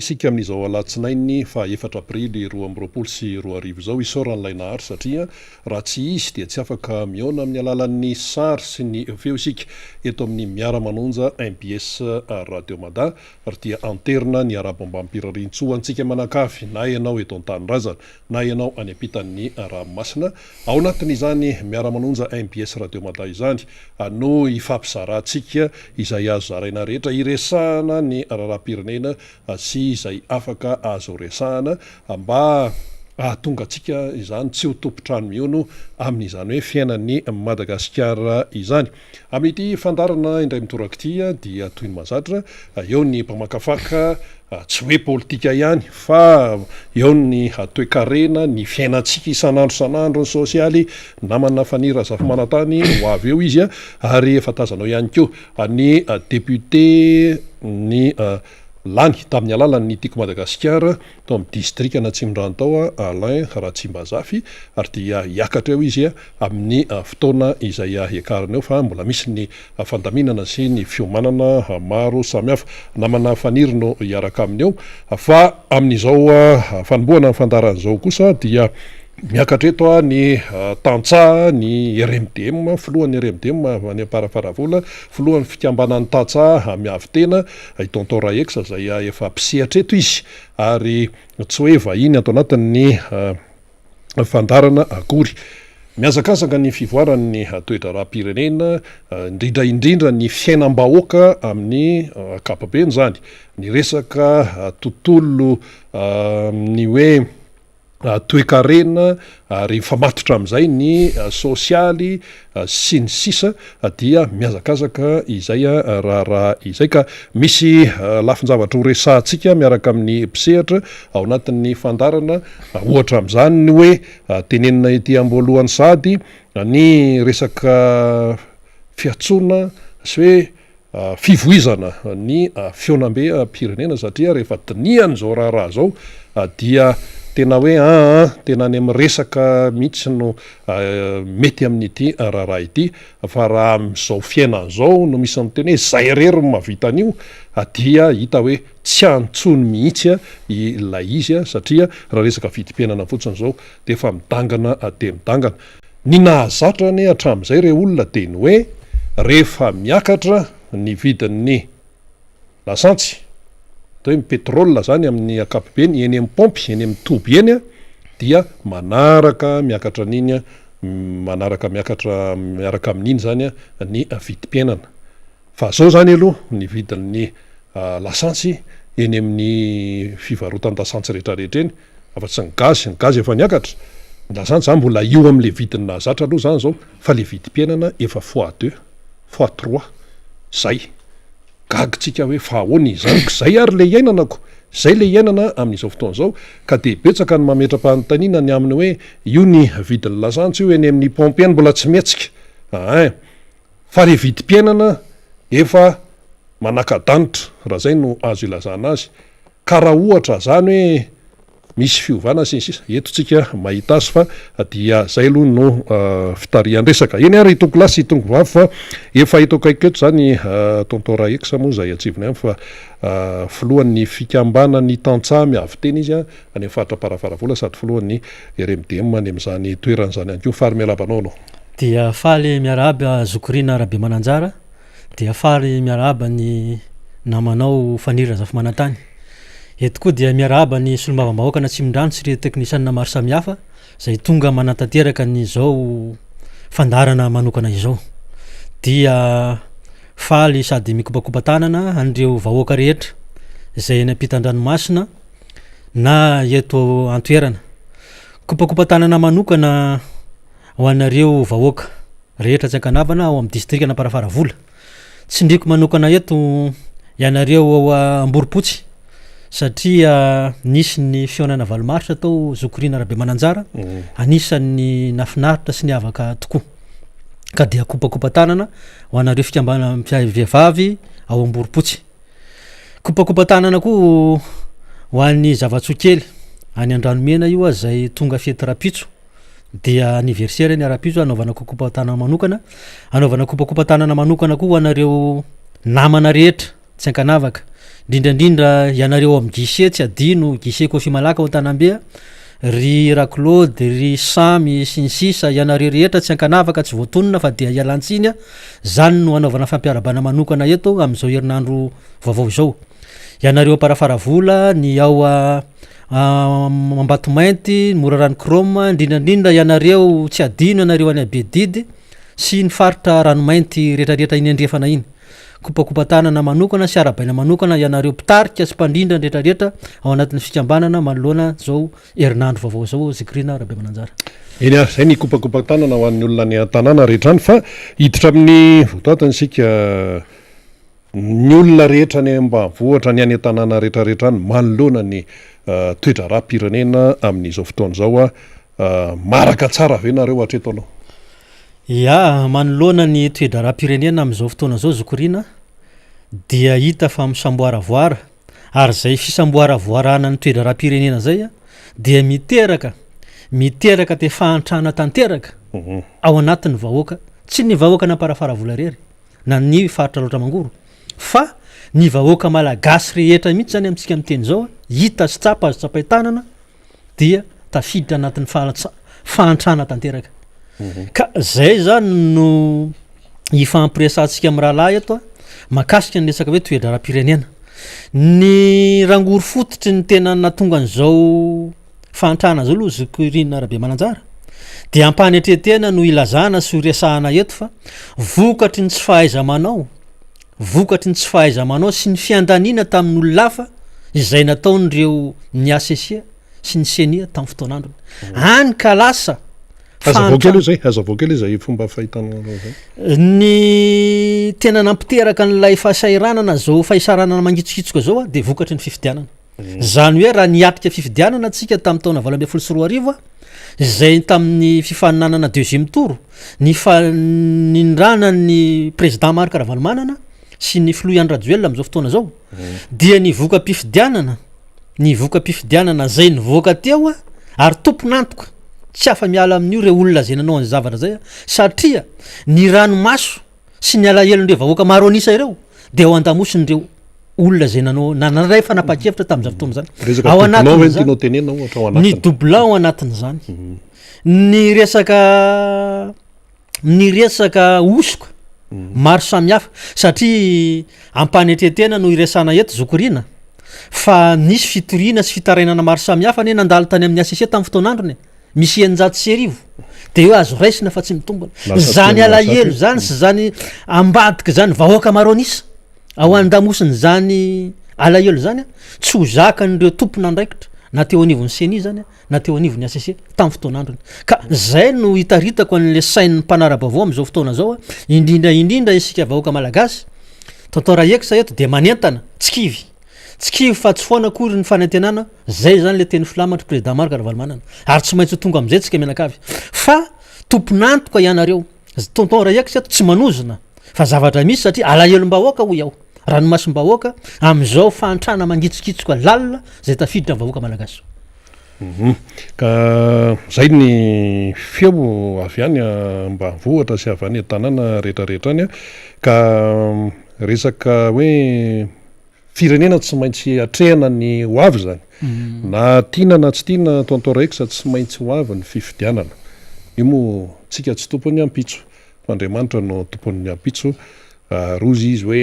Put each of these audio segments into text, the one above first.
Isika amin'izao alatsinainy faha efatra aprily 2022 izao, isaoran'ilay Nahary satria raha tsy Izy dia tsy afaka mihaona amin'ny alalan'ny sary sy ny feo isika eto amin'ny Miara-manonja mbs Radio Mada ary dia anterina ny arabo ambam-pirariantsoa antsika manakafy na ianao eto an-tanindrazana na ianao any ampitan'ny ranomasina. Ao anatin'izany Miara-manonja mbs Radio Mada izany no hifampizarantsika izay azo zaraina rehetra hiresahana ny raharaham-pirenena sy izay afaka azo resahana mba hahatonga antsika izany tsy ho tompon-trano mihono amin'izany hoe fiainan'i Madagasikara izany. Amin'ity fandaharana indray mitoraka ity dia toy ny mahazatra, eo ny mpamakafaka tsy hoe politika ihany fa eo ny toekarena, ny fiainantsika isan'andro isan'andro, ny sosialy, namana Faniry Razafimanantany ho avy eo izy ary efa tazanao ihany koa ny député ny lany tamin'ny alalan'ny Tiako Madagasikara tao amin'ny distrikan'Atsimondrano tao Alain Ratsimbazafy ary dia hiakatra eo izy amin'ny fotoana izay hiakarana eo fa mbola misy ny fandaminana sy ny fiomanana maro samihafa. Namana Faniry no hiaraka aminy eo fa amin'izao fanombohana ny fandaharana izao kosa dia miakatra eto ny tantsaha ny RMDM, filohan'ny RMDM any Amparafaravola, filohan'ny fikambanan'ny tantsaha miavotena i Tonton Raex izay efa mpisehatra eto izy ary tsy hoe vahiny ato anatin'ny fandaharana akory. Mihazakazaka ny fivoaran'ny toe-draharaham-pirenena, indrindra indrindra ny fiainam-bahoaka amin'ny ankapobeny izany. Ny resaka tontolo ny hoe toekarena ary mifamatotra amin'izay ny sosialy sy ny sisa dia mihazakazaka izay raharaha izay ka misy lafin-javatra ho resahantsika miaraka amin'ny mpisehatra ao anatin'ny fandaharana ohatra amin'izany ny hoe tenenina ety am-boalohany sahady ny resaka fiantsoana sy hoe fivoizana ny fihaonambe-pirenena satria rehefa dinihana izao raharaha izao dia tena hoe aa tena any amin'ny resaka mihitsy no mety amin'ity raharaha ity fa raha amin'izao fiainana izao no misy miteny hoe izay irery no mahavita an'io dia hita hoe tsy any intsony mihitsy ilay izy satria raha resaka vidim-piainana fotsiny izao dia efa midangana dia midangana. Ny nahazatra anie hatramin'izay re olona dia ny hoe rehefa miakatra ny vidin'ny lasantsy, atao hoe ny pétrole zany amin'ny ankapobeny eny amin'ny paompy, eny amin'ny toby eny dia manaraka miakatra an'iny, manaraka miakatra miaraka amin'iny zany ny vidim-piainana. Fa zao zany aloha ny vidin'ny lasantsy eny amin'ny fivarotan-dasantsy rehetrarehetra eny, afa-tsy ny gaz, ny gaz efa niakatra, ny lasantsy zany mbola eo amin'le vidiny nahazatra aloha zany zao, fa le vidim-piainana efa fois deux, fois trois, zay. Gaga tsika hoe fa ahoana izany, ko zay ary le iainana ko, zay le iainana amin'izao fotoana izao, ka dia betsaka ny mametra-panontaniana ny amin'ny hoe io ny vidin'ny lasantsy io eny amin'ny pompe eny mbola tsy mihetsika, ein. Fa le vidim-piainana efa manaka-danitra raha zay no azo ilazana azy, ka raha ohatra zany hoe misy fiovana sy ny sisa, eto tsika mahita azy fa dia zay aloha no fitarihan-dresaka. Eny ary tompokolahy sy tompokovavy fa efa eto akaikiko eto zany Tonton Raex moa zay atsivony ihany fa filohan'ny fikambanan'ny tantsaha miavotena izy any amin'ny faritra Amparafaravola sady filohan'ny RMDM any amin'izany toerana izany ihany koa. Fary miarahaba anao anao. Dia faly miarahaba Zoky Rina Rabemananjara, dia faly miarahaba ny namanao Faniry Razafimanantany. Eto koa dia miarahaba ny solombavambahoakan'Atsimondrano sy ireo teknisianina maro samihafa izay tonga manatanteraka an'izao fandaharana manokana izao. Dia faly sady mikopakopa-tanana an'ireo vahoaka rehetra izay eny ampitan-dranomasina na eto an-toerana. Kopakopa-tanana manokana Ho anareo vahoaka rehetra tsy ankanavana ao amin'ny distrikan'Amparafaravola. Tsindriako manokana eto ianareo ao Amborompotsy satria nisy ny fihaonana valo marsa tao Zoky Rina Rabemananjara, anisan'ny nahafinaritra sy niavaka tokoa. Ka dia kopakopa-tanana ho anareo fikambanam-pihahivehivavy ao Amborompotsy. Kopakopa-tanana koa ho an'ny zava-tsoa kely any Andranomena io izay tonga fety rahampitso. dia anniversaire ny rahampitso anaovana kopakopa-tanana manokana, anaovana kopakopa-tanana manokana koa ho anareo namana rehetra tsy ankanavaka. Indrindra indrindra ianareo ao amin'ny guichet tsy adino, guichet Kofimalaka ao Antanambe, ry Raclaude, ry Samy sy ny sisa, ianareo rehetra tsy ankanavaka tsy voatonona fa dia ialan-tsiny, zany no anaovana fampiarabana manokana eto amin'izao herinandro vaovao izao. Ianareo Amparafaravola, ny ao Ambatomainty, Morarano Chrome, indrindra indrindra ianareo tsy adino ianareo any Bedidy sy ny faritra Ranomainty rehetrarehetra iny andrefana iny. Kopakopa-tanana manokana sy arahabaina manokana ianareo mpitarika sy mpandrindra ny rehetrarehetra ao anatin'ny fikambanana manoloana izao herinandro vaovao izao Zikirina Rabemananjara. Eny ary, izay ny kopakopa-tanana ho an'ny olona any an-tanàna rehetra any fa hiditra amin'ny votoatiny isika. Ny olona rehetra any ambanivohitra, ny any an-tanàna rehetrarehetra any manoloana ny toe-draharaham-pirenena amin'izao fotoana izao, maraka tsara ve nareo hatreto aloha? Ya, manoloana ny toe-draharaham-pirenena amin'izao fotoana izao zoky Rina dia hita fa misamboaravoara ary izay fisamboaravoarana ny toe-draharaham-pirenena izay dia miteraka miteraka te fahantrana tanteraka ao anatin'ny vahoaka, tsy ny vahoakan'Amparafaravola irery na ny faritra Alaotra Mangoro fa ny vahoaka malagasy rehetra mihitsy zany amintsika miteny izao hita sy tsapa azo tsapain-tanana dia tafiditra anatin'ny fahantrana tanteraka. Ka zay zany no ifampiresahantsika amin'ny rahalahy eto a, mahakasika ny resaka hoe toe-draharaham-pirenena. Ny rangory fototry ny tena nahatonga an'izao fahantrana zao aloha zoky Rina Rabemananjara dia ampanetren-tena no ilazana sy horesahana eto fa vokatry ny tsy fahaiza-manao, vokatry ny tsy fahaiza-manao sy ny fiandaniana tamin'olona hafa izay nataon'ireo ny HCC sy ny Ceni tamin'ny fotoan'androny. Hany ka lasa Hazavao kely izay, hazavao kely izay fomba fahitanao izay. Ny tena nampiteraka an'ilay fahasahiranana zao fahisaranana mangitsokitsoka zao dia vokatry ny fifidianana. Izany hoe raha niatrika fifidianana tsika tamin'ny taona 2018 izay tamin'ny fifaninanana deuxième tour, nifanindrana ny président Marc Ravalomanana sy ny filoha Andry Rajoelina amin'izao fotoana izao, dia ny voka-pifidianana, ny voka-pifidianana izay nivoaka teo ary tompon'antoka tsy afa-miala amin'io ireo olona izay nanao an'izay zavatra izay satria ny ranomaso sy ny alahelon'ireo vahoaka maro an'isa ireo dia ao an-damosin'ireo olona izay nanao na nandray fanapahan-kevitra tamin'izany fotoana izany. Resaka Ao doublon ve no anatin'izany tianao tenenina ohatra ao ny anatiny? doublon ao anatin'izany. Ny resaka ny resaka hosoka maro samihafa satria ampanetren-tena no iresahana eto zoky Rina fa nisy fitoriana sy fitarainana maro samihafa anie nandalo tany amin'ny HCC tamin'ny fotoan'androny e. Misy 1600 de eo azo raisina fa tsy mitombina. Lasa Zany tena alahelo lasa zany sy zany ambadika zany vahoaka maro an'isa ao an-damosin'izany alahelo zany tsy ho zakan'ireo tompon'andraikitra na teo anivon'ny Ceni zany na teo anivon'ny HCC tamin'ny fotoan'androny. Ka zay no itaritako an'le sain'ny mpanara-baovao amin'izao fotoana izao, indrindra indrindra isika vahoaka malagasy, Tonton Rahex eto dia manentana, tsy kivy. Tsy kivy fa tsy foana akory ny fanantenana, zay zany le teny filamatry Président Marc Ravalomanana, ary tsy maintsy ho tonga amizay tsika mianakavy, fa tompon'antoka ianareo, Tonton Rahex eto tsy manozona fa zavatra misy satria alahelom-bahoaka hoy aho, ranomasom-bahoaka amizao fahantrana mangitsokitsoka lalina zay tafiditra am vahoaka malagasy. Ka zay ny feo avy any ambanivohitra sy avy any an-tanàna rehetrarehetra any ka resaka hoe Firenena tsy maintsy atrehana ny ho avy izany. Na tiana na tsy tiana Tonton Rex tsy maintsy ho avy ny fifidianana. Io moa tsika tsy tompon'ny ampitso fa Andriamanitra no tompon'ny ampitso ary hozy izy hoe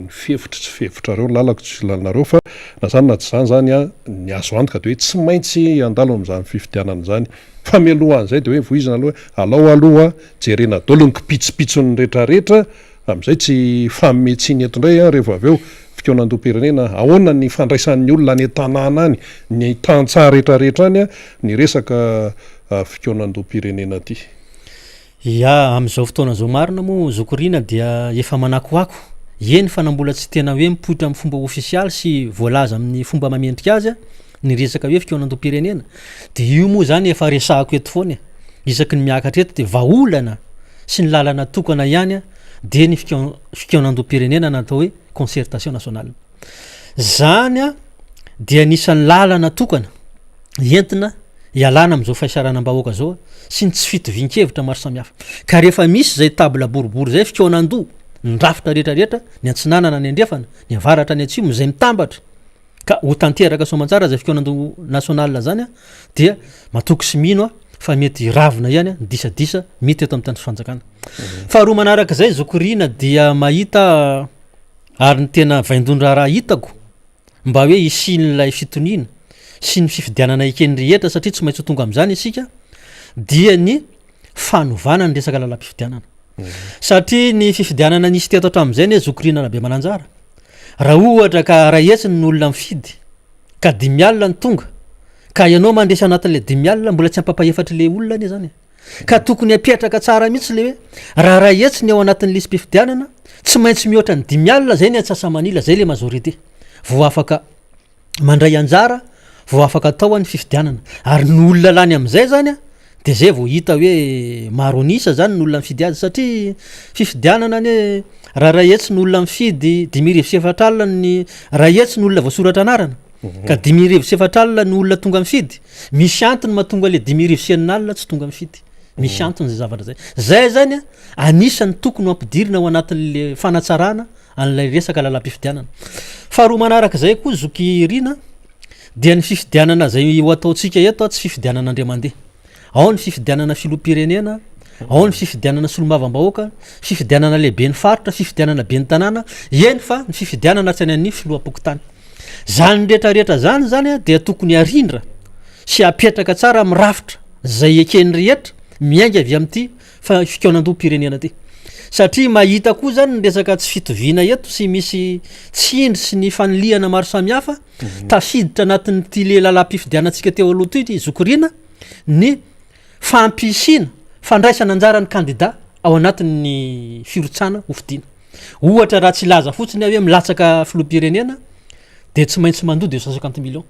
ny fihevitro tsy fihevitrareo, ny lalako tsy lalanareo fa na izany na tsy izany izany an, ny azo antoka dia hoe tsy maintsy handalo amin'izany fifidianana izany. Fa mialohan'izay dia hoe voizina aloha hoe alao aloha jerena daholo ny kipitsopitsony retraretra Amin'izay tsy hifanome tsiny eto indray an, rehefa avy eo fikaonandoham-pirenena, ahoana ny fandraisan'ny olona any an-tanàna any, ny tantsaha rehetrarehetra any ny resaka fikaonandoham-pirenena ity. Ya, amin'izao fotoana izao marina moa zoky Rina dia efa manakoako, eny fa na mbola tsy tena hoe mipoitra amin'ny fomba ofisialy sy voalaza amin'ny fomba mamendrika azy ny resaka hoe fikaonandoham-pirenena dia io moa izany efa resahako eto foana e, isaky ny miakatra eto dia vahaolana sy ny lalana tokana ihany dia ny fikaonandoham-pirenena na atao hoe concertation nationale. Zany dia anisan'ny lalana tokana entina ialana amin'izao fahisaranam-bahoaka zao sy ny tsy fitovian-kevitra maro samihafa. Ka rehefa misy zay table boribory zay fikaonandoha ny rafitra rehetra rehetra, ny antsinanana, ny andrefana, ny avaratra, ny atsimo, izay mitambatra ka ho tanteraka soamantsara izay fikaonandoha national zany dia matoky sy mino aho fa mety hiravina ihany ny disadisa mety eto amin'ny tany sy fanjakana. Faharoa manaraka izay zoky Rina dia mahita ary ny tena vaindohan-draharaha hitako mba hoe hisian'ilay fitoniana sy ny fifidianana eken'ny rehetra satria tsy maintsy ho tonga amin'izany isika dia ny fanovana ny resaka lalam-pifidianana. Satria ny fifidianana nisy teto hatramin'izay anie zoky Rina Rabemananjara, raha ohatra ka iray hetsy ny olona mifidy ka dimy alina ny tonga ka ianao mandresy anatin'ilay dimy alina mbola tsy ampampahefatr'ilay olona anie zany e. Ka tokony apetraka tsara mihitsy le hoe raha iray hetsy ny ao anatin'ny lisi-pifidianana, tsy maintsy mihoatra ny dimy alina zay ny antsasamanila, zay le majorité vao afaka mandray anjara vao afaka atao ny fifidianana. Ary ny olona lany amin'izay zany a, de zay vao hita hoe maro an'isa zany ny olona mifidy azy satria fifidianana anie raha iray hetsy ny olona mifidy 4005 ny iray hetsy ny olona voasoratra anarana ka 4004 ny olona tonga mifidy, misy antony mahatonga le 6006 tsy tonga mifidy, misy antony zay zavatra zay. Zay zany a anisan'ny tokony ho ampidirina ao anatin'le fanatsarana an'ilay resaka lalam-pifidianana. Faharoa manarak'izay koa zoky Rina dia ny fifidianana izay ho ataontsika eto tsy fifidianana andriamandeha. Ao ny fifidianana filoham-pirenena, ao ny fifidianana solombavambahoaka, fifidianana lehiben'ny faritra, fifidianana ben'ny tanàna, eny fa ny fifidianana hatrany amin'ny filoham-pokontany. Zany rehetra rehetra zany zany dia tokony harindra sy apetraka tsara amin'ny rafitra izay eken'ny rehetra miainga avy amin'ity fa fikaonandoham-pirenena ty. Satria mahita koa zany ny resaka tsy fitoviana eto sy misy tsindry sy ny fanilihana maro samihafa, tafiditra anatin'ity le lalam-pifidianantsika teo aloha ity zoky Rina ny fampisiana fandraisana anjara ny kandida ao anatin'ny firotsahana ho fidiana. Ohatra raha tsy hilaza fotsiny aho hoe milatsaka filoham-pirenena de tsy maintsy mandoa 250 millions.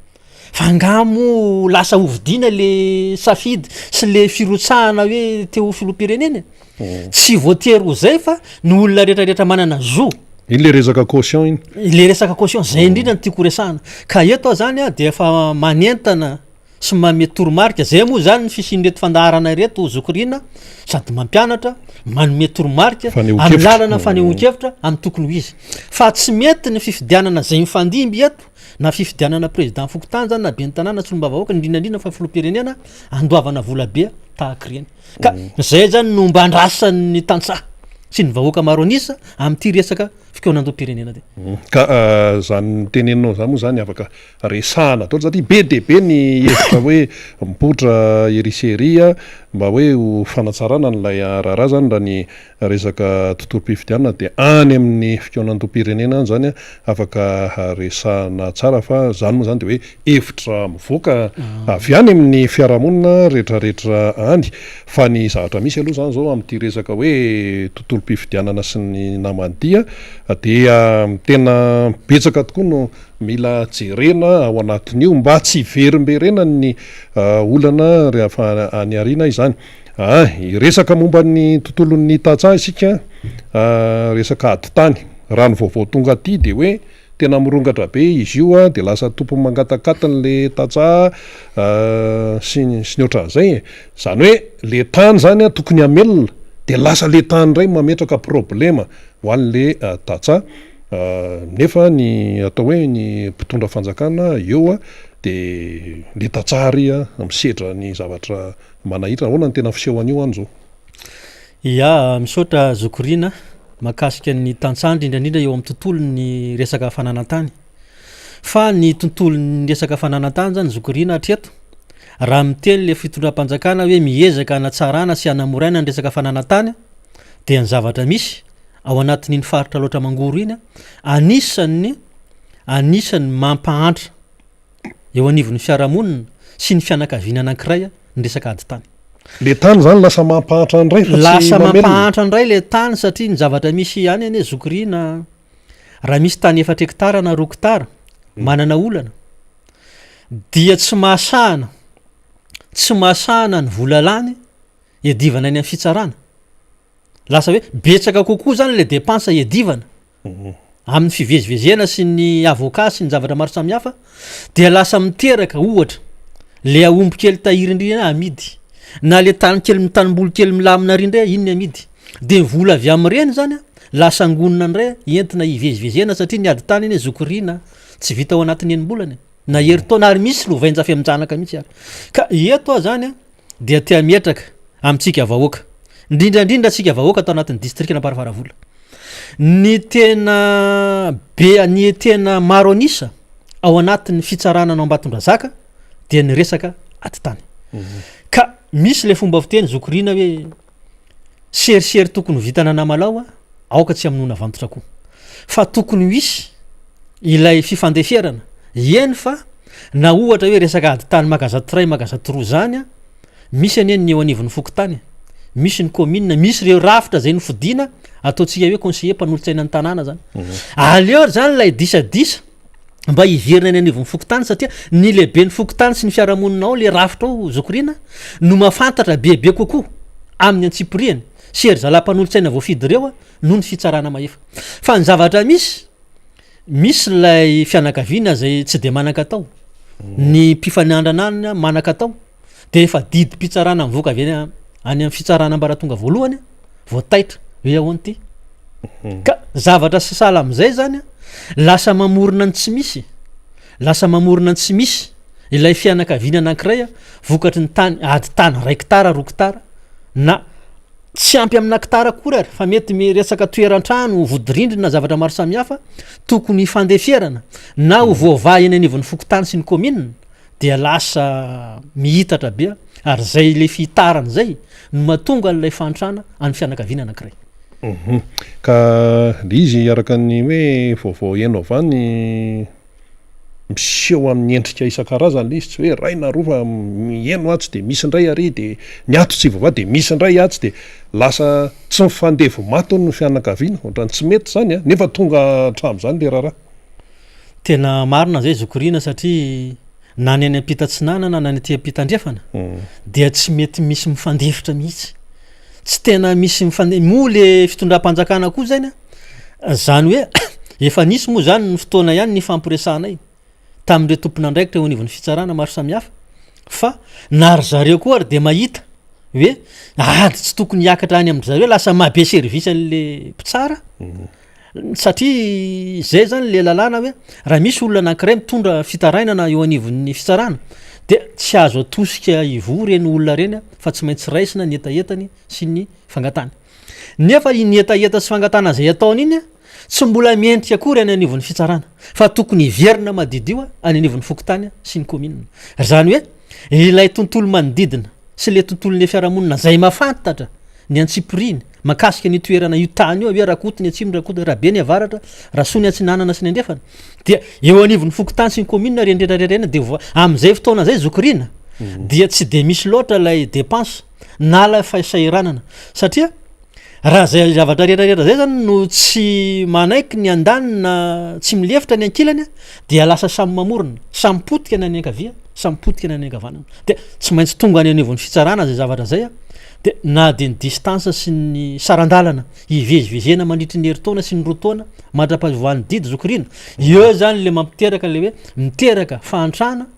Fa angaha moa lasa hovidiana le safidy sy le firotsahana hoe te ho filoham-pirenena e? Tsy voatery ho zay fa ny olona rehetrarehetra manana zo. Iny le resaka caution iny. Le resaka caution, zay indrindra no tiako horesahana. Ka eto aho zany a de efa manentana sy manome toromarika, zay moa zany ny fisian'ireto fandaharana ireto zoky Rina, sady mampianatra, manome toromarika amin'ny lalana fanehoan-kevitra amin'ny tokony ho izy. Fa tsy mety ny fifidianana zay mifandimby eto na fifidianana président fokontany zany na ben'ny tanàna solombavambahoaka indrindra indrindra fa filoham-pirenena andoavana vola be tahaka ireny ka zay zany no mba andrasan'ny tantsaha sy ny vahoaka maro an'isa amin'ity resaka fikaonandoham-pirenena ty. Ka zany teneninao zany moa zany afaka resahana daholo satria be dia be ny hevitra hoe mipoitra ery sy ery mba hoe ho fanatsarana an'ilay raharaha zany raha ny Resaka tontolom-pifidianana dia any amin'ny fikaonandoham-pirenena any zany afaka resahana tsara fa zany moa zany dia hoe hevitra mivoaka avy any amin'ny fiarahamonina retraretra any fa ny zavatra misy aloha zany zao amin'ity resaka hoe tontolom-pifidianana sy ny namany ity dia tena betsaka tokoa no mila jerena ao anatin'io mba tsy hiverimberenan'ny olana rehefa any aoriana izany. Aa hiresaka momba ny tontolon'ny tantsaha isika, resaka ady tany. Raha ny vaovao tonga aty dia hoe tena mirongatra be izy io dia lasa tompony mangatakatiny le tantsaha sy ny sy ny ohatran'izay e. Izany hoe le tany izany tokony hamelona dia lasa le tany indray mametraka problema ho an'le tantsaha nefa ny atao hoe ny mpitondra fanjakana eo dia le tantsaha ary misedra ny zavatra Manahirana, ahoana ny tena fiseho an'io any zao? Ya, misaotra Zoky Rina mahakasika ny tantsaha indrindra indrindra eo amin'ny tontolon'ny resaka fananan-tany. Fa ny tontolon'ny resaka fananan-tany zany Zoky Rina hatreto, raha miteny le fitondram-panjakana hoe miezaka hanatsarana sy hanamoraina ny resaka fananan-tany dia ny zavatra misy ao anatin'iny faritra Alaotra Mangoro iny, anisan'ny anisan'ny mampahantra eo anivon'ny fiarahamonina sy ny fianakaviana anankiray ny resaka ady tany. Le tany zany lasa mampahantra indray fa tsy Lasa mamelona. mampahantra indray le tany satria ny zavatra misy any anie zoky Rina raha misy tany efatra hektara na roa hektara manana olana dia tsy mahasahana tsy mahasahana ny vola lany iadivana any amin'ny fitsarana. Lasa hoe betsaka kokoa zany le dépense iadivana amin'ny fivezivezena sy ny avocat sy ny zavatra maro samihafa dia lasa miteraka ohatra le aomby kely tahiry indrindra amidy na le tany kely tanimboly kely milamina ary indray iny amidy. De ny vola avy amin'ireny zany an, lasa angonina indray entina hivezivezena satria ny ady tany anie zoky rina tsy vita ao anatin'ny enim-bolana e, na herintaona ary misy lovain-jafy amin-janaka mihitsy ary. Ka eto aho zany an dia te hametraka amintsika vahoaka, indrindra indrindra antsika vahoaka ato anatin'ny distrikan'Amparafaravola, ny tena be ny tena maro an'isa ao anatin'ny fitsarana anao Ambatondrazaka dia ny resaka ady tany. Ka misy le fomba fiteny zoky rina hoe Serisery tokony ho vitana namalao a, aoka tsy hamonoana vantotra koa. Fa tokony ho hisy ilay fifandeferana, eny fa na ohatra hoe resaka ady tany magaza tray magaza toroa zany a, misy anie ny eo anivon'ny fokontany, misy ny commune, misy ireo rafitra zay nofidina ataontsika hoe conseiller mpanolotsaina ny tanàna zany. Aleo ary zany ilay disadisa mba hiverina any anivon'ny fokontany satria ny lehiben'ny fokontany sy ny fiarahamonina ao le rafitra ao Zoky-Rina no mahafantatra bebe kokoa amin'ny antsipiriany sy ry zalahy mpanolotsaina voafidy ireo noho ny fitsarana mahefa. Fa ny zavatra misy, misy ilay fianakaviana izay tsy dia manan-katao, ny mpifanandrana aminy manan-katao dia efa didim-pitsarana mivoaka avy any any amin'ny fitsarana ambaratonga voalohany vao taitra hoe ahoana ity. Ka zavatra sahala amin'izay zany a, lasa mamorona ny tsy misy, lasa mamorona ny tsy misy ilay fianakaviana anankiray a, vokatry ny tany ady tany ray gitara roa gitara na tsy ampy amina gitara akory ary fa mety miresaka toeran-trano, vodirindrina, zavatra maro samihafa tokony hifandeferana na ho voavaha eny anivon'ny fokontany sy ny kaominina dia lasa mihitatra be ary zay le fihitarana zay no mahatonga an'ilay fahantrana any fianakaviana anankiray. Ka le izy araka ny hoe vaovao heno avy any miseho amin'ny endrika isan-karazany le izy tsy hoe iray na roa fa heno atsy de misy indray ary de ny ato tsy voavaha de misy indray atsy de lasa tsy mifandevo maty hono ny fianakaviana, ohatran'ny tsy mety zany an, nefa tonga hatramin'izany le raharaha. Tena marina zay zoky Rina satria na ny any ampita atsinanana na ny aty ampita andrefana dia tsy mety misy mifandefitra mihitsy, tsy tena misy mifande- moa le fitondram-panjakana koa zany an, zany hoe efa nisy moa zany ny fotoana ihany nifampiresahanay tamin'ireo tompon'andraikitra eo anivon'ny fitsarana maro samihafa fa na ry zareo koa ary de mahita hoe ady tsy tokony hiakatra any amin-dry zareo lasa maha be service an'le mpitsara. Satria zay zany le lalàna hoe raha misy olona anankiray mitondra fitarainana eo anivon'ny fitsarana de tsy azo atosika hivory ireny olona ireny fa tsy maintsy raisina ny hetahetany sy ny fangatahany. Nefa iny hetaheta sy fangatahana zay ataony iny tsy mbola mendrika akory any anivon'ny fitsarana fa tokony hiverina madiodio any anivon'ny fokontany sy ny kaominina. Zany hoe ilay tontolo manodidina sy le tontolon'le fiarahamonina zay mahafantatra ny antsipiriany mahakasika an'io toerana io tany io hoe Rakoto ny atsimo, Rakoto, Rabe ny avaratra, Rasoa ny atsinanana sy ny andrefana dia eo anivon'ny fokontany sy ny commune ireny rehetra rehetra ireny dia voa- amin'izay fotoana izay zoky Rina dia tsy de misy loatra ilay dépense na ilay fahasahiranana satria raha zay zavatra rehetra rehetra zay zany no tsy manaiky ny andaniny na tsy milefitra ny ankilany dia lasa samy mamorona, samy potika ny any ankavia, samy potika ny any ankavanana dia tsy maintsy tonga any anivon'ny fitsarana zay zavatra zay a. De na dia ny distance sy ny saran-dalana hivezivezena mandritry ny herintaona sy ny roa taona mandra-pahavoan'ny didy zoky Rina, eo zany le mampiteraka le hoe miteraka fahantrana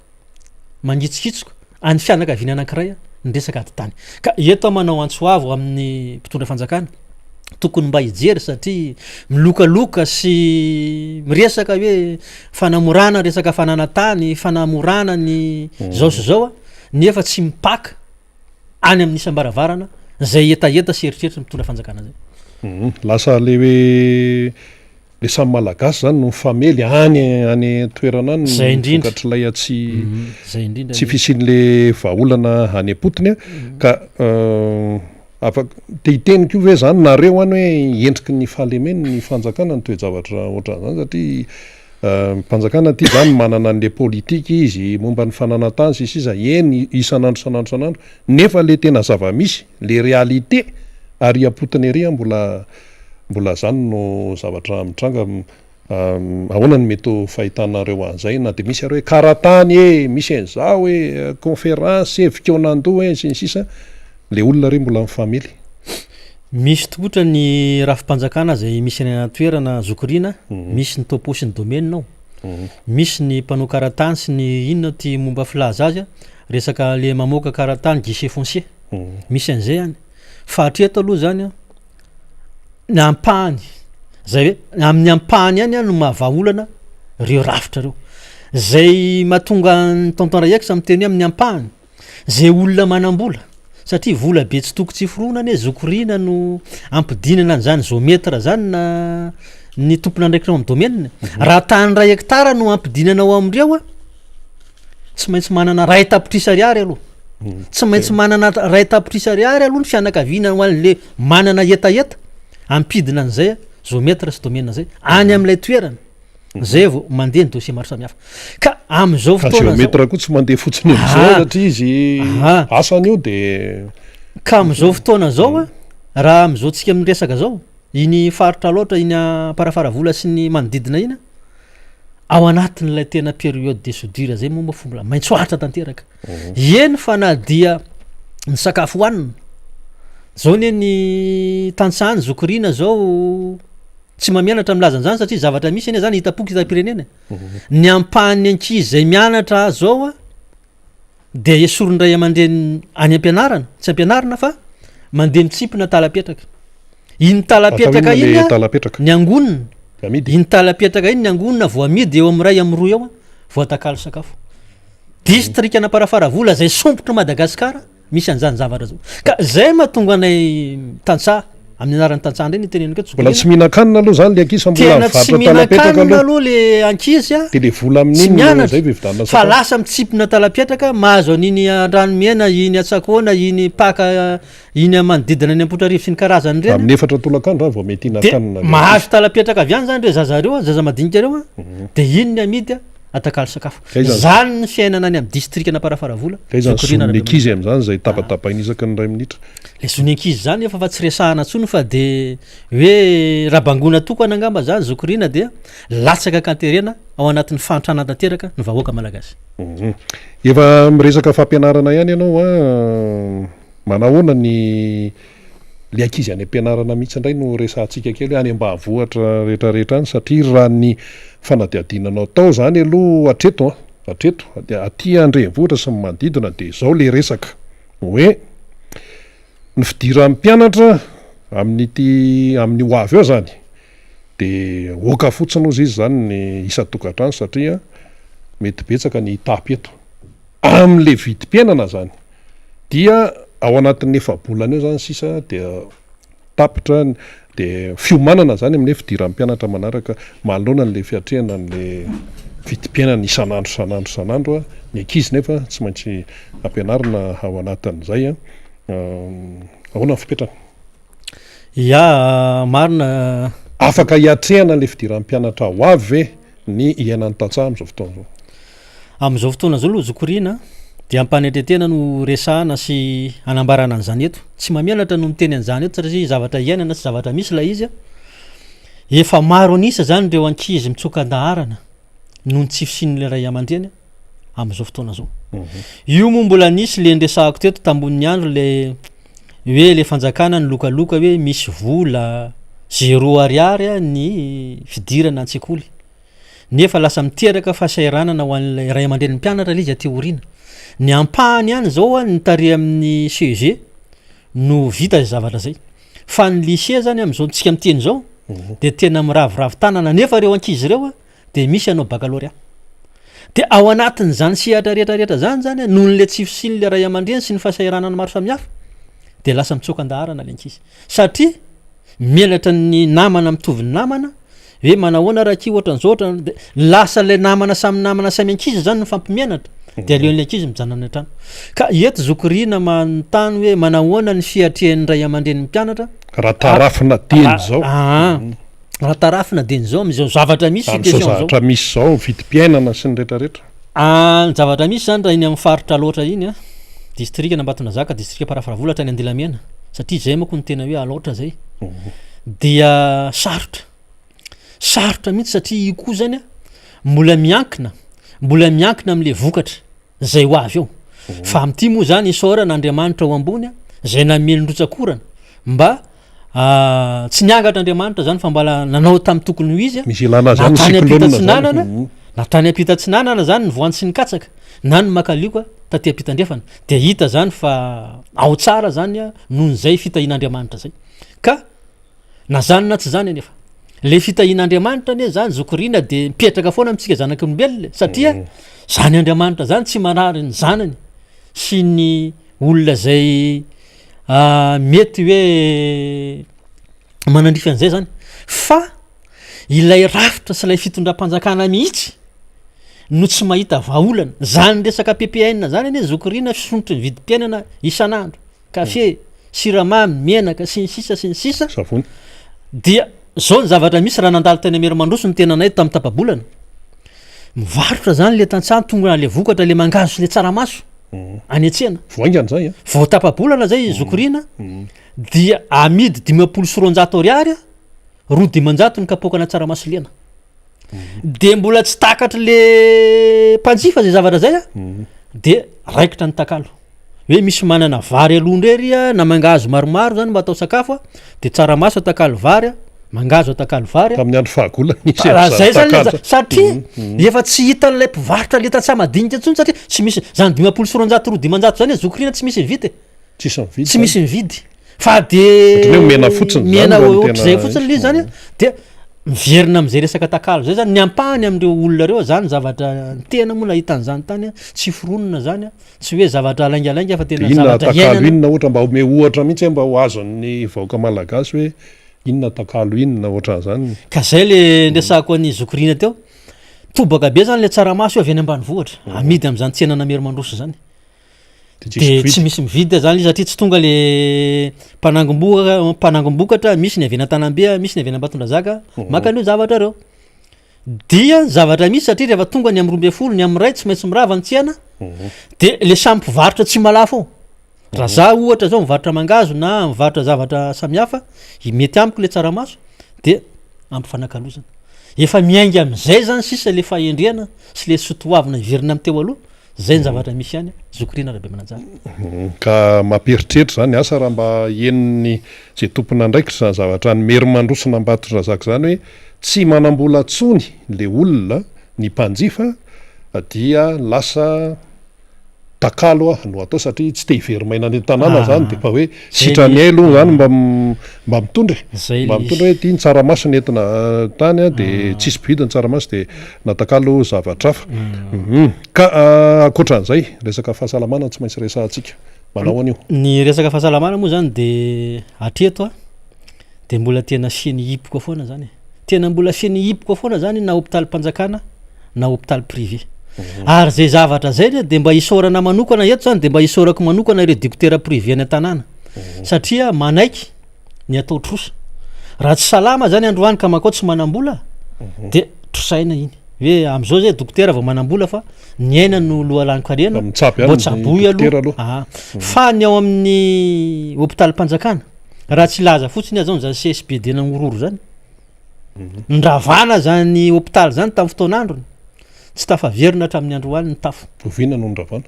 mangitsokitsoka any fianakaviana anankiray ny resaka ady tany. Ka eto aho manao antso avo amin'ny mpitondra fanjakana, tokony mba hijery satria milokaloka sy miresaka hoe fanamorana resaka fananan-tany, fanamorana ny zao sy zao nefa tsy mipaka any amin'ny isam-baravarana izay hetaheta sy eritreritry ny mpitondra fanjakana izay. Lasa le hoe le samy malagasy zany no mifamely any any an-toerana any Zay indrindra. vokatr'ilay tsy Zay indrindra tsy fisian'le vahaolana any am-potony a. Ka afaka te hiteny koa ve zany nareo any hoe endriky ny fahalemen'ny fanjakana ny toe-javatra ohatran'izany satria Mpanjakana ity zany manana an'le politika izy momba ny fananan-tany sy ny sisa eny isan'andro isan'andro isan'andro nefa le tena zava-misy le réalité ary am-potony ery mbola mbola zany no zavatra mitranga ahoana no mety ho fahitanareo an'izay na de misy ary hoe kara-tany e misy an'izao e conférence e fikaonan-doha e sy ny sisa le olona re mbola mifamely. Misy tokotra ny rafi-panjakana izay misy any an-toerana Zoky-Rina, misy ny topo sy ny domaine ao, misy ny mpanao karatany sy ny inona ty momba filaza azy, resaka le mamoaka karatany guichet foncier, misy an'izay any, fa hatreto aloha zany an, Ny ampahany, zay hoe amin'ny ampahany ihany no maha vahaolana reo rafitra reo. Zay mahatonga an'i tonton Raex miteny hoe amin'ny ampahany, zay olona manam-bola satria vola be tsy toko tsy forohona anie zoky-rina no ampidinana an'zany zometre zany na ny tompon'andraikitra ao am'domaine. Raha tany iray hectare no ampidinana ao amindreo a, tsy maintsy manana ray tapitrisa ariary aloha. Tsy maintsy manana ray tapitrisa ariary aloha ny fianakaviana ho an'le manana hetaheta ampidina an'izay zometre sy domaine zay any amin'ilay toerana zay vao mandeha ny dossier maro samihafa. Ka amin'izao Ka fotoana zao géomètre koa tsy mandeha fotsiny am'izao Aha. satria izy Aha. asany io de Ka amin'izao fotoana zao a, raha amin'izao tsika miresaka zao, iny faritra Alaotra iny Amparafaravola sy ny manodidina iny a, ao anatin'ilay tena période de soudure zay moa moa fomba maitso ahitra tanteraka. Eny fa na dia ny sakafo hohanina, zao anie ny tantsaha ny zokirina zao tsy mahamenatra milaza an'izany satria zavatra misy anie zany hitam-poko hitam-pirenena e. Ny ampahan'ny ankizy zay mianatra zao a dia esorin'ny ray aman-dreny any am-pianarana, tsy ampianarina fa mandeha mitsimpona talapetraka. Iny talapetraka Atao inona iny le a, talapetraka? ny angonina, Amidy? iny talapetraka iny ny angonina vao amidy eo amin'ny iray amin'ny roa eo a, vao atakalo sakafo. Distrikan'Amparafaravola izay sompitr'i Madagasikara misy an'izany zavatra zao. Ka zay mahatonga anay tantsaha, amin'ny anaran'ny tantsaha indray no itenenako eto Mbola tsy mihinan-kanina aloha zany le ankizy fa mbola Tena tsy mivarotra talapetraka mihinan-kanina aloha. aloha le ankizy a, De le vola tsy amin'iny no mianatra zay vao hividianana fa sakafo. lasa mitsimpona talapetraka, mahazo an'iny Andranomena, iny Antsakona, iny Paka, iny manodidina an'i Ampotrarivo sy ny karazany ireny. Amin'ny efatra tolakandro zany vao mety De hihinan-kanina le mahazo ankizy. talapetraka avy any zany reo zaza reo a, zaza madinika reo a, de iny ny amidy a, atakalo sakafo. Kay zany. Zany ny fiainana any amin'ny distrikan'Amparafaravola, Kay zany Zoky-Rina zon'ny ankizy Rabemanantsoa. amin'izany izay tapatapaina isaky ny iray minitra. Le zon'ny ankizy zany efa fa tsy resahana intsony fa de hoe raha bangoina tokana angamba zany Zoky-Rina dia latsaka an-katerena ao anatin'ny fahantrana tanteraka ny vahoaka malagasy. Efa miresaka fampianarana ihany ianao an, manahoana ny le ankizy any am-pianarana mihitsy indray no resahantsika kely hoe any ambanivohitra rehetra rehetra any satria raha ny fanadihadiana natao zany aloha hatreto an, hatreto dia aty an-drenivohitra sy ny manodidina dia izao le resaka hoe ny fidiran'ny mpianatra amin'ity amin'ny ho avy eo zany dia oka fotsiny ozy izy zany ny isan-tokantrano satria mety betsaka ny hitapy eto amin'le vidim-piainana zany. Dia ao anatin'ny efa-bolana eo zany sisa dia tapitra dia fiomanana zany amin'ny hoe fidiran'ny mpianatra manaraka manoloana an'le fiatrehana an'le vidim-piainana isan'andro isan'andro isan'andro a, ny ankizy nefa tsy maintsy ampianarina ao anatin'izay a, ahoana ny fipetrany? Ya, marina. Afaka hiatrehana ilay fidiran'ny mpianatra ho avy ve ny iainan'ny tantsaha amin'izao fotoana izao? Amin'izao fotoana izao aloha Zoky-Rina dia am-panetren-tena no resahana sy anambarana an'izany eto. Tsy mahamenatra no miteny an'izany eto satria zavatra iainana sy zavatra misy ilay izy. Efa maro an'isa izany ireo ankizy mitsoka an-daharana noho ny tsy fisian'ilay ray aman-dreny amin'izao fotoana izao. Io moa mbola nisy le niresahako teto tambonin'ny andro le hoe le fanjakana nilokaloka hoe misy vola zéro ariary ny fidirana an-tsekoly nefa lasa miteraka fahasahiranana ho an'ilay ray aman-drenin'ny mpianatra ilay izy aty aoriana. Ny ampahany ihany izao ny tary amin'ny CEG no vita izay zavatra izay. Fa ny lycée zany amin'izao tsika miteny izao de tena miraviravy tanana nefa ireo ankizy ireo dia misy hanao baccalauréat. Dia ao anatin'izany sehatra rehetra rehetra zany zany a, noho n'le tsy fisian'le ray aman-dreny sy ny fahasahiranana maro samihafa dia lasa mitsoaka an-daharana le ankizy satria menatra ny namana mitovy ny namana hoe manahoana raha akia ohatran'izao ohatran- de lasa le namana samy namana samy ankizy zany mifampimenatra de aleon'le ankizy mijanona any an-trano. Ka eto zoky Rina manontany hoe manahoana ny fiatrehan'ny ray aman-drenin'ny mpianatra Raha tarafina dieny izao. Aa. Raha tarafina dia izao amin'izao zavatra misy Amin'izao situation izao. zavatra misy izao, vidim-piainana sy ny rehetrarehetra. Ah, ny zavatra misy izany raha iny amin'ny faritra Alaotra iny an, distrikan'Ambatonazaka, distrika Amparafaravola hatrany Andilamena, satria izay manko no tena hoe Alaotra izay, dia sarotra, sarotra mihitsy satria io koa zany an, mbola miankina, mbola miankina amin'ilay vokatra. zay ho avy eo. Fa amin'ity moa zany isaorana Andriamanitra ao ambony zay namely ny rotsak'orana mba tsy niangatra Andriamanitra zany fa mbala nanao tamin'ny tokony ho izy Misy ilana azy na ihany ny tany cyclone zany. ampita-tsinanana na tany ampita-tsinanana zany ny voanjo sy ny katsaka na ny makalioka taty ampita-andrefana dia hita zany fa ao tsara zany noho izay fitahian'Andriamanitra zay ka. Na zany na tsy zany anefa, le fitahian'Andriamanitra anie zany zoky Rina de mipetraka foana amintsika zanak'olombelona e, satria zany Andriamanitra zany tsy manary ny zanany sy ny olona zay mety hoe manandrify an'izay zany fa ilay rafitra sy ilay fitondram-panjakana mihitsy no tsy mahita vahaolana. Zany resaka PPN zany anie zoky Rina fisondrotry ny vidim-piainana isan'andro. kafe, siramamy, menaka, sy ny sisa sy ny sisa, Savony. dia zao ny zavatra misy raha nandalo teny Amerimandroso ny tenanay tamin'ny tapa-bolana, mivarotra zany le tantsaha tonga le vokatra le mangahazo sy le tsaramaso any an-tsena. Vao haingana zay an. Vao tapa-bolana zay zoky Rina dia amidy 250 ariary, roa dimanjato ny kapoakana tsaramaso lena. De mbola tsy takatry le mpanjifa zay zavatra zay an, de raikitra ny takalo. Hoe misy manana vary aloha ndray ry a, na mangahazo maromaro zany mba atao sakafo a, de tsaramaso atakalo vary a, mangahazo atakalo vary a. Tamin'ny andro fahagola nisy Raha zay zany le takalo. za- satria efa tsy hitan'ilay mpivarotra le tantsaha madinika intsony satria tsy misy zany 250 roa 500 zany e zoky rina tsy misy mividy e. Tsisy mividy Tsy zany. misy mividy fa de Ohatran'ny hoe omena fotsiny zany mihena raha ny ohatr'izay tena fotsiny le izy. izy zany a, de miverina am'zay resaka takalo zay zany ny ampahany am'reo olona reo zany zavatra ny tena moa nahita an'zany tany a, tsy foronina zany a. Tsy hoe zavatra laingalainga fa tena Inona zavatra takalo iainana. inona ohatra mba omeo ohatra mihitsy hoe mba ho azon'ny vahoaka malagasy hoe inona takalo inona ohatran'izany. Ka zay le niresahako an'i zoky Rina teo, tobaka be zany le tsaramaso io avy any ambanivohitra, amidy am'zany tsenan'Amerimandroso zany. De tsisy De tsy mpividy. misy mividy zany izy satria tsy tonga le mpanangom-boka mpanangom-bokatra, misy ny avy any Antanambe, misy ny avy any Ambatondrazaka maka an'io zavatra reo. Dia zavatra misy satria rehefa tonga ny amin'ny 12, ny amin'ny iray tsy maintsy mirava ny tsena, de le samy mpivarotra tsy malafo ao. Raha za ohatra zao mivarotra mangahazo na mivarotra zavatra samihafa, i- mety amiko le tsaramaso de ampifanakalozana. Efa miainga am'zay zany sisa le fahendrena sy le soatoavina hiverina amin'ny teo aloha, zay ny zavatra misy any, Zoky Rina Rabemananjara. Ka mampieritreritra zany, asa raha mba henon'ny ze tompon'andraikitra zany zavatra any Merimandroso n'Ambatondrazaka zany hoe Tsy manambola tsony le olona, ny mpanjifa dia lasa takalo no atao satria tsy te hiverim'aina any an-tanàna zany de efa hoe sitrany hay aloha zany mba mba mitondra e, mba mitondra hoe ity ny tsaramaso nentina tany an de tsisy mpividy ny tsaramaso de natakalo zavatra hafa. Ka ankoatran'izay resaka fahasalamana tsy maintsy resahantsika, manao an'io. Ny resaka fahasalamana moa zany de hatreto an. de mbola tena feno hipoka foana zany e, tena mbola feno hipoka foana zany na hopitalim-panjakana na hopitaly privé, ary zay zavatra zay re de mba isaorana manokana eto zany de mba isaorako manokana ireo dokotera privé any an-tanàna satria manaiky ny atao trosa, raha tsy salama zany androany ka mankao tsy manam-bola de trosaina iny hoe am'zao zay dokotera vao manam-bola fa ny aina no loharanon-karena Mitsabo ihany mbô ny tsaboy dokotera aloha, aloha. aha, fa ny ao amin'ny hopitalim-panjakana Raha tsy hilaza fotsiny aho zao zany CSBD Nangororo zany, nindravana zany hopitaly zany tamin'ny fotoan'androny, tsy tafaverina hatramin'ny androany ny tafo. Oviana no nindravana?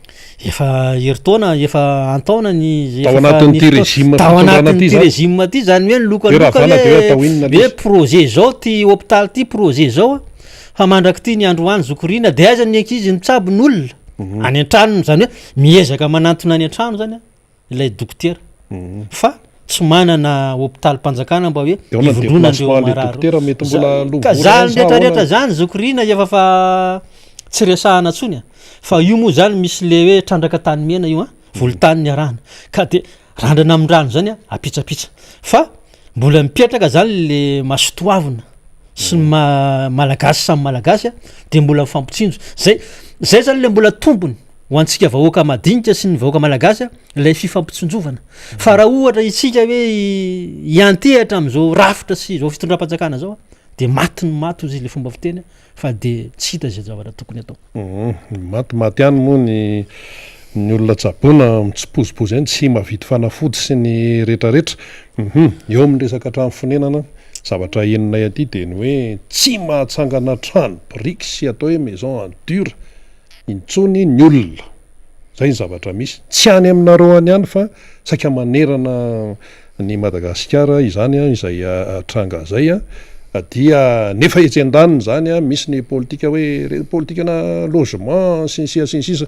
Efa herintaona, efa an-taonany izy Tao efa anatin'ity nisy régime fotoana. Tao fitondrana ity anatin'ity zany? régime ity zany hoe Hoe nilokaloka ravana dia hoe hoe atao inona hoe ilay izy? projet zao ty hopitaly ty, projet zao a, fa mandrak'ity ny androany zoky Rina de aiza ny ankizy mitsabo ny olona? Any an-tranony zany hoe miezaka manantona any an-trano zany a. ilay dokotera fa tsy manana hopitalim-panjakana mba hoe De ahoana ny hivondronan'ireo déplacement le marary dokotera mety mbola Za- aloha ka vola zany ihany sa rehetrarehetra ahoana? zany zoky Rina efa fa tsy resahana tsony a fa io moa zany misy le hoe trandraka tany mena io a volontany niarahana ka de randrana amin-drano zany a apitsapitsa fa mbola mipetraka zany le masotoavina sy ny maha malagasy samy malagasy a de mbola mifampitsinjo zay zay zany le mbola tombony ho antsika vahoaka madinika sy ny vahoaka malagasy a ilay fifampitsinjovana fa raha ohatra isika hoe hiantehatra amin'izao rafitra sy izao fitondram-panjakana zao a de maty ny maty hozy le fomba fiteny fa de tsy hita izay zavatra tokony atao. Maty maty ihany moa ny ny olona tsaboina mitsipozipozy any tsy mahavidy fanafody sy ny retraretra. Hum eo amin'ny resaka trano fonenana, zavatra henonay aty dia ny hoe tsy mahatsangana trano biriky sy atao hoe maison en dur intsony ny olona. Zay ny zavatra misy. Tsy any aminareo any ihany fa saika manerana an'i Madagasikara izany izay tranga izay dia nefa etsy andaniny izany misy ny politika hoe ireny politikana logement sy ny sisa sy ny sisa.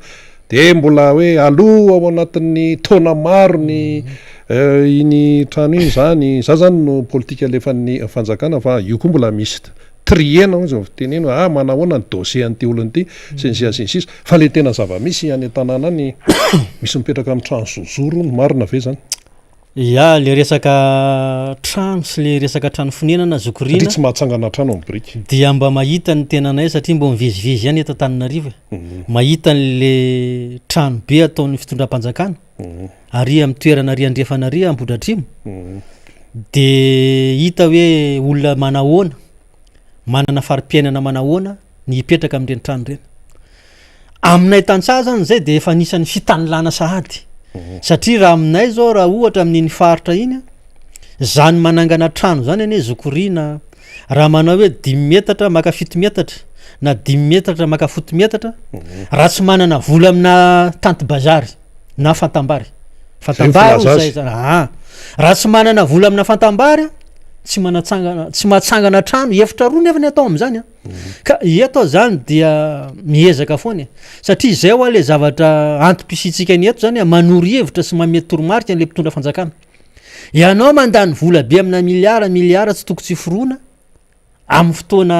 De mbola hoe aloa ao anatin'ny taona maro ny iny trano iny zany, za zany no politika alefan'ny fanjakana fa io koa mbola misy trier-na hoy zao fitenena hoe ah manahoana ny dossier an'ity olona ity sy ny sisa sy ny sisa fa le tena zava-misy any an-tanàna any misy mipetraka amin'ny trano zozoro hono, marina ve zany? Ya, le resaka trano sy le resaka trano fonenana zoky Satria Rina tsy mahatsangana trano amin'ny biriky. dia mba mahita ny tenanay satria mbô mivezivezy ihany eto Antananarivo e, mahita an'le trano be ataon'ny fitondram-panjakana ary amin'ny toerana ary andrefana ary Ambohidratrimo de hita hoe olona manahoana, manana fari-piainana manahoana ny hipetraka amin'ireny trano ireny. Aminay tantsaha zany zay de efa anisan'ny fitanilana sahady satria raha aminay zao raha ohatra amin'iny faritra iny a, zany manangana trano zany anie zokorina raha manao hoe dimy metatra maka fito metatra na dimy metatra maka fito metatra raha tsy manana vola amina tanty bazary na fantambary, fantambary hozy zay zany aa, raha tsy manana vola amina fantambary a tsy manatsangana tsy mahatsangana trano efitra roa nefa ny atao am'zany a. Ka eto aho zany dia miezaka foana e, satria izay hoa le zavatra antom-pisiantsika ny eto zany a, manoro hevitra sy manome toromarika an'le mpitondra fanjakana. Ianao mandany vola be amina miliara miliara tsy toko tsy foroana amin'ny fotoana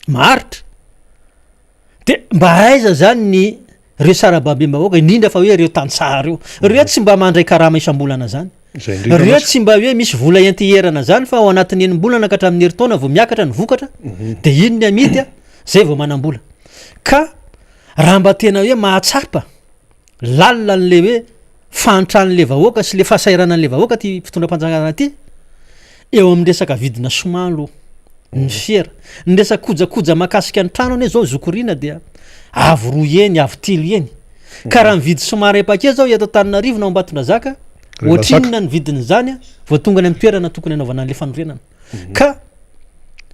maharitra, de mba aiza zany ny reo sarababem-bahoaka indrindra fa hoe reo tantsaha reo, reo tsy mba mandray karama isam-bolana zany. Izay indrindra Reo mantsy. tsy mba hoe misy vola enti-hierana zany fa ao anatin'ny enim-bolana ka hatramin'ny herintaona vao miakatra ny vokatra de iny ny amidy a, zay vao manam-bola. Ka raha mba tena hoe mahatsapa lalina an'le hoe fahantran'le vahoaka sy le fahasahiranan'le vahoaka ty fitondram-panjakana ty, eo amin'ny resaka vidina ciment aloha, ny fera, ny resaka kojakoja mahakasika ny trano anie zao zokorina dia avo roa heny, avo telo heny. Ka raha mividy ciment iray paquet zao eto Antananarivo na ao Ambatondrazaka, ohatrinona ny vidin'izany vao tonga any amin'ny toerana tokony hanaovana an'le fanorenana. Ka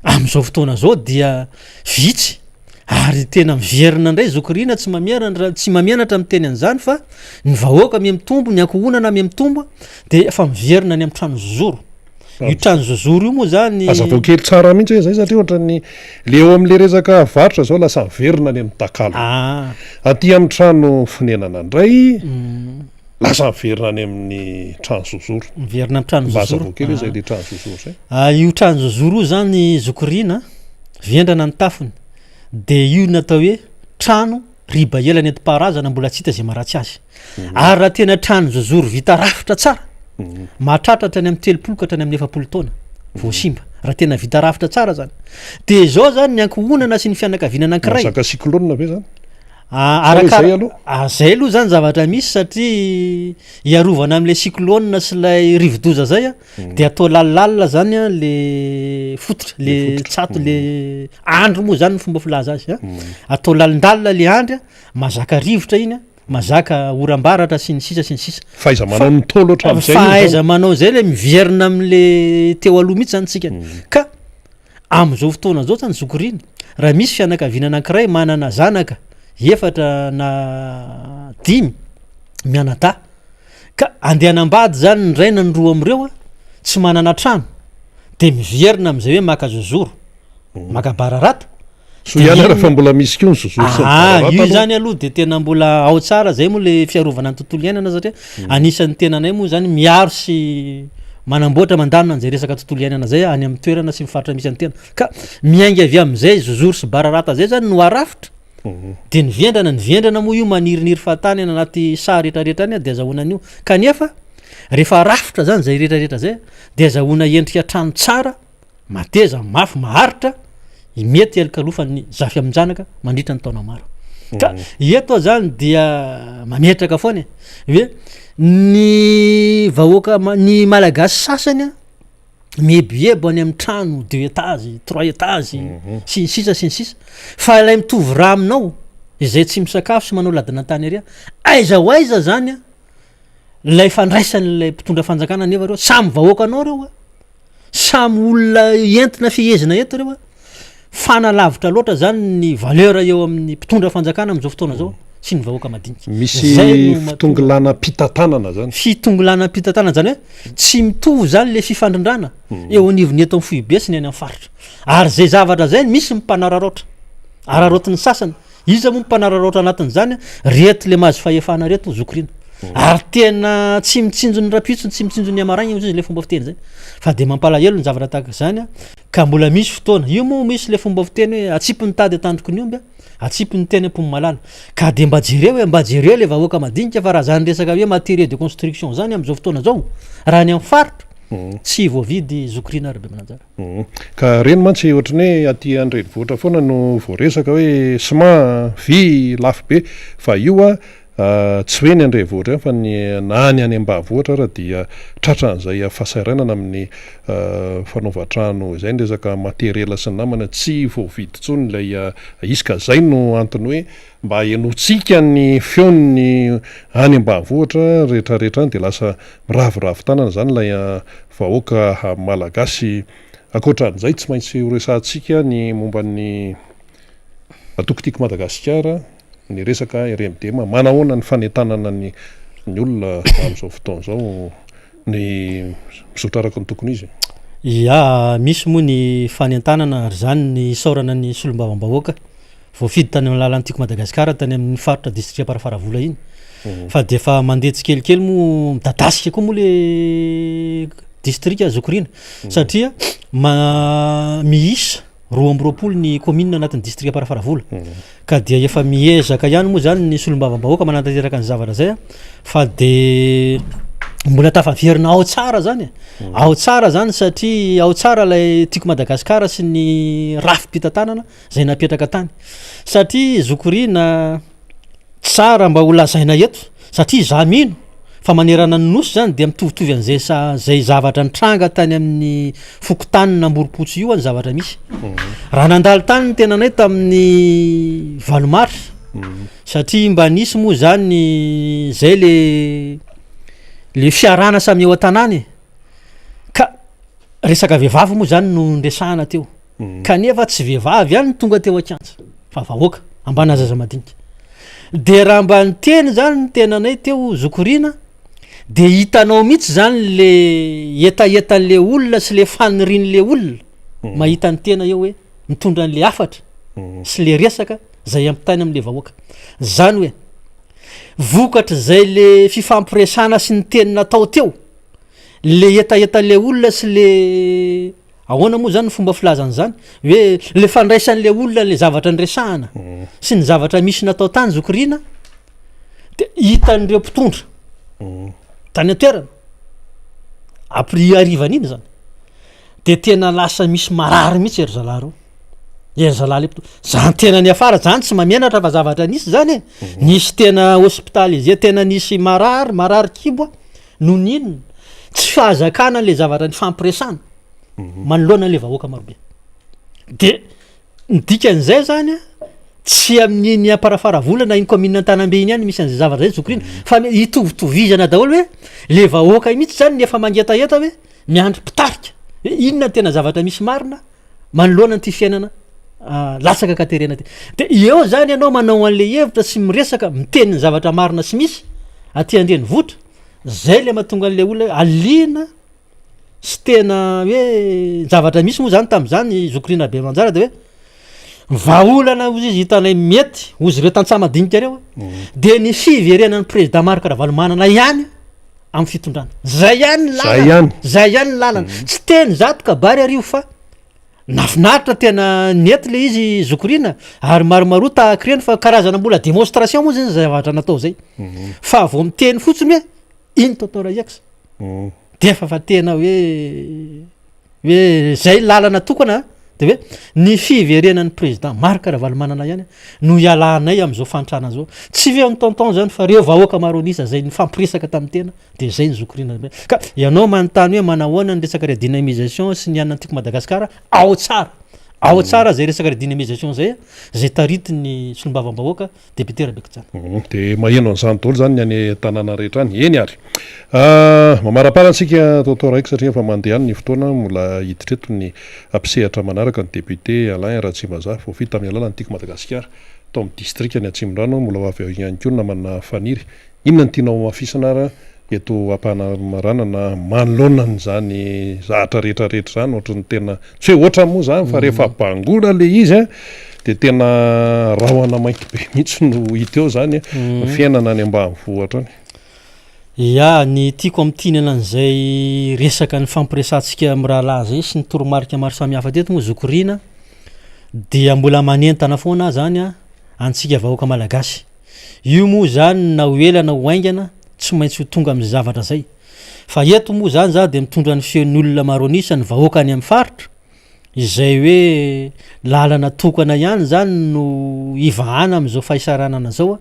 amin'izao fotoana izao dia vitsy ary tena miverina indray zoky Rina tsy mamerana tsy mamenatra miteny an'izany fa ny vahoaka miha mitombo, ny ankohonana miha mitombo dia efa miverina any amin'ny trano zozoro. Io trano zozoro io moa zany. Hazavao kely tsara mihitsy hoe zay satria ohatran'ny le eo amin'le resaka varotra zao lasa miverina any amin'ny takalo. Ah. Aty amin'ny trano fonenana indray lasa miverina any amin'ny trano zozoro. Miverina amin'ny trano Mba zozoro. hazavao kely hoe zay le trano zozoro zay. Ah, io trano zozoro io zany zoky Rina, vendrana ny tafony de io natao hoe trano riba ela nentim-paharazana mbola tsy hita izay maharatsy azy. Ary raha tena trano zozoro vita rafitra tsara, mahatratra hatrany amin'ny 30 ka hatrany amin'ny 40 taona vao simba, raha tena vita rafitra tsara zany. De izao zany ny ankohonana sy ny fianakaviana anankiray. Mahazaka cyclone ve zany? Ah, Sa hoe arakara- zay aloha? Ah, zay aloha zany zavatra misy satria hiarovana amin'ilay cyclone sy ilay rivodoza zay a, de atao lalindalina zany a le fototra, Le le fototra. tsato, le andry moa zany ny fomba filaza azy a, atao lalindalina le andry a, mahazaka rivotra iny a, mahazaka oram-baratra sy ny sisa sy ny sisa. Fahaiza-manao ny Ntaolo hatramin'izay io zany. Fahaiza-manao zay le miverina amin'le teo aloha mihitsy zany tsika. Ka amin'izao fotoana izao zany zoky Rina, raha misy fianakaviana anankiray manana zanaka efatra na dimy mianadahy, ka andeha hanambady zany ny iray na ny roa amin'ireo a, tsy manana trano, de miverina amin'izay hoe maka zozoro, maka bararata, Soa ihany ary fa mbola misy koa ny zozoro sy ny Aa, bararata io aloha. zany aloha de tena mbola ao tsara zay moa le fiarovana ny tontolo iainana satria anisan'ny tenanay moa zany miaro sy manamboatra mandamina an'izay resaka tontolo iainana zay any amin'ny toerana sy ny faritra misy an'ny tena ka miainga avy amin'izay zozoro sy bararata zay zany no arafitra de ny vendrana, ny vendrana moa io maniriniry fahatany any anaty saha retraretra any de azahoana an'io kanefa rehefa arafitra zany zay retraretra zay de azahoana endrika trano tsara Mateza, mafy, maharitra, mety hialokalofan'ny zafy amin-janaka mandritra ny taona maro. Ka eto aho zany dia mametraka foana e, hoe ny vahoaka ma- ny Malagasy sasany a, mieboebo any amin'ny trano deux étages, trois étages, sy ny sisa sy ny sisa, fa ilay mitovy rà aminao izay tsy misakafo sy manao ladina an-tany ery a, aiza ho aiza zany a ilay fandraisan'ilay mpitondra fanjakana nefa reo, samy vahoakanao reo a. Samy olona entina fehezina eto ireo a! Fanalavitra loatra zany ny valeur eo amin'ny mpitondra fanjakana amin'izao fotoana izao sy ny vahoaka madinika. Misy Zay no mahatonga. fitongilanam-pitantanana zany. Fitongilanam-pitantanana zany hoe tsy mitovy zany le fifandrindrana eo anivon'ny eto amin'ny foibe sy ny any amin'ny faritra. Ary zay zavatra zay misy ny mpanararaotra. Araraotin'ny sasany. Iza moa mpanararaotra anatin'izany? Reto le mahazo fahefana reto zoky rina. Ary tena tsy mitsinjo ny rampitso, tsy mitsinjo ny amaraigna hozy izy le fomba fiteny zay. Fa de mampalahelo ny zavatra tahaka izany a, ka mbola misy fotoana. Io moa misy le fomba fiteny hoe atsipy ny tady an-tandroky ny omby a, atsipy ny teny am-pon'ny malala. Ka de mba jereo e, mba jereo le vahoaka madinika fa raha zany resaka hoe matériaux de construction zany am'zao fotoana zao, raha any am'faritra, tsy voavidy zoky rina Rabemananjara. Ka reny mantsy ohatran'ny hoe aty an-drenivohitra foana no voaresaka hoe ciment, vy, lafo be fa io a tsy hoe ny an-drenivohitra ihany fa ny na ny any ambanivohitra ara dia tratran'izay fahasahiranana amin'ny fanaovan-trano izay ny resaka materiel sy ny namany tsy voavidy intsony ilay izy ka izay no antony hoe mba henointsika ny feon'ny any ambanivohitra rehetrarehetra any dia lasa miraviravy tanana izany ilay vahoaka malagasy. Ankoatra an'izay, tsy maintsy horesahantsika ny momba ny Antoko Tiako Madagasikara, ny resaka RMDM. Manahoana ny fanentanana ny ny olona amin'izao fotoana izao, ny mizotra araka ny tokony izy? Ya, misy moa ny fanentanana ary izany ny isaorana ny solombavambahoaka voafidy tany amin'ny lalan'ny Tiako Madagasikara tany amin'ny faritra distrika Amparafaravola iny fa dia efa mandeha tsikelikely moa midadasika koa moa le distrika Zokorina satria ma- miisa 22 ny commune anatin'ny distrika Amparafaravola ka dia efa miezaka ihany moa zany ny solombavambahoaka manatanteraka ny zavatra zay a fa de mbola tafaverina ao tsara zany e ao tsara zany satria ao tsara lay Tiako Madagasikara sy ny rafi-pitantanana zay napetraka tany satria zokorina tsara mba ho lazaina eto satria za mino fa manerana ny nosy zany dia mitovitovy an'izay sa- zay zavatra nitranga tany amin'ny fokontany Namborompotsy io ny zavatra misy raha nandalo tany ny tenanay tamin'ny valo marsa satria mba nisy moa zany zay le le fiarahana samy eo an-tanàna e ka resaka vehivavy moa zany no niresahana teo Kanefa tsy vehivavy ihany no tonga teo an-kianja fa vahoaka, ambana zaza madinika. De raha mba niteny zany ny tenanay teo zoky Rina de hitanao mihitsy zany le hetahetan'le olona sy le fanirian'le olona mahita ny tena eo hoe mitondra an'le hafatra sy le resaka zay ampitaina am'le vahoaka. Zany hoe vokatr'izay le fifampiresahana sy ny teny natao teo, le hetahetan'le olona sy le Ahoana moa zany ny fomba filaza an'izany? Hoe le fandraisan'le olona le zavatra niresahana sy ny zavatra misy natao tany zoky Rina de hitan'ireo mpitondra tany an-toerana après harivan'iny zany de tena lasa misy marary mihitsy ery zalahy reo, ery zalahy le mpitondra, zany tena niafara zany tsy mahamenatra fa zavatra nisy zany e, nisy tena hospitalisé tena nisy marary marary kibo a. Noho ny inona? Tsy fahazakana an'ilay zavatra nifampiresahana manoloana an'ilay vahoaka marobe. De ny dikan'izay zany a, tsy amin'iny Amparafaravola na iny commune Antanambe iny ihany misy an'izay zavatra zay zoky rina fa itovitovizana daholo hoe le vahoaka mihitsy zany no efa mangetaheta hoe miandry mpitarika hoe inona ny tena zavatra misy marina manoloana an'ity fiainana latsaka an-katerena ty. De eo zany ianao manao an'le hevitra sy miresaka, miteny ny zavatra marina sy misy aty an-drenivohitra, zay le mahatonga an'le olona hoe alina sy tena hoe zavatra misy moa zany tam'zany zoky Rina Rabemanjara de hoe vahaolana hozy izy hitanay mety hozy ireo tantsaha madinika reo de ny fiverenan'ny président Marc Ravalomanana ihany amin'ny fitondrana. Zay ihany ny Zay ihany. lalana, zay ihany ny lalana. Tsy teny zato kabary ary io fa nafinaritra tena nety le izy zoky Rina ary maromaroa tahaka ireny fa karazana mbola démonstration moa zany zay zavatra natao zay. Fa vao miteny fotsiny hoe iny tonton Raex de efa fa tena hoe hoe zay lalana tokana de hoe ny fiverenan'ny président Marc Ravalomanana ihany no ialanay am'zao fahantrana zao. Tsy feon'ny tonton zany fa reo vahoaka maro an'isa zay nifampiresaka tamin'ny tena de zay ny zoky Rina. Ka ianao manontany hoe manahoana ny resaka redynamisation sy ny anona Tiako Madagasikara, ao tsara, ao tsara zay resaka redynamisation zay, zay taritin'ny solombavambahoaka Député Rabekotsana. Dia maheno an'izany daholo izany ny any an-tanàna rehetra any. Eny ary. Mamaraparana isika Tonton Raiko satria efa mandeha any ny fotoana, mbola hiditra eto ny mpisehatra manaraka ny député Alain Ratsimbazaha, voafidy tamin'ny alalan'ny Tiako Madagasikara tao amin'ny distrikan'i Atsimondrano, mbola ho avy ao ihany koa ny namana Faniry. Inona no tianao hamafisina ary eto am-panamaranana manoloana an'izany zahatra rehetra rehetra izany, ohatran'ny tena, tsy hoe ohatrany moa izany fa rehefa bangoina ilay izy an! Dia tena rahona mainty be mihitsy no hita eo zany ny fiainana any ambanivohitra any. Ya, ny tiako amintinana an'izay resaka nifampiresahantsika mirahalahy zay sy ny toromarika maro samihafa teto moa zoky Rina dia mbola manentana foana aho zany an, antsika vahoaka malagasy. Io moa zany na ho ela na ho haingana tsy maintsy ho tonga amin'izay zavatra zay. Fa eto moa zany za dia mitondra ny feon'ny olona maro an'isa, ny vahoaka any amin'ny faritra, Izay hoe lalana tokana ihany izany no hivahana amin'izao fahisaranana izao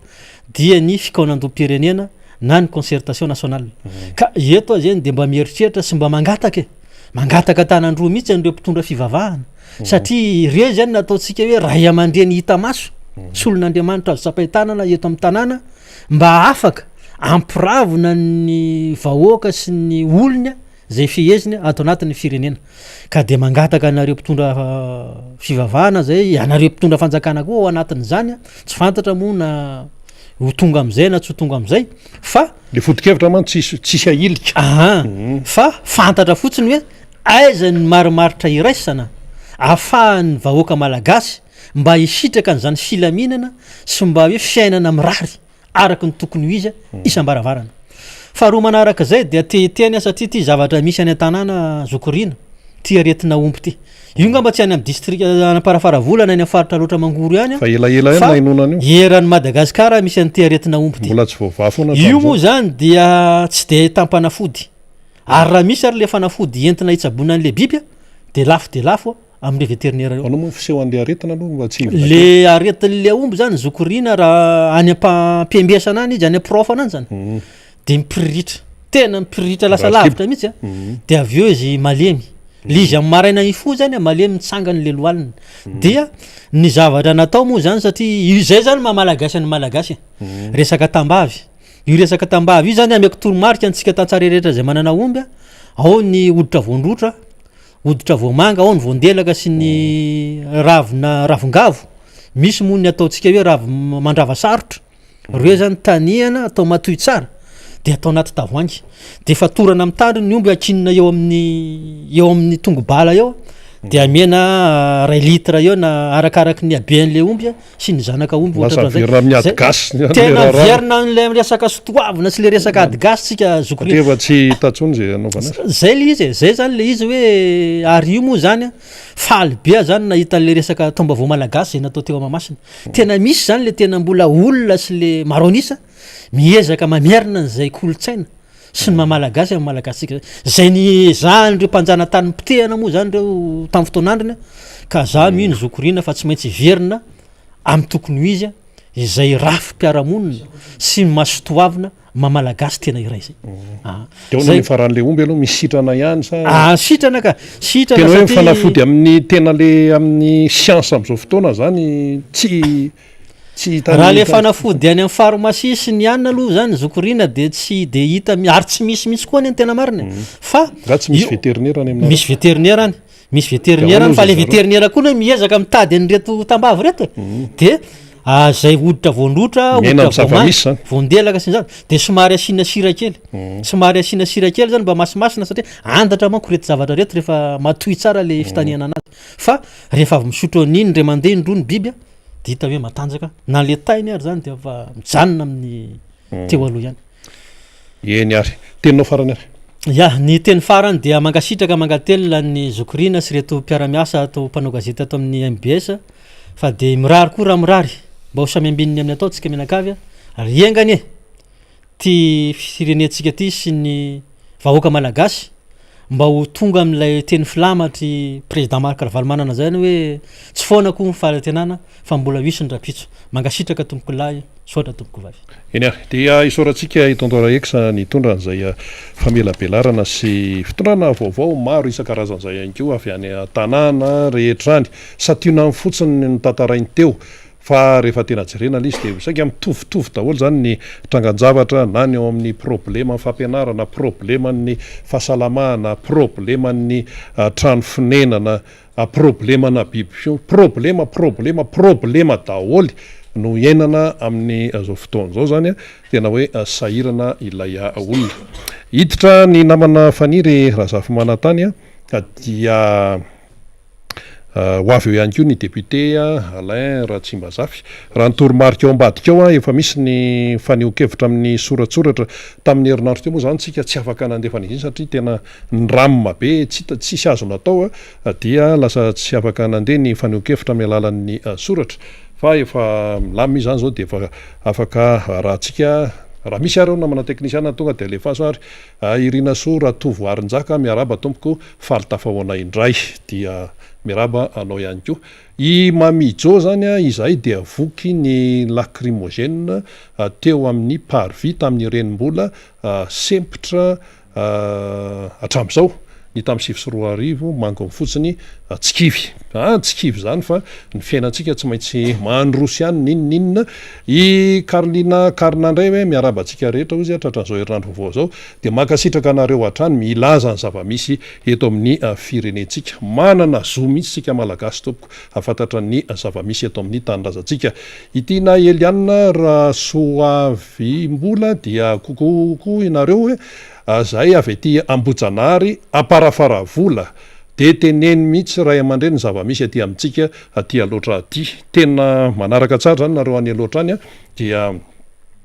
dia ny fikaonandoham-pirenena na ny concertation nationale. Ka eto aho izany dia mba mieritreritra sy mba mangataka e, mangataka an-tanan-droa mihitsy an'ireo mpitondra fivavahana satria ireo izany no ataontsika hoe ray aman-dreny hita maso, solon'Andriamanitra azo tsapain-tanana eto amin'ny tanàna mba afaka hampiravona ny vahoaka sy ny olony izay feheziny ato anatin'ny firenena. Ka dia mangataka anareo mpitondra fivavahana zay, ianareo mpitondra fanjakana koa ao anatin'izany, tsy fantatra moa na ho tonga am'izay na tsy ho tonga am'izay fa. Le foto-kevitra mantsy tsisy tsisy ahilika. Aha, fa fantatra fotsiny hoe aiza ny marimaritra iraisana ahafahan'ny vahoaka malagasy mba hisitraka an'izany filaminana sy mba hoe fiainana mirary. araka ny tokony ho izy isam-baravarana. Faharoa manaraka izay dia te hiteny aho satria ity zavatra misy any an-tanàna zoky Rina, ity aretina omby ity. Io ngamba tsy any amin'ny distrika any Amparafaravola na any amin'ny faritra Alaotra Mangoro ihany Fa elaela ihany fa nahenoana an'io. eran'i Madagasikara misy an'ity aretina omby ity. Mbola tsy voavaha foana Io hatramin'izao. moa izany dia tsy dia ahitam-panafody. Ary raha misy ary ilay fanafody entina hitsaboana an'ilay biby dia lafo dia lafo. amin'ireo vétérinaire ireo. Ahoana moa ny fisehoan'ilay aretina aloha mba tsy hivina kely? Le aretin'le omby zany zokorina raha any am-pampiambesana any izy, any am-piraofana any zany de mipiriritra, tena mipiriritra lasa Marary lavitra mihitsy a, de avy eo izy malemy, le izy amin'ny maraina hifoha zany a malemy mitsangana le lohaliny, dia ny zavatra natao moa zany satria io zay zany maha malagasy an'ny malagasy e, resaka tambavy, io resaka tambavy io zany ameko toromarika antsika tantsaha rehetra zay manana omby a, ao ny hoditra voandrotra, Hoditra voamanga, ao ny voandelaka sy ny ravina ravingavo, misy moa ny ataontsika hoe ravi-mandrava sarotra, reo zany tanihana atao matoy tsara de atao anaty tavoahangy, de fatorana amin'ny tandrony ny omby ankinina eo amin'ny eo amin'ny tongo-bala eo de amena ray litre eo na arakaraky ny haben'le omby sy ny zanaka omby Lasa ohatrohatran'izay. averina amin'ny ady Zay- gasy ny tena raharaha. miverina an'ilay resaka sotoavina sy le resaka ady gasy tsika zoky Satria efa tsy hita intsony izay hanaovana azy. Zay le izy e, zay zany le izy hoe ary io moa zany a, faly be aho zany nahita an'le resaka taom-baovao malagasy zay natao teo Mahamasina. Tena misy zany le tena mbola olona sy le maro an'isa miezaka mamerina an'izay kolontsaina sy ny maha malagasy amin'ny malagasintsika zay. Zay niezahan'ireo mpanjanatany nipotehana moa zany ireo tamin'ny fotoan'androny a, ka za mino zoky Rina fa tsy maintsy hiverina amin'ny tokony ho izy izay rafi-piarahamonina sy ny maha sotoavina maha malagasy tena iray izay. Ah, De ahoana ny faran'le omby aloha misy sitrana ihany sa? Ah, sitrana ka, sitrana Tena hoe fanafody amin'ny tena le amin'ny siansa amin'izao fotoana zany tsy tsy hita Raha le fanafody any amin'ny pharmacie sy ny anona aloha zany zoky Rina de tsy de hita mi- ary tsy misy mihitsy koa anie ny tena marina e. Fa Nga tsy misy io- vétérinaire any aminareo? Misy vétérinaire any. Misy vétérinaire any fa le vétérinaire koa anie miezaka mitady an'ireto tambavy ireto e. De zay hoditra voandrotra, Miaina hoditra amin'ny voamanga, zava-misy zany. voandelaka sy ny zany de somary asiana sira kely. Somary asiana sira kely zany mba masimasina satria andatra manko ireto zavatra ireto rehefa matoy tsara le fitanihana anazy. Fa rehefa avy misotro an'iny indray mandeha indroa ny biby a de hita hoe matanjaka na le tainy ary zany de efa mijanona amin'ny teo aloha ihany. Eny ary. Teninao farany ary. Ya, ny teny farany dia mankasitraka mankatelina an'i Zoky Rina sy ireto mpiara-miasa ato mpanao gazety ato amin'ny mbs fa dia mirary koa raha mirary mba ho samy ambininy amin'ny atao tsika mianakavy ary enga anie ty firenentsika ty sy ny vahoaka malagasy mba ho tonga amin'ilay teny filamatry président Marc Ravalomanana zay ny hoe tsy foana koa ny fanantenana fa mbola ho hisy ny rahampitso. Mankasitraka tompokolahy, misaotra tompokovavy. Eny ary, dia isaorantsika i Tonton Raex nitondra an'izay famelabelarana sy fitondrana vaovao maro isan-karazany izay ihany koa avy any an-tanàna rehetra any. Santionany fotsiny ny notantarainy teo Fa rehefa tena jerena ilay izy dia saika mitovitovy daholo izany ny trangan-javatra na ny ao amin'ny probleman'ny fampianarana, probleman'ny fahasalamana, probleman'ny trano fonenana, problemana biby fiompy, problema, problema, problema daholo no iainana amin'izao fotoana izao izany an, tena hoe sahirana ilay olona. Hiditra ny namana Faniry Razafimanantany dia. Ho avy eo ihany koa ny député Alain Ratsimbazafy. Raha ny toromarika ao ambadika ao, efa misy ny fanehoan-kevitra amin'ny soratsoratra. Tamin'ny herinandro teo moa izany tsika tsy afaka nandefa an'izy iny satria tena niram be, tsy hita, tsisy azo natao dia lasa tsy afaka nandeha ny fanehoan-kevitra amin'ny alalan'ny soratra. Fa efa milamina izy izany izao dia efa afaka arahantsika. Raha misy ary ao namana teknisiana tonga dia alefaso ary. Irinasoa Ratovoarinjaka, miarahaba tompoko, faly tafahoana indray. Dia miarahaba anao ihany koa. I Mamijo zany izahay dia voky ny lacrymogène teo amin'ny parvis tamin'ireny mbola sempotra Hatramin'izao, ny tamin'ny 2009, manginy fotsiny, tsy kivy. Ah, tsy kivy izany fa ny fiainantsika tsy maintsy mandroso ihany n'inon'inona. I Carlina Carna indray hoe miarahaba antsika rehetra hozy tratran'izao herinandro vaovao izao. Dia mankasitraka anareo hatrany milaza ny zava-misy eto amin'ny firenentsika. Manana zo mihitsy isika Malagasy tompoko hahafantatra ny zava-misy eto amin'ny tanindrazantsika. I Tiana Eliane Rasoavimbola dia coucou koa ianareo hoe zahay avy aty Ambohijanahary Amparafaravola dia teneno mihitsy ray aman-dreny ny zava-misy aty amintsika aty Alaotra aty. Tena manaraka tsara zany nareo any Alaotra any dia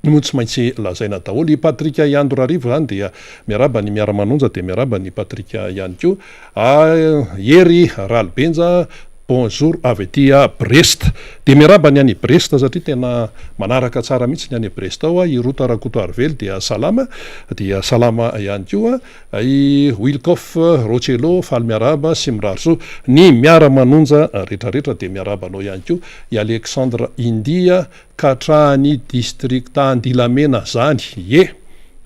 io moa tsy maintsy lazaina daholo. I Patrick Iando Rarivo zany dia miarahaba ny miara-manonja dia miarahaba an'i Patrick ihany koa. Hery Ralibenja Bonjour avy aty Brest. Dia miarahaba ny any Brest satria tena manaraka tsara mihitsy ny any Brest ao. I Rota Rakotoarivelo dia salama, dia salama ihany koa. I Wilkoff Rocello faly miarahaba sy mirary soa. Ny miara-manonja retraretra dia miarahaba anao ihany koa. I Alexandre India Ka hatrany district Andilamena zany ie!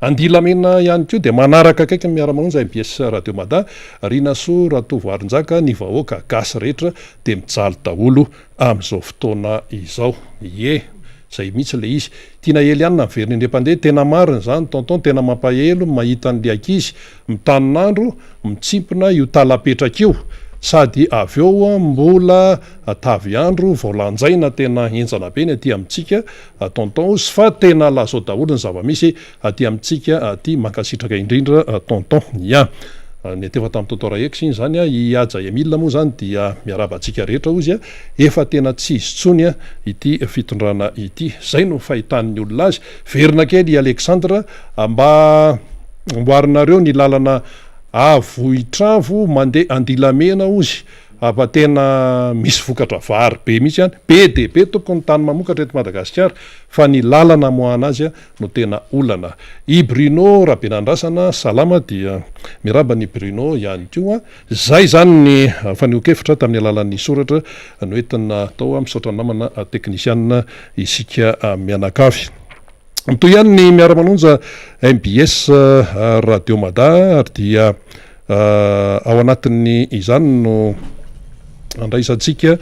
Andilamena ihany koa dia manaraka akaiky ny miara-manonja mbs Radio Mada, Rinasoa Ratovoarinjaka, ny vahoaka gasy rehetra dia mijaly daholo amin'izao fotoana izao ie! Zay mihitsy le izy. Tiana Eliane miverina indray mpandeha, tena marina izany tonton, tena mampahelo ny mahita an'le ankizy mitanin'andro mitsimpona io talapetraka io sady avy eo mbola tavy andro vao lanjaina tena henjana be ny aty amintsika tonton ozy fa tena lazao daholo ny zava-misy aty amintsika aty mankasitraka indrindra tonton ya niantefa tamin'i tonton Rahex iny zany i Haja Emile moa zany dia miarahaba antsika rehetra ozy efa tena tsy izy tsony ity fitondrana ity zay no fahitan'ny olona azy verina kely i Alexandre mba amboarinareo ny lalana Avohitravo mandeha Andilamena ozy fa tena misy vokatra vary be mihitsy any, be dia be tompoko ny tany mamokatra eto Madagasikara fa ny lalana amoahana azy no tena olana. I Bruno Rabenandrasana salama dia miraba an'i Bruno ihany koa. Zay zany ny fanehoan-kevitra tamin'ny alalan'ny soratra noentina tao. Misaotra namana teknisianina isika mianakavy. Mitohy ihany ny miara-manonja mbs Radio Mada ary dia ao anatin'ny izany no andraisantsika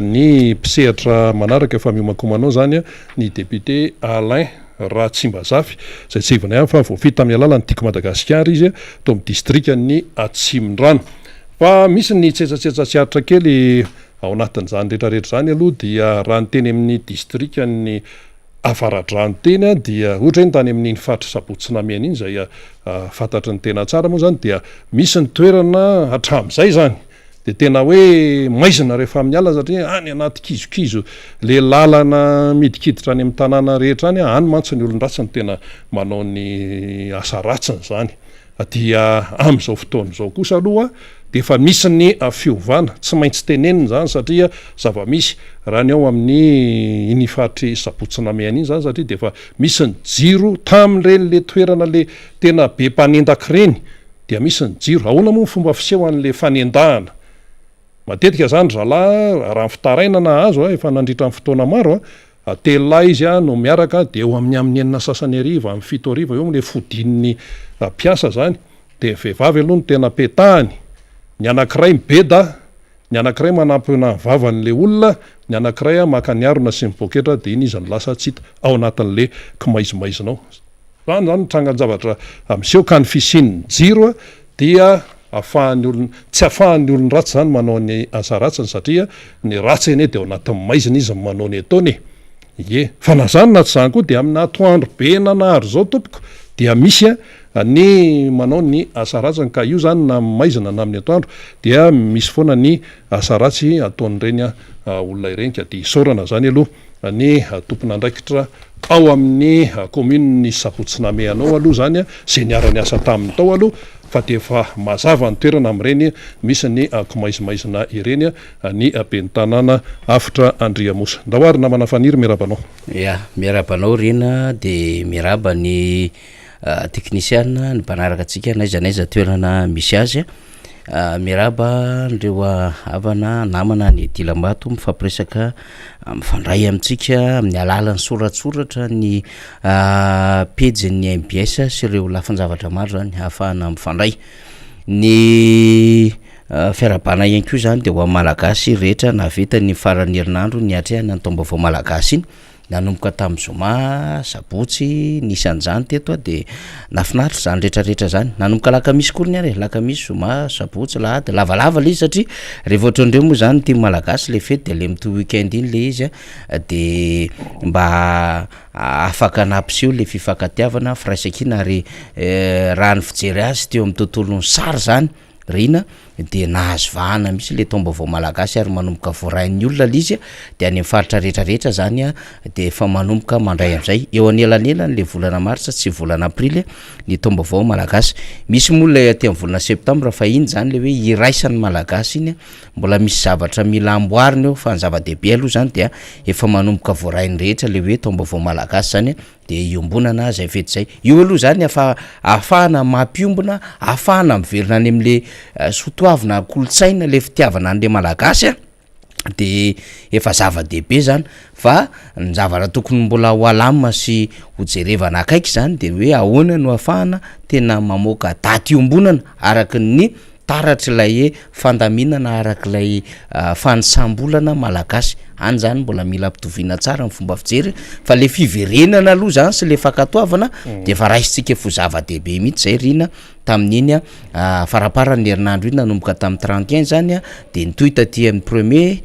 ny mpisehatra manaraka efa miomankomana ao izany ny député Alain Ratsimbazafy izay tsy hevina ihany fa voafidy tamin'ny alalan'ny Tiako Madagasikara izy tao amin'ny distrikan'ny Atsimondrano. Fa misy ny tsetsatsetsa tsy aritra kely ao anatin'izany rehetrarehetra izany aloha dia raha ny teny amin'ny distrikan'ny Avaradrano teny dia ohatra hoe ny tany amin'iny faritry Sabotsy Namehana iny izay fantatry ny tena tsara moa izany dia misy ny toerana hatramin'izay izany dia tena hoe maizina rehefa amin'ny alina satria any anaty kizokizo le lalana midikiditra any amin'ny tanàna rehetra any, any mantsy ny olon-dratsy no tena manao ny asa ratsiny izany. Dia amin'izao fotoana izao kosa aloha dia efa misy ny fiovana, tsy maintsy tenenina izany satria zava-misy raha ny ao amin'ny iny faritry Sabotsy Namehana iny izany satria dia efa misy ny jiro tamin'ireny le toerana le tena be mpanendaka ireny dia misy ny jiro. Ahoana moa ny fomba fiseho an'le fanendahana? Matetika izany ry zalahy raha ny fitarainana azo efa nandritra ny fotoana maro Telo lahy izy no miaraka dia eo amin'ny amin'ny enina sasany hariva, amin'ny fito hariva eo ilay fodian'ny mpiasa izany. Dia ny vehivavy aloha no tena petahany. Ny anankiray mibeda, ny anankiray manampina ny vavan'ilay olona, ny anankiray maka ny harona sy ny poketra dia iny izy no lasa tsy hita ao anatin'ilay kimaizimaizina ao. Izany izany ny trangan-javatra miseho ka ny fisian'ny jiro dia afahan'ny olona, tsy afahan'ny olon-dratsy izany manao ny asa ratsiny satria ny ratsy anie dia ao anatin'ny maizina izy no manao ny ataony e! Ie, fa na izany na tsy izany koa dia amin'ny atoandro be nanahary izao tompoko dia misy ny manao ny asa ratsiny ka io zany na amin'ny maizina na amin'ny atoandro dia misy foana ny asa ratsy ataon'ireny olona ireny ka dia isaorana zany aloha ny tompon'andraikitra ao amin'ny commune ny Sabotsy Namehana ao aloha zany zay niara-niasa taminy tao aloha fa dia efa mazava ny toerana amin'ireny misy ny kimaizimaizina ireny ny ben'ny tanàna Avotra Andriamosa. Ndao ary namana Faniry miarahaba anao. Ya, miarahaba anao Rina dia miarahaba ny teknisiana, ny mpanaraka antsika n'aiza n'aiza toerana misy azy. Miarahaba an'ireo havana, namana any Dilambato mifampiresaka, mifandray amintsika amin'ny alalan'ny soratsoratra ny pejin'ny mbs sy ireo lafin-javatra maro zany ahafahana mifandray. Ny fiarahabana ihany koa zany de ho an'ny Malagasy rehetra nahavita ny faran'ny herinandro niatrehana ny taom-baovao malagasy iny. Nanomboka tamin'ny zoma, sabotsy, nisy an'izany teto de nahafinaritra zany retraretra zany. Nanomboka alakamisy koa ny ary e, alakamisy, zoma, sabotsy, lahady, lavalava le izy satria rehefa ohatran'ireo moa zany team malagasy le fety de le mitohy week-end iny le izy a, de mba afaka nampiseho le fifankatiavana, firaisankina ary raha ny fijery azy teo amin'ny tontolon'ny sary zany Rina dia nahazo vahana mihitsy le taom-baovao malagasy ary manomboka voarain'ny olona le izy de any amin'ny faritra rehetra rehetra zany a de efa manomboka mandray am'zay eo anelanelany le volana marsa sy volana aprily ny taom-baovao malagasy. Misy moa le aty amin'ny volana septambra fa iny zany le hoe iraisan'ny malagasy iny a, mbola misy zavatra mila amboarina eo fa ny zava-dehibe aloha zany dia efa manomboka voarain'ny rehetra le hoe taom-baovao malagasy zany a. de iombonana zay fety zay, io aloha zany afa ahafahana mampiombona, ahafahana miverina any amle soatoavina kolontsaina le fitiavana anle malagasy a, de efa zava-dehibe zany fa ny zavatra tokony mbola ho alamina sy ho jerevana akaiky zany de hoe ahoana no ahafahana tena mamoaka daty iombonana araky ny Taratr'ilay fandaminana arak'ilay fanisam-bolana malagasy. Any zany mbola mila ampitoviana tsara ny fomba fijery fa le fiverenana aloha zany sy le fankatoavana de efa raisintsika fo zava-dehibe mihitsy zay Rina tamin'iny faramparan'ny herinandro iny nanomboka tamin'ny 31 zany de nitohy taty amin'ny premier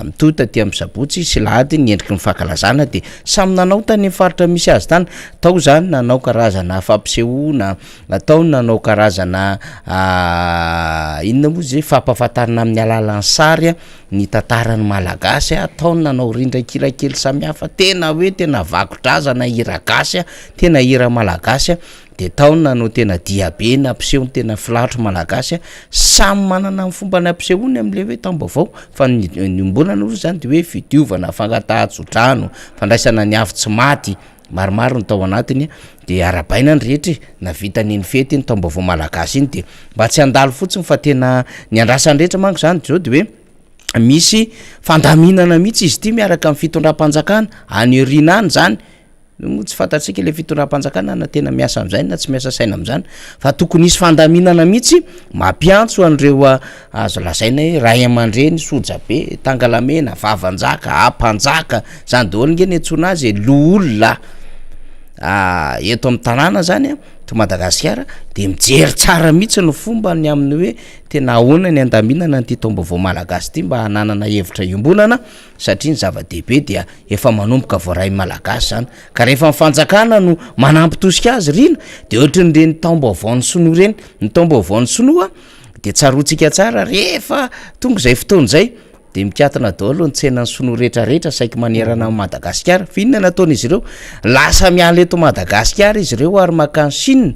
mitohy taty amin'ny sabotsy sy lahady ny endriky ny fankalazana de samy nanao tany amin'ny faritra misy azy tany, tao zany nanao karazana fampisehoana Natao ny nanao karazana inona moa izy fampahafantarana amin'ny alalan'ny sary ny tantaran'ny Malagasy, tao ny nanao rindran-kira kely samihafa tena hoe tena vako-drazana hira gasy, tena hira malagasy, de tao ny nanao tena diabe nampiseho ny tena filatro malagasy, samy manana ny fomba nampisehoany am'le hoe taom-baovao fa ny niombonana aloha zany de hoe fidiovana, fangatahan-tsodrano, fandraisana ny afo tsy maty. Maromaro ny tao anatiny de arahabaina ny rehetra e, nahavita an'iny fety iny taom-baovao malagasy iny de mba tsy handalo fotsiny fa tena ny andrasan'ny rehetra manko zany de zao de hoe misy fandaminana mihitsy izy ity miaraka amin'ny fitondram-panjakana any aoriana any zany, io moa tsy fantatsika le fitondram-panjakana na tena miasa am'zay na tsy miasa saina am'zany fa tokony hisy fandaminana mihitsy mampiantso an'ireo Azo lazaina hoe ray aman-dreny, sojabe, tangalamena, vavanjaka, ampanjaka, zany daholo nge ny antsoina azy e, loholona eto amin'ny tanàna zany an, eto Madagasikara de mijery tsara mihitsy ny fomba ny amin'ny hoe tena ahoana ny andaminana an'ity taom-baovao malagasy ity mba hananana hevitra iombonana satria ny zava-dehibe dia efa manomboka voaray malagasy zany ka rehefa ny fanjakana no manampy tosika azy rina de ohatran'ireny taom-baovaon'ny sinoa ireny, ny taom-baovaon'ny sinoa De tsaroantsika tsara rehefa tonga izay fotoana izay de mikatona daholo ny tsenan'ny sinoa rehetrarehetra saiky manerana an'i Madagasikara. Fa inona no ataon'izy ireo? Lasa miala eto Madagasikara izy ireo ary mankany Chine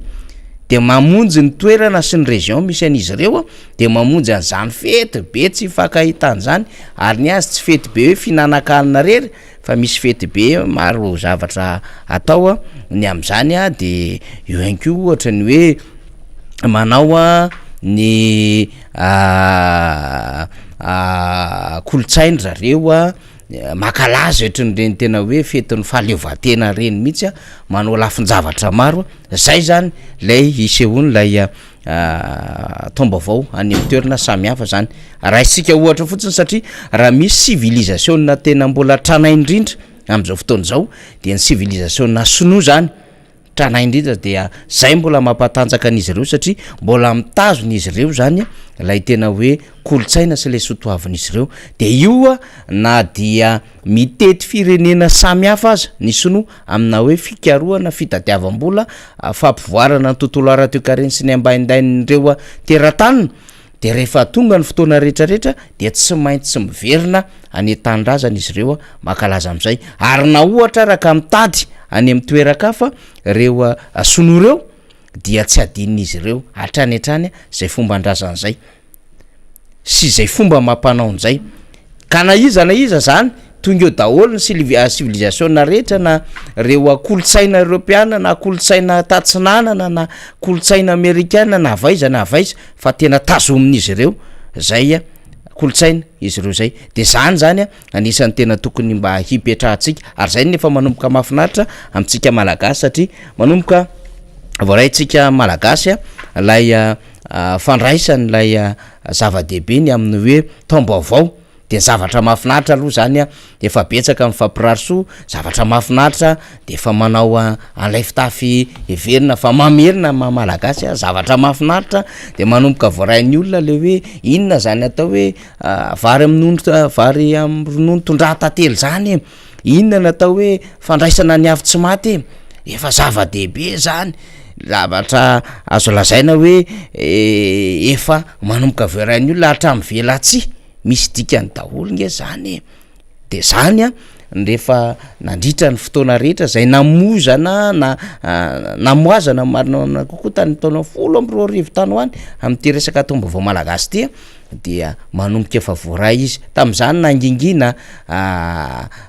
de mamonjy ny toerana sy ny région misy an'izy ireo de mamonjy an'izany fety be tsy ifankahitana izany ary ny azy tsy fety be hoe fihinanan-kanina irery fa misy fety be maro zavatra atao ny amin'izany de eo ihany koa ohatra ny hoe manao ny kolontsain-dry zareo a, mankalaza ohatran'ireny tena hoe fetin'ny fahaleovantena ireny mihitsy a, manao lafin-javatra maro, zay zany lay isehoan'ilay taom-baovao any amin'ny toerana samihafa zany. Raisintsika ohatra fotsiny satria raha misy sivilizasiona tena mbola tranainy indrindra am'zao fotoana izao de ny sivilizasiona sinoa zany. tranainy indrindra dia zay mbola mampatanjaka an'izy ireo satria mbola mitazona izy ireo zany ilay tena hoe kolontsaina sy ilay soatoavin'izy ireo de io na dia mitety firenena samy hafa aza ny sinoa amina hoe fikarohana fitadiavam-bola fampivoarana ny tontolo ara-toekarena sy ny ambaindain'ireo teratany de rehefa tonga ny fotoana rehetrarehetra dia tsy maintsy miverina any an-tanindrazana izy ireo mankalaza am'izay. Ary na ohatra ara ka mitady any amin'ny toeran-kafa ireo sinoa ireo dia tsy adinon'izy ireo hatrany hatrany izay fomban-drazana izay sy izay fomba amam-panaony izay. Ka na iza na iza zany tonga eo daholo ny civilisation rehetra na reo kolontsaina eropeana na kolontsaina tatsinanana na kolontsaina amerikana na avy aiza na avy aiza fa tena tazomin'izy ireo zay kolontsaina izy ireo zay. De zany zany anisan'ny tena tokony mba hipetrahantsika ary zay no efa manomboka mahafinaritra amintsika malagasy satria manomboka voaraintsika malagasy lay fandraisan'ilay zava-dehibe ny amin'ny hoe taom-baovao de zavatra mahafinaritra aloha zany a efa betsaka mifampirary soa, zavatra mahafinaritra de efa manao an'ilay fitafy heverina fa mamerina ny maha malagasy a, zavatra mahafinaritra de manomboka voarain'ny olona le hoe inona zany atao hoe vary amin'ny vary amin'ny ronono tondrahan-tantely zany e, inona ny atao hoe fandraisana ny afo tsy maty e, efa zava-dehibe zany, zavatra azo lazaina hoe efa manomboka voarain'ny olona hatramin'ny velatsihy, misy dikany daholo nge zany e, de zany an rehefa nandritra ny fotoana rehetra zay namoizana na namoazana marina kokoa tany taona 2010 tany ho any am'ty resaka taom-baovao malagasy ty dia manomboka efa voaray izy, tam'zany nangingina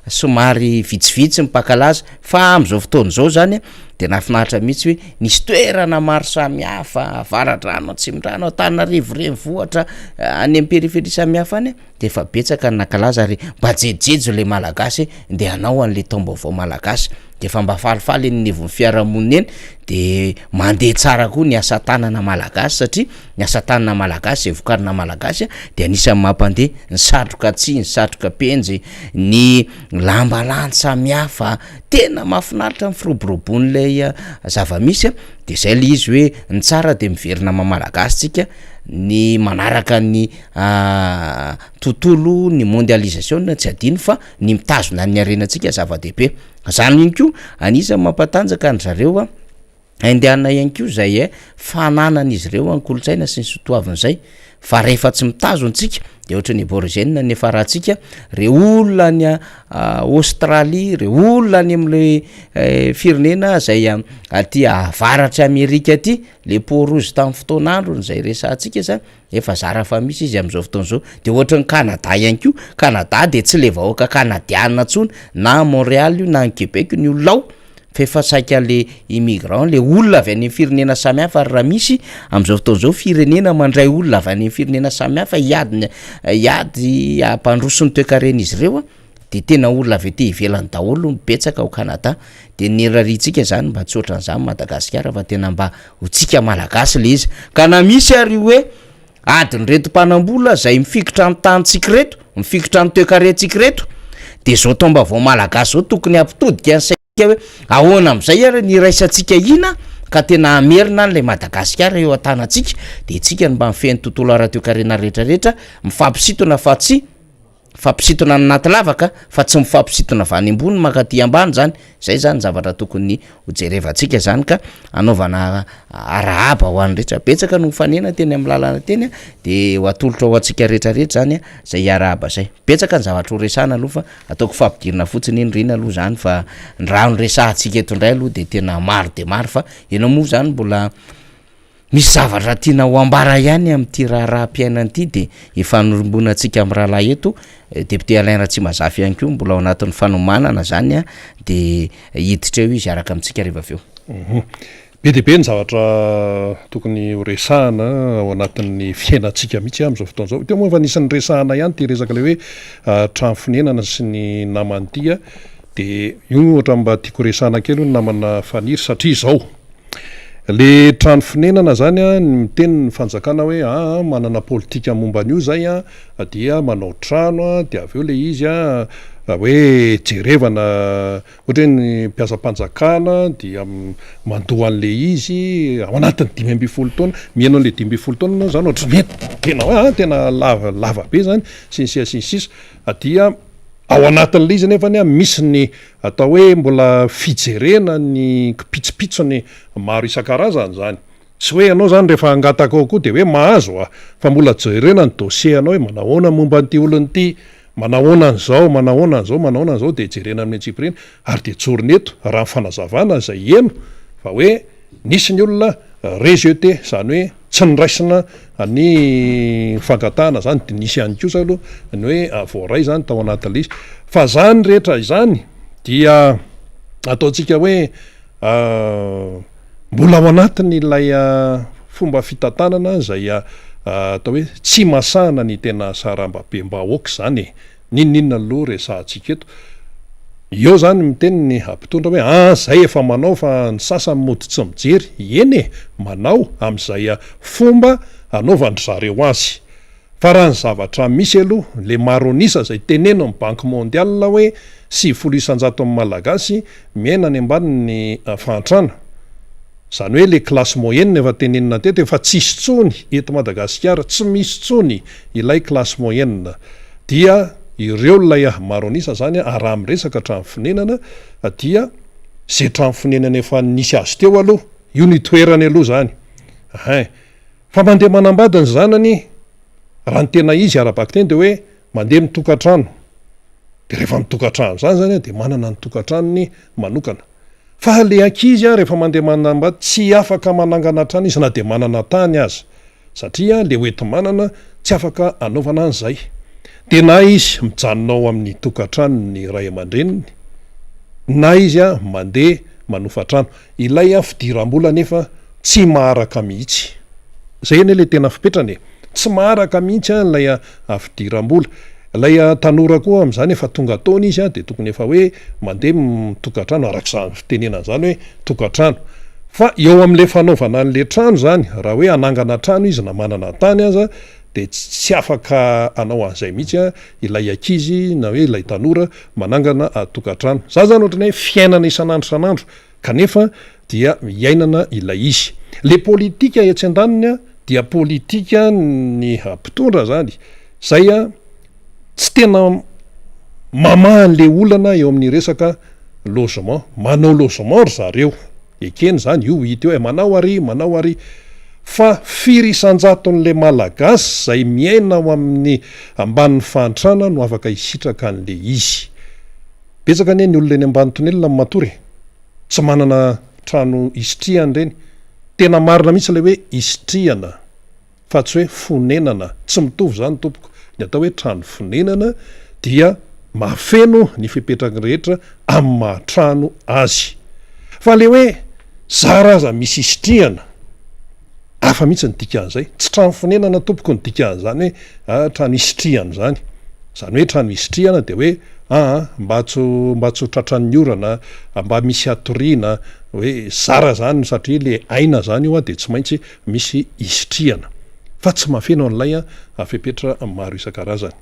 somary vitsivitsy ny mpankalaza fa am'zao fotoana zao zany de nahafinaritra mihitsy hoe nisy toerana maro samihafa Avaradrano, Atsimondrano, Antananarivo renivohitra, any am-périphérique samihafa any de efa betsaka ny nankalaza ary mba jejojejo le malagasy ndeha hanao an'le taom-baovao malagasy de efa mba falifaly eny anivon'ny fiarahamonina eny de mandeha tsara koa ny asa tanana malagasy satria ny asa tanana malagasy zay vokarina malagasy de anisan'ny mampandeha ny satroka tsihy, ny satroka penjy, ny lamba landy samihafa, tena mahafinaritra ny firoborobon'ilay zava-misy a, de zay le izy hoe ny tsara de miverina maha malagasy tsika, ny manaraka ny tontolo ny mondialisation tsy adino fa ny mitazona ny harenantsika zava-dehibe, zany ihany koa anisan'ny mampatanjaka an-dry zareo a Indiana ihany koa zay fananan'izy ireo ny kolontsaina sy ny soatoavina zay fa rehefa tsy mitazona tsika de ohatran'ny aborigène ny hiafarantsika, reo olona any Australie, reo olona any am'le firenena zay aty avaratry Amerika aty, le peau rouge tamin'ny fotoan'androny zay resahantsika zany efa zara fa misy izy am'zao fotoana zao, de ohatran'ny Canada ihany koa, Canada de tsy le vahoaka kanadiana ntsony na Montréal io na any Quebec ny olona ao fa efa saika le immigrant le olona avy any am'firenena samihafa ary raha misy am'zao fotoana zao firenena mandray olona avy any am'firenena samihafa hiady hiady hampandroso ny toekaren'izy ireo a de tena olona avy aty ivelany daholo no betsaka ao Canada, de ny rariantsika zany mba tsy ohatran'izany Madagasikara fa tena mba ho tsika malagasy le izy, ka na misy ary hoe adin'ireto mpanam-bola zay mifikitra ny tanintsika reto, mifikitra ny toekarentsika reto, de zao taom-baovao malagasy zao tokony hampitodika ny saintsika hoe ahoana am'zay ary ny iraisantsika hina ka tena hamerina an'lay Madagasikara eo an-tanantsika, de tsika no mba mifehy ny tontolo ara-toekarena rehetrarehetra, mifampisintona fa tsy mifampisintona any anaty lavaka fa tsy mifampisintona avy any ambony mankaty ambany zany, zay zany zavatra tokony ho jerevantsika zany ka anaovana arahaba ho an'ny rehetra, betsaka no mifanena teny amin'ny lalana teny a de ho atolotra ho antsika rehetrarehetra zany a zay arahaba zay, betsaka ny zavatra ho resahana aloha fa ataoko fampidirana fotsiny iny rina aloha zany fa ny raha no resahantsika eto indray aloha de tena maro de maro fa ianao moa zany mbola misy zavatra tiana ho ambara ihany amin'ity raharaham-piainana ity de efa norombonantsika amin'ny rahalahy eto, député Alain Ratsimazafy ihany koa mbola ao anatin'ny fanomanana zany a de hiditra eo izy hiaraka amintsika rehefa avy eo. Be dia be ny zavatra tokony ho resahana ao anatin'ny fiainantsika mihitsy amin'izao fotoana izao. Teo moa efa nisy niresahana ihany ity resaka ilay hoe trano fonenana sy ny namany ity a, de io ohatra mba tiako resahana kely hoy ny namana Faniry satria izao, le trano fonenana zany a, miteny ny fanjakana hoe aa manana politika momba an'io zay a, dia manao trano a, de avy eo le izy a. hoe jerevana ohatra hoe ny mpiasam-panjakana dia mandoa an'le izy ao anatin'ny 15 taona, mihaino an'le 15 taona ianao zany ohatran'ny hoe tena hoe an tena lava lava be zany sy ny sisa sy ny sisa dia ao anatin'le izy nefany an misy ny atao hoe mbola fijerena ny kipitsopitsony maro isan-karazany zany. Tsy hoe ianao zany rehefa hangataka ao koa dia hoe mahazo a! Fa mbola jerena ny dossier anao hoe manahoana momba an'ity olona ity, manahoana an'izao, manahoana an'izao, manahoana an'izao dia jerena amin'ny antsipiriany ary dia tsorina eto raha ny fanazavana izay heno fa hoe nisy ny olona rejeté izany hoe tsy noraisina ny fangatahana izany dia nisy ihany kosa aloha ny hoe voaray izany tao anatin'ilay izy fa izany rehetra izany dia ataontsika hoe Mbola ao anatiny ilay fomba fitantanana izay atao hoe tsy masahana ny tena sarambabem-bahoaka izany e! N'inon'inona aloha resahantsika eto. Eo izany miteny ny mpitondra hoe an! zay efa manao fa ny sasany mody tsy mijery. Eny e! Manao amin'izay fomba anaovan-dry zareo azy. Fa raha ny zavatra misy aloha, le maro an'isa izay tenenin'ny Banque Mondiale hoe 90 isan-jaton'ny Malagasy miaina any ambanin'ny fahantrana, izany hoe le classe moyenne efa tenenina teto efa tsisy intsony eto Madagasikara, tsy misy intsony ilay classe moyenne, dia ireo ilay maro an'isa izany raha miresaka trano fonenana dia ze trano fonenana efa nisy azy teo aloha, io no itoerany aloha izany, hein. Fa mandeha manambady ny zanany, raha ny tena izy ara-bakiteny dia hoe mandeha mitokantrano. Dia rehefa mitokantrano izany zany dia manana ny tokantranony manokana. Fa le ankizy rehefa mandeha manambady tsy afaka manangana trano izy na dia manana tany aza. Satria le hoenti-manana tsy afaka anaovana an'izay. Dia na izy mijanona ao amin'ny tokantranon'ny ray aman-dreniny na izy mandeha manofa trano. Ilay fidiram-bola anefa tsy maharaka mihitsy. Izay anie ilay tena fipetrany e! Tsy maharaka mihitsy ilay fidiram-bola. Ilay tanora koa amin'izany efa tonga taona izy dia tokony efa hoe mandeha mitokantrano, araka izany fitenenana izany hoe tokantrano. Fa eo amin'ilay fanaovana an'ilay trano izany, raha hoe hanangana trano izy na manana tany aza dia tsy afaka hanao an'izay mihitsy ilay ankizy na hoe ilay tanora manangana tokantrano. Izany izany ohatran'ny hoe fiainana isan'andro isan'andro kanefa dia iainana ilay izy. Le politika etsy andaniny dia politika ny mpitondra zany zay tsy tena mamaha an'le olana eo amin'ny resaka logement. Manao logement ry zareo, ekena zany, io hita eo e, manao ary, manao ary, fa firy isan-jaton'le malagasy zay miaina ao amin'ny ambanin'ny fahantrana no afaka hisitraka an'le izy. Betsaka anie ny olona eny ambany tonelina no matory e! Tsy manana trano hisitrihana ireny. Tena marina mihitsy ilay hoe hisitrihana fa tsy hoe fonenana. Tsy mitovy izany tompoko. Ny atao hoe trano fonenana dia mahafeno ny fepetrany rehetra amin'ny maha trano azy. Fa ilay hoe zara aza misy hisitrihana. Hafa mihitsy ny dikan'izay. Tsy trano fonenana tompoko ny dikan'izany hoe trano isitrihana izany. Izany hoe trano isitrihana dia hoe aa mba tsy mba tsy ho tratran'ny orana, mba misy hatoriana, hoe zara izany satria le aina izany io dia tsy maintsy misy isitrihana. Fa tsy mahafeno an'ilay fepetra maro isan-karazany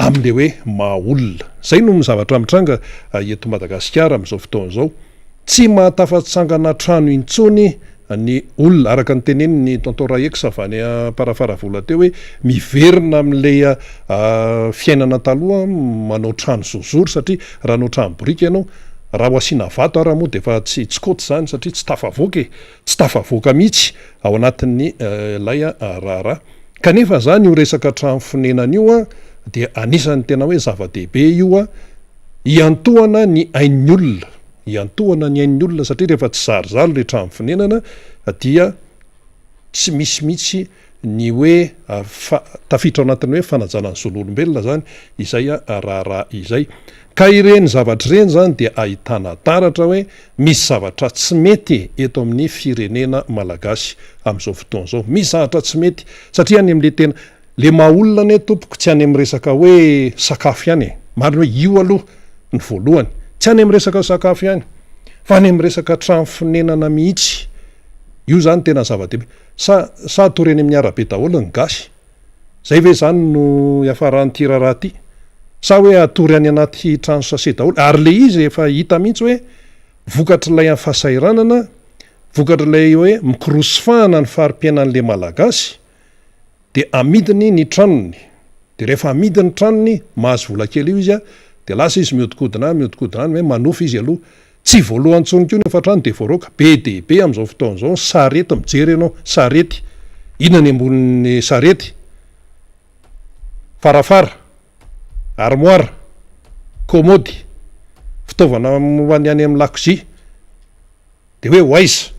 amin'ilay hoe maha olona. Izay no zavatra mitranga eto Madagasikara amin'izao fotoana izao. Tsy mahatafatsangana trano intsony ny olona, araka ny tenenin'i Tonton Raex avy any Amparafaravola teo hoe miverina amin'ilay fiainana taloha manao trano zozoro satria raha hanao trano biriky ianao, raha ho asiana vato ara moa dia efa tsy tsy kaoty izany satria tsy tafavoaka e, tsy tafavoaka mihitsy ao anatin'ny ilay raharaha. Kanefa izany io resaka trano fonenana io an dia anisan'ny tena hoe zava-dehibe io an, hiantohana ny ain'ny olona. Hiantohana ny ain'ny olona satria rehefa tsy zarizary ilay trano fonenana dia tsy misy mihitsy ny hoe fa tafiditra ao anatin'ny hoe fanajana ny zon'olombelona izany izay raharaha izay. Ka ireny zavatra ireny izany dia ahitana taratra hoe misy zavatra tsy mety eto amin'ny firenena malagasy amin'izao fotoana izao. Misy zavatra tsy mety satria any amin'ilay tena Le maha olona anie tompoko tsy any amin'ny resaka hoe sakafo ihany e! Marina hoe io aloha ny voalohany, tsy any amin'ny resaka sakafo ihany fa any amin'ny resaka trano fonenana mihitsy, io zany tena zava-dehibe, sa sa hatory eny amin'ny arabe daholo ny gasy? Zay ve zany no hiafaran'ity raharaha ity? Sa hoe hatory any anaty trano sase daholo? Ary le izy efa hita mihitsy hoe vokatr'ilay fahasahiranana, vokatr'ilay hoe mikorosifahana ny fari-piainan'le Malagasy dia amidiny ny tranony, dia rehefa amidy ny tranony, mahazo vola kely io izy dia lasa izy mihodinkodina any, mihodinkodina any, hoe manofa izy aloha. Tsy voalohany intsony koa ny hofantrano dia voaroaka. Be dia be amin'izao fotoana izao ny sarety, mijery ianao, sarety, inona ny ambonin'ny sarety? Farafara, armoire, komody, fitaovana ho an'ny any amin'ny lakozia. Dia hoe ho aiza?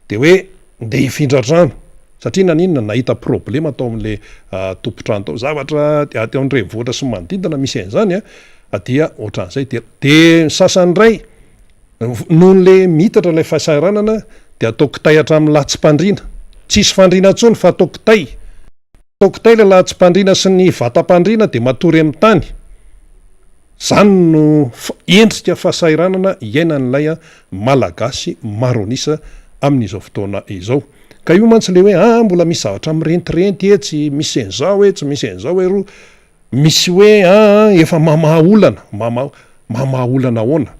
Dia hoe ndeha hifindra trano. Satria naninona? Nahita problema tao amin'ilay tompon-trano tao. Zavatra aty amin'ny renivohitra sy ny manodidina misy an'izany an, dia ohatran'izay. Dia dia ny sasany indray, noho ilay miitatra ilay fahasahiranana, dia atao kitay hatramin'ny latsim-pandriana. Tsisy fandriana intsony fa atao kitay. Atao kitay ilay lahatsim-pandriana sy ny vatam-pandriana dia matory amin'ny tany. Izany no endrika fahasahiranana iainan'ilay Malagasy maro an'isa amin'izao fotoana izao. Ka io mantsy ilay hoe ah mbola misy zavatra mirentirenty etsy, misy an'izao etsy, misy an'izao eroa. Misy hoe ah efa mamaha olana, mamaha, mamaha olana ahoana?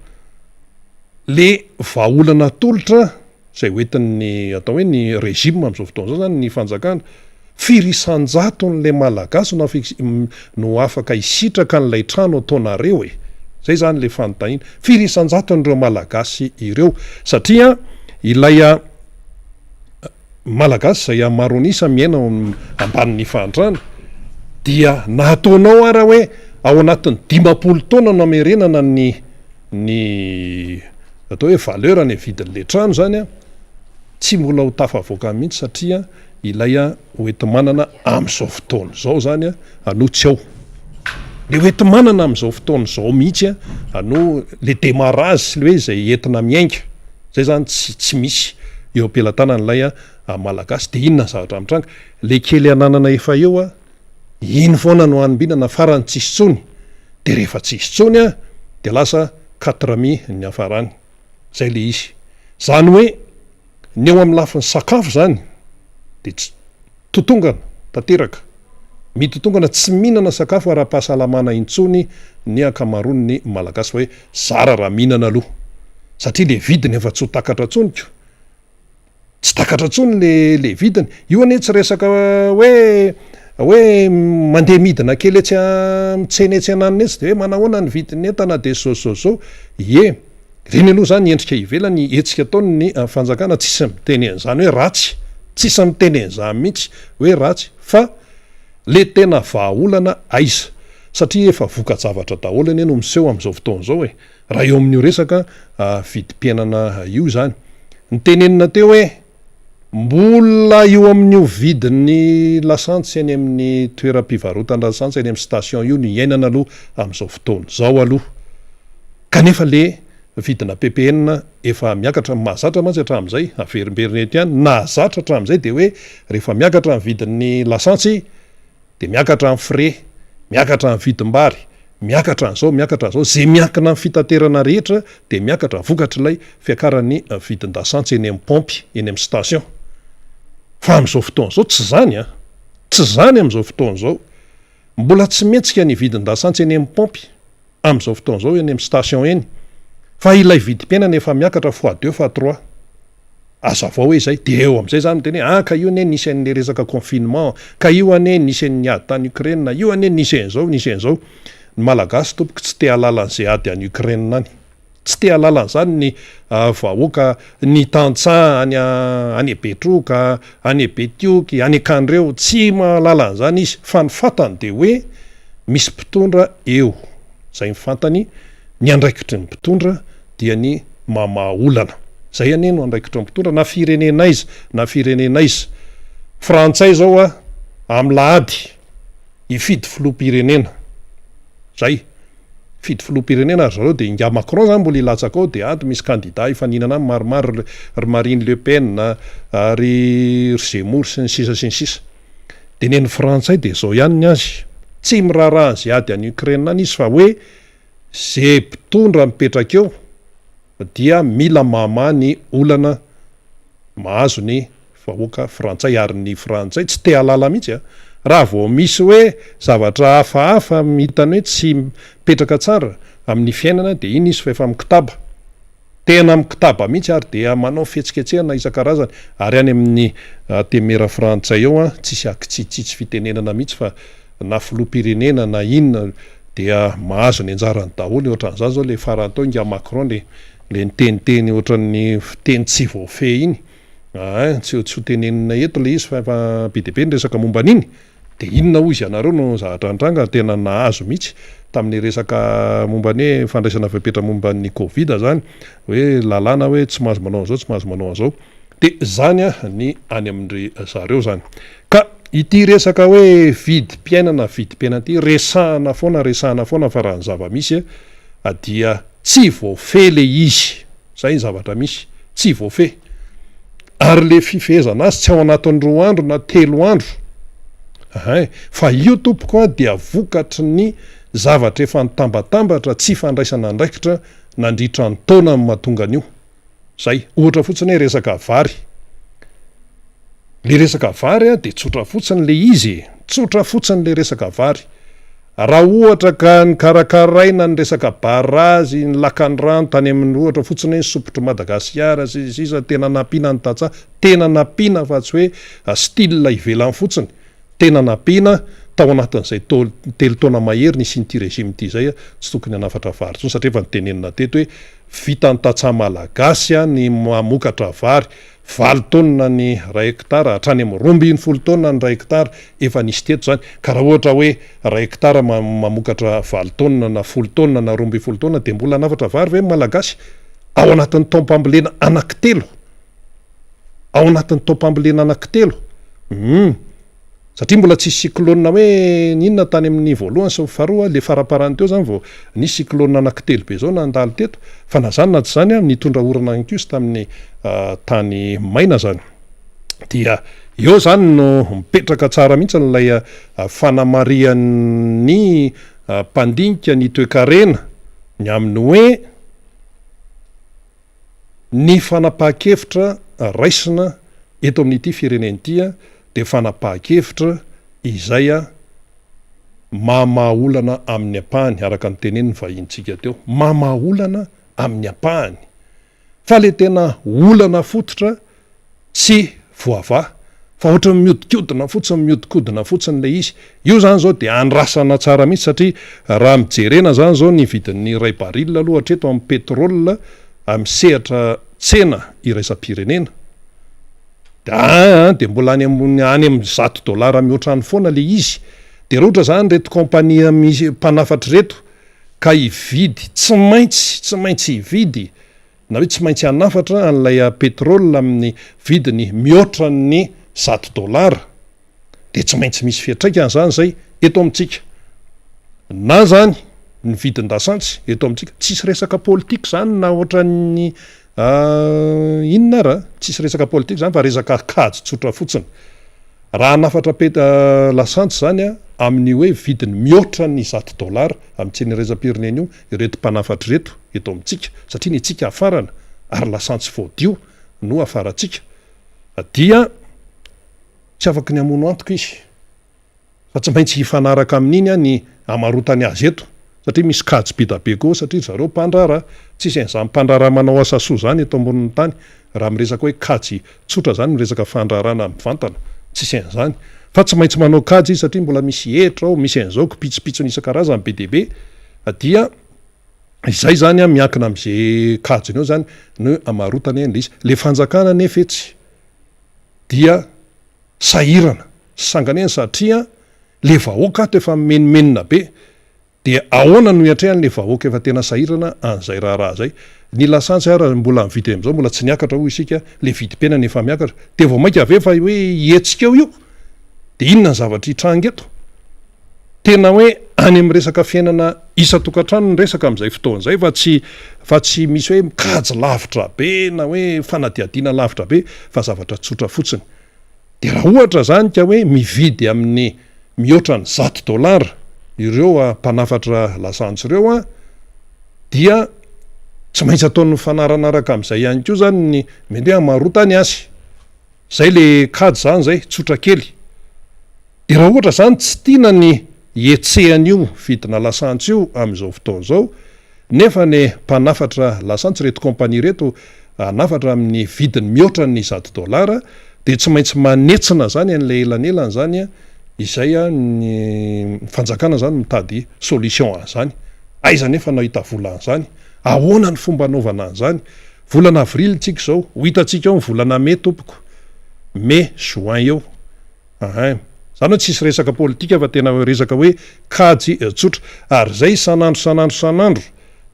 Le vahaolana atolotra izay hoentin'ny atao hoe ny régime amin'izao fotoana izao zany, ny fanjakana, firy isan-jaton'ilay Malagasy no afik- no afaka hisitraka an'ilay trano ataonareo e? Zay zany le fanontaniana, firy isan-jaton'ireo Malagasy ireo? Satria ilay Malagasy izay maro an'isa miaina ao ambanin'ny fahantrana dia na ataonao ara hoe ao anatin'ny 50 taona no hamerenana ny ny atao hoe valeur ny vidin'ilay trano zany an, tsy mbola ho tafavoaka mihitsy satria ilay hoenti-manana amin'izao fotoana izao zany an no tsy ao. Le hoenti-manana amin'izao fotoana izao mihitsy an no le démarrage sy le hoe izay entina miainga. Zay zany tsy tsy misy eo am-pelatanan'ilay Malagasy. Dia inona ny zavatra mitranga? Le kely ananana efa eo an, iny foana no hanimbinana farany tsisy tsony. Dia rehefa tsisy tsony an, dia lasa quatre mi ny niafarany. Zay le izy. Zany hoe ny eo amin'ny lafiny sakafo zany dia tsy. Totongana tanteraka. Mitotongana tsy mihinana sakafo ara-pahasalamana intsony ny ankamaroan'ny Malagasy fa hoe zara raha mihinana aloha. Satria le vidiny efa tsy ho takatra intsony ko. Tsy takatra intsony le le vidiny. Io anie tsy resaka hoe hoe mandeha midina kely etsy amin'ny tsena etsy ananona etsy de hoe manahoana ny vidin'ny entana de zao zao zao. Ie. Ireny aloha izany endrika ivelany hetsika ataon'ny fanjakana, tsisy miteny an'izany hoe ratsy, tsisy miteny an'izany mihitsy hoe ratsy fa le tena vahaolana aiza? Satria efa voka-javatra daholo anie no miseho amin'izao fotoana izao e! Raha eo amin'io resaka vidim-piainana io izany. Nitenenina teo hoe mbola eo amin'io vidin'ny lasantsy eny amin'ny toeram-pivarotana lasantsy eny amin'ny station io no iainana aloha amin'izao fotoana izao aloha. Kanefa le vidina ppn efa miakatra, ny mahazatra mantsy hatramin'izay, averimberina eto ihany, ny nahazatra hatramin'izay dia hoe rehefa miakatra ny vidin'ny lasantsy dia miakatra ny frais, miakatra ny vidim-bary, miakatra an'izao, miakatra an'izao, izay miankina amin'ny fitaterana rehetra dia miakatra vokatr'ilay fiakaran'ny vidin-dasantsy eny amin'ny paompy, eny amin'ny station. Fa amin'izao fotoana izao tsy izany an! Tsy izany amin'izao fotoana izao. Mbola tsy mihetsika ny vidin-dasantsy eny amin'ny paompy. amin'izao fotoana izao eny amin'ny station eny fa ilay vidim-piainana efa miakatra fois deux fois trois. Azavao hoe izay. Dia eo amin'izay izany miteny hoe ah ka io anie nisy an'ilay resaka confinement, ka io anie nisy an'ny ady tany Ukraine, io anie nisy an'izao, nisy an'izao. Ny Malagasy tompoko tsy te hahalala an'izay ady any Ukraine any. Tsy te hahalala an'izany ny vahoaka, ny tantsaha any any Betroka, any Betioky, any Kandreho, tsy mahalala an'izany izy fa ny fantany dia hoe misy mpitondra eo izay ny fantany, ny andraikitry ny mpitondra dia ny mamaha olana. Izay anie no andraikitry ny mpitondra na firenena aiza na firenena aiza. Frantsay izao a, amin'ny lahady hifidy filoham-pirenena. Izay. Hifidy filoham-pirenena ry zareo dia ingahy Macron izany mbola hilatsaka ao dia ato misy kandida hifaninana aminy maromaro ry Marine Le Pen, ry Zemmour sy ny sisa sy ny sisa. Dia ny an'ny frantsay dia izao ihany ny azy, tsy miraharaha an'izay ady any Ukraine any izy fa hoe ze mpitondra mipetraka eo dia mila mamaha ny olana mahazo ny vahoaka frantsay ary ny frantsay tsy te hahalala mihitsy a! Raha vao misy hoe zavatra hafahafa hitany hoe tsy mipetraka tsara amin'ny fiainana dia iny izy fa efa mikotaba. Tena mikotaba mihitsy ary dia manao fihetsiketsehana isan-karazany ary any amin'ny temera frantsay eo an, tsisy akitsitsitsy fitenenana mihitsy fa na filoham-pirenena na inona dia mahazo ny anjarany daholo, ohatran'izany zao le farany teo ingahy Macron le le niteniteny ohatran'ny fiteny tsy voafehy iny, aa tsy tsy ho tenenina eto le izy fa efa be dia be ny resaka momba an'iny. Dia inona hoy izy ianareo no zavatra nitranga tena nahazo mihitsy tamin'ny resaka momba ny hoe fandraisana fepetra momba ny covid zany hoe lalàna hoe tsy mahazo manao an'izao tsy mahazo manao an'izao dia zany ny any amin-dry zareo zany ka ity resaka hoe vidim-piainana vidim-piainana ity resahana foana resahana foana fa raha ny zava-misy dia tsy voafehy le izy Zay ny zavatra misy. Tsy voafehy. Ary le fifehezana azy tsy ao anatin'ny roa andro na telo andro. Ahay. Fa io tompoko a dia vokatry ny zavatra efa nitambatambatra tsy fandraisana andraikitra nandritra ny taona no mahatonga an'io. Zay. Ohatra fotsiny hoe resaka vary. Le resaka vary a dia tsotra fotsiny le izy e. Tsotra fotsiny le resaka vary. Raha ohatra ka nikarakaraina ny resaka barrage, ny lakandrano tany amin'ny ohatra fotsiny hoe sompitry Madagasikara sy ny sisa tena nampiana ny tantsaha, tena nampiana fa tsy hoe style ivelany fotsiny, tena nampiana tao anatin'izay telo taona mahery nisian'ity régime ity izay, tsy tokony hanafatra vary intsony satria efa notenenina teto hoe vitan'ny tantsaha malagasy ny mamokatra vary Valo taonina ny iray hektara, hatrany amin'ny 12 taonina ny iray hektara, efa nisy teto izany. Ka raha ohatra hoe iray hektara mamokatra valo taonina na folo taonina na 12 taonina dia mbola hanafatra vary ve ny Malagasy ao anatin'ny taom-pambolena anankitelo? Ao anatin'ny taom-pambolena anankitelo? Hum. Satria mbola tsisy cyclone hoe n'inona tany amin'ny voalohany sy ny faharoa, le faraparany teo zany vao nisy cyclone anankitelo be zao nandalo teto, fa na zany na tsy zany an, nitondra orana ihany koa izy tamin'ny tany maina zany. Dia eo zany no mipetraka tsara mihitsy ilay fanamarihan'ny mpandinika ny toekarena ny amin'ny hoe, Ny fanapahan-kevitra raisina eto amin'ity firenena ity dia fanapahan-kevitra izay mamaha olana amin'ny ampahany, araka ny tenenin'ny vahinintsika teo, mamaha olana amin'ny ampahany. Fa ilay tena olana fototra tsy voavaha fa ohatran'ny mihodinkodina fotsiny mihodinkodina fotsiny ilay izy. Io izany izao dia andrasana tsara mihitsy satria raha mijerena izany izao ny vidin'ny iray baril aloha hatreto amin'ny pétrole amin'ny sehatra tsena iraisam-pirenena dia aa dia mbola any ambony any amin'ny zato dolara mihoatra any foana ilay izy. Dia raha ohatra izany ireto compagnie misy mpanafatra ireto ka hividy tsy maintsy tsy maintsy hividy na hoe tsy maintsy hanafatra an'ilay pétrole amin'ny vidiny mihoatra ny zato dolara dia tsy maintsy misy fiantraikany izany izay eto amintsika. Na izany ny vidin-dasantsy eto amintsika, tsisy resaka politika izany na ohatran'ny inona ara, tsisy resaka politika izany fa resaka kajy tsotra fotsiny. Raha hanafatra pet lasantsy izany amin'ny hoe vidiny mihoatra ny zato dolara amin'ny tsena iraisam-pirenena io ireto mpanafatra ireto eto amintsika satria ny antsika hafarana ary lasantsy voadio no hafarantsika dia tsy afaky ny hamono antoka izy fa tsy maintsy hifanaraka amin'iny ny hamarotany azy eto satria misy kajy be da be koa satria ry zareo mpandraharaha. Tsisy an'izany mpandraharaha manao asa soa izany eto ambonin'ny tany raha miresaka hoe kajy tsotra izany miresaka fandraharahana mivantana. Tsisy an'izany. Fa tsy maintsy manao kajy izy satria mbola misy hetra ao, misy an'izao kipitsopitsony isan-karazany be dia be dia izay izany miankina amin'izay kajiny eo izany no hamarotany an'ilay izy. Ilay fanjakana anefa etsy dia sahirana sy sanganehana satria le vahoaka ato efa mimenomenona be dia ahoana no hiatrehany le vahoaka efa tena sahirana an'izay raharaha zay? Ny lasantsy ara mbola ny vidiny amizao mbola tsy niakatra hoy isika, le vidim-piainana efa miakatra dia vao mainka ve fa hoe hihetsika eo io? Dia inona ny zavatra hitranga eto? Tena hoe any amin'ny resaka fiainana isan-tokantrano ny resaka amin'izay fotoana izay fa tsy fa tsy misy hoe mikajy lavitra be na hoe fanadihadiana lavitra be fa zavatra tsotra fotsiny. Dia raha ohatra izany ka hoe mividy amin'ny mihoatra ny zato dolara ireo mpanafatra lasantsy ireo an, dia tsy maintsy ataony mifanaranaraka amin'izay ihany koa izany ny mety hoe hamarotany azy. Izay le kajy izany izay, tsotra kely. Dia raha ohatra izany tsy tiana ny hihetsehan'io vidina lasantsy io amin'izao fotoana izao, nefa ny mpanafatra lasantsy, ireto compagnie ireto hanafatra amin'ny vidiny mihoatra ny zato dolara, dia tsy maintsy manetsina izany an'ilay elanelana izany, izay ny fanjakana izany mitady solution an'izany. Aiza anefa no hahita vola an'izany? Ahoana ny fomba hanaovana an'izany? Volana avril tsika izao, ho hitantsika eo ny volana mey tompoko, mey, juin eo. Ahin. Zany hoe tsisy resaka politika fa tena resaka hoe kajy tsotra. Ary zay isan'andro isan'andro isan'andro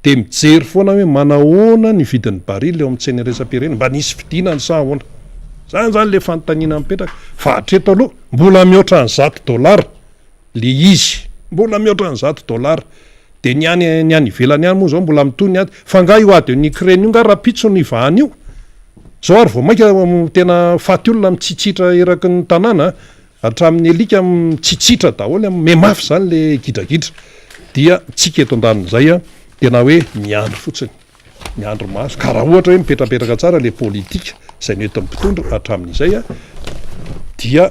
dia mijery foana hoe manahoana ny vidin'ny baril eo amin'ny tsena iraisam-pirenena, mba nisy fidinany sa ahoana? Zany zany le fanontaniana mipetraka. Fa hatreto aloha mbola mihoatra ny zato dolara le izy, mbola mihoatra ny zato dolara. Dia ny any ny any ivelany any moa zao mbola mitohy ny ady. Fa nga io ady any Ukraine io nga rahampitso no hivahana io? Zao ary vao mainka tena faty olona mitsitsitra eraky ny tanàna a! Hatramin'ny alika mitsitsitra daholo, mihamafy zany le gidragidra. Dia tsika eto andanin'izay a, tena hoe miandry fotsiny. Miandry maso. Ka raha ohatra hoe mipetrapetraka tsara le politika izay nentin'ny mpitondra hatramin'izay dia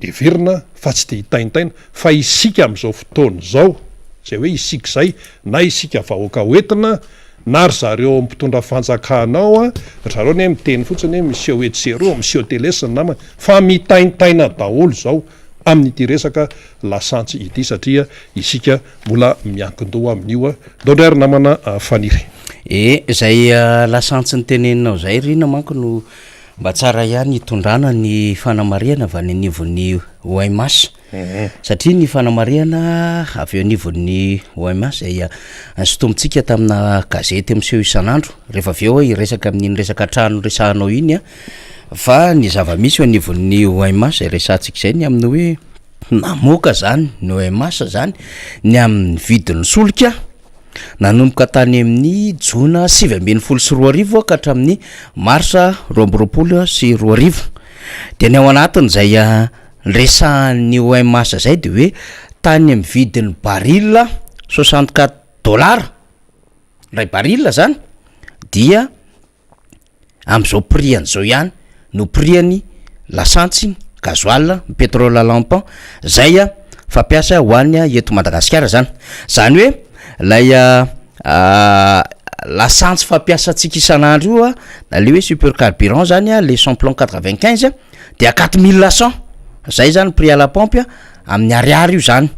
heverina fa tsy dia hitaintaina fa isika amin'izao fotoana izao, izay hoe isika izay na isika vahoaka hoentina na ry zareo mpitondra fanjakana ao, ry zareo anie miteny fotsiny hoe miseho etsy sy eroa, miseho tele sy ny namany fa mitaintaina daholo izao amin'ity resaka lasantsy ity satria isika mbola miankin-doha amin'io. Ndao ndray ry namana Faniry. E, zay lasantsy noteneninao zay ry ina manko no mba tsara ihany hitondrana ny fanamarihana avy any anivon'ny OMH. Satria ny fanamarihana avy eo anivon'ny OMH izay sintomintsika tamina gazety miseho isan'andro, rehefa avy eo aho hiresaka amin'iny resaka trano resahanao iny an, fa ny zava-misy eo anivon'ny OMH izay resahantsika izay ny amin'ny hoe namoaka zany ny OMH zany ny amin'ny vidin'ny solika nanomboka tany amin'ny jona 2019 ka hatramin'ny marsa 2022, de ny ao anatin'izay resahan'ny OMH zay de hoe tany amin'ny vidin'ny baril 64 dollars ray baril zany dia am'zao prix an'zao ihany no prix-n'ny lasantsy, gasoil, ny pétrole lampant zay fampiasa ho an'ny eto Madagasikara zany, zany hoe lay lasantsy fampiasantsika isan'andro io a na le hoe super carburant zany a le sans plomb 95 dia 4100 zay zany prix à la pompe amin'ny ariary io zany,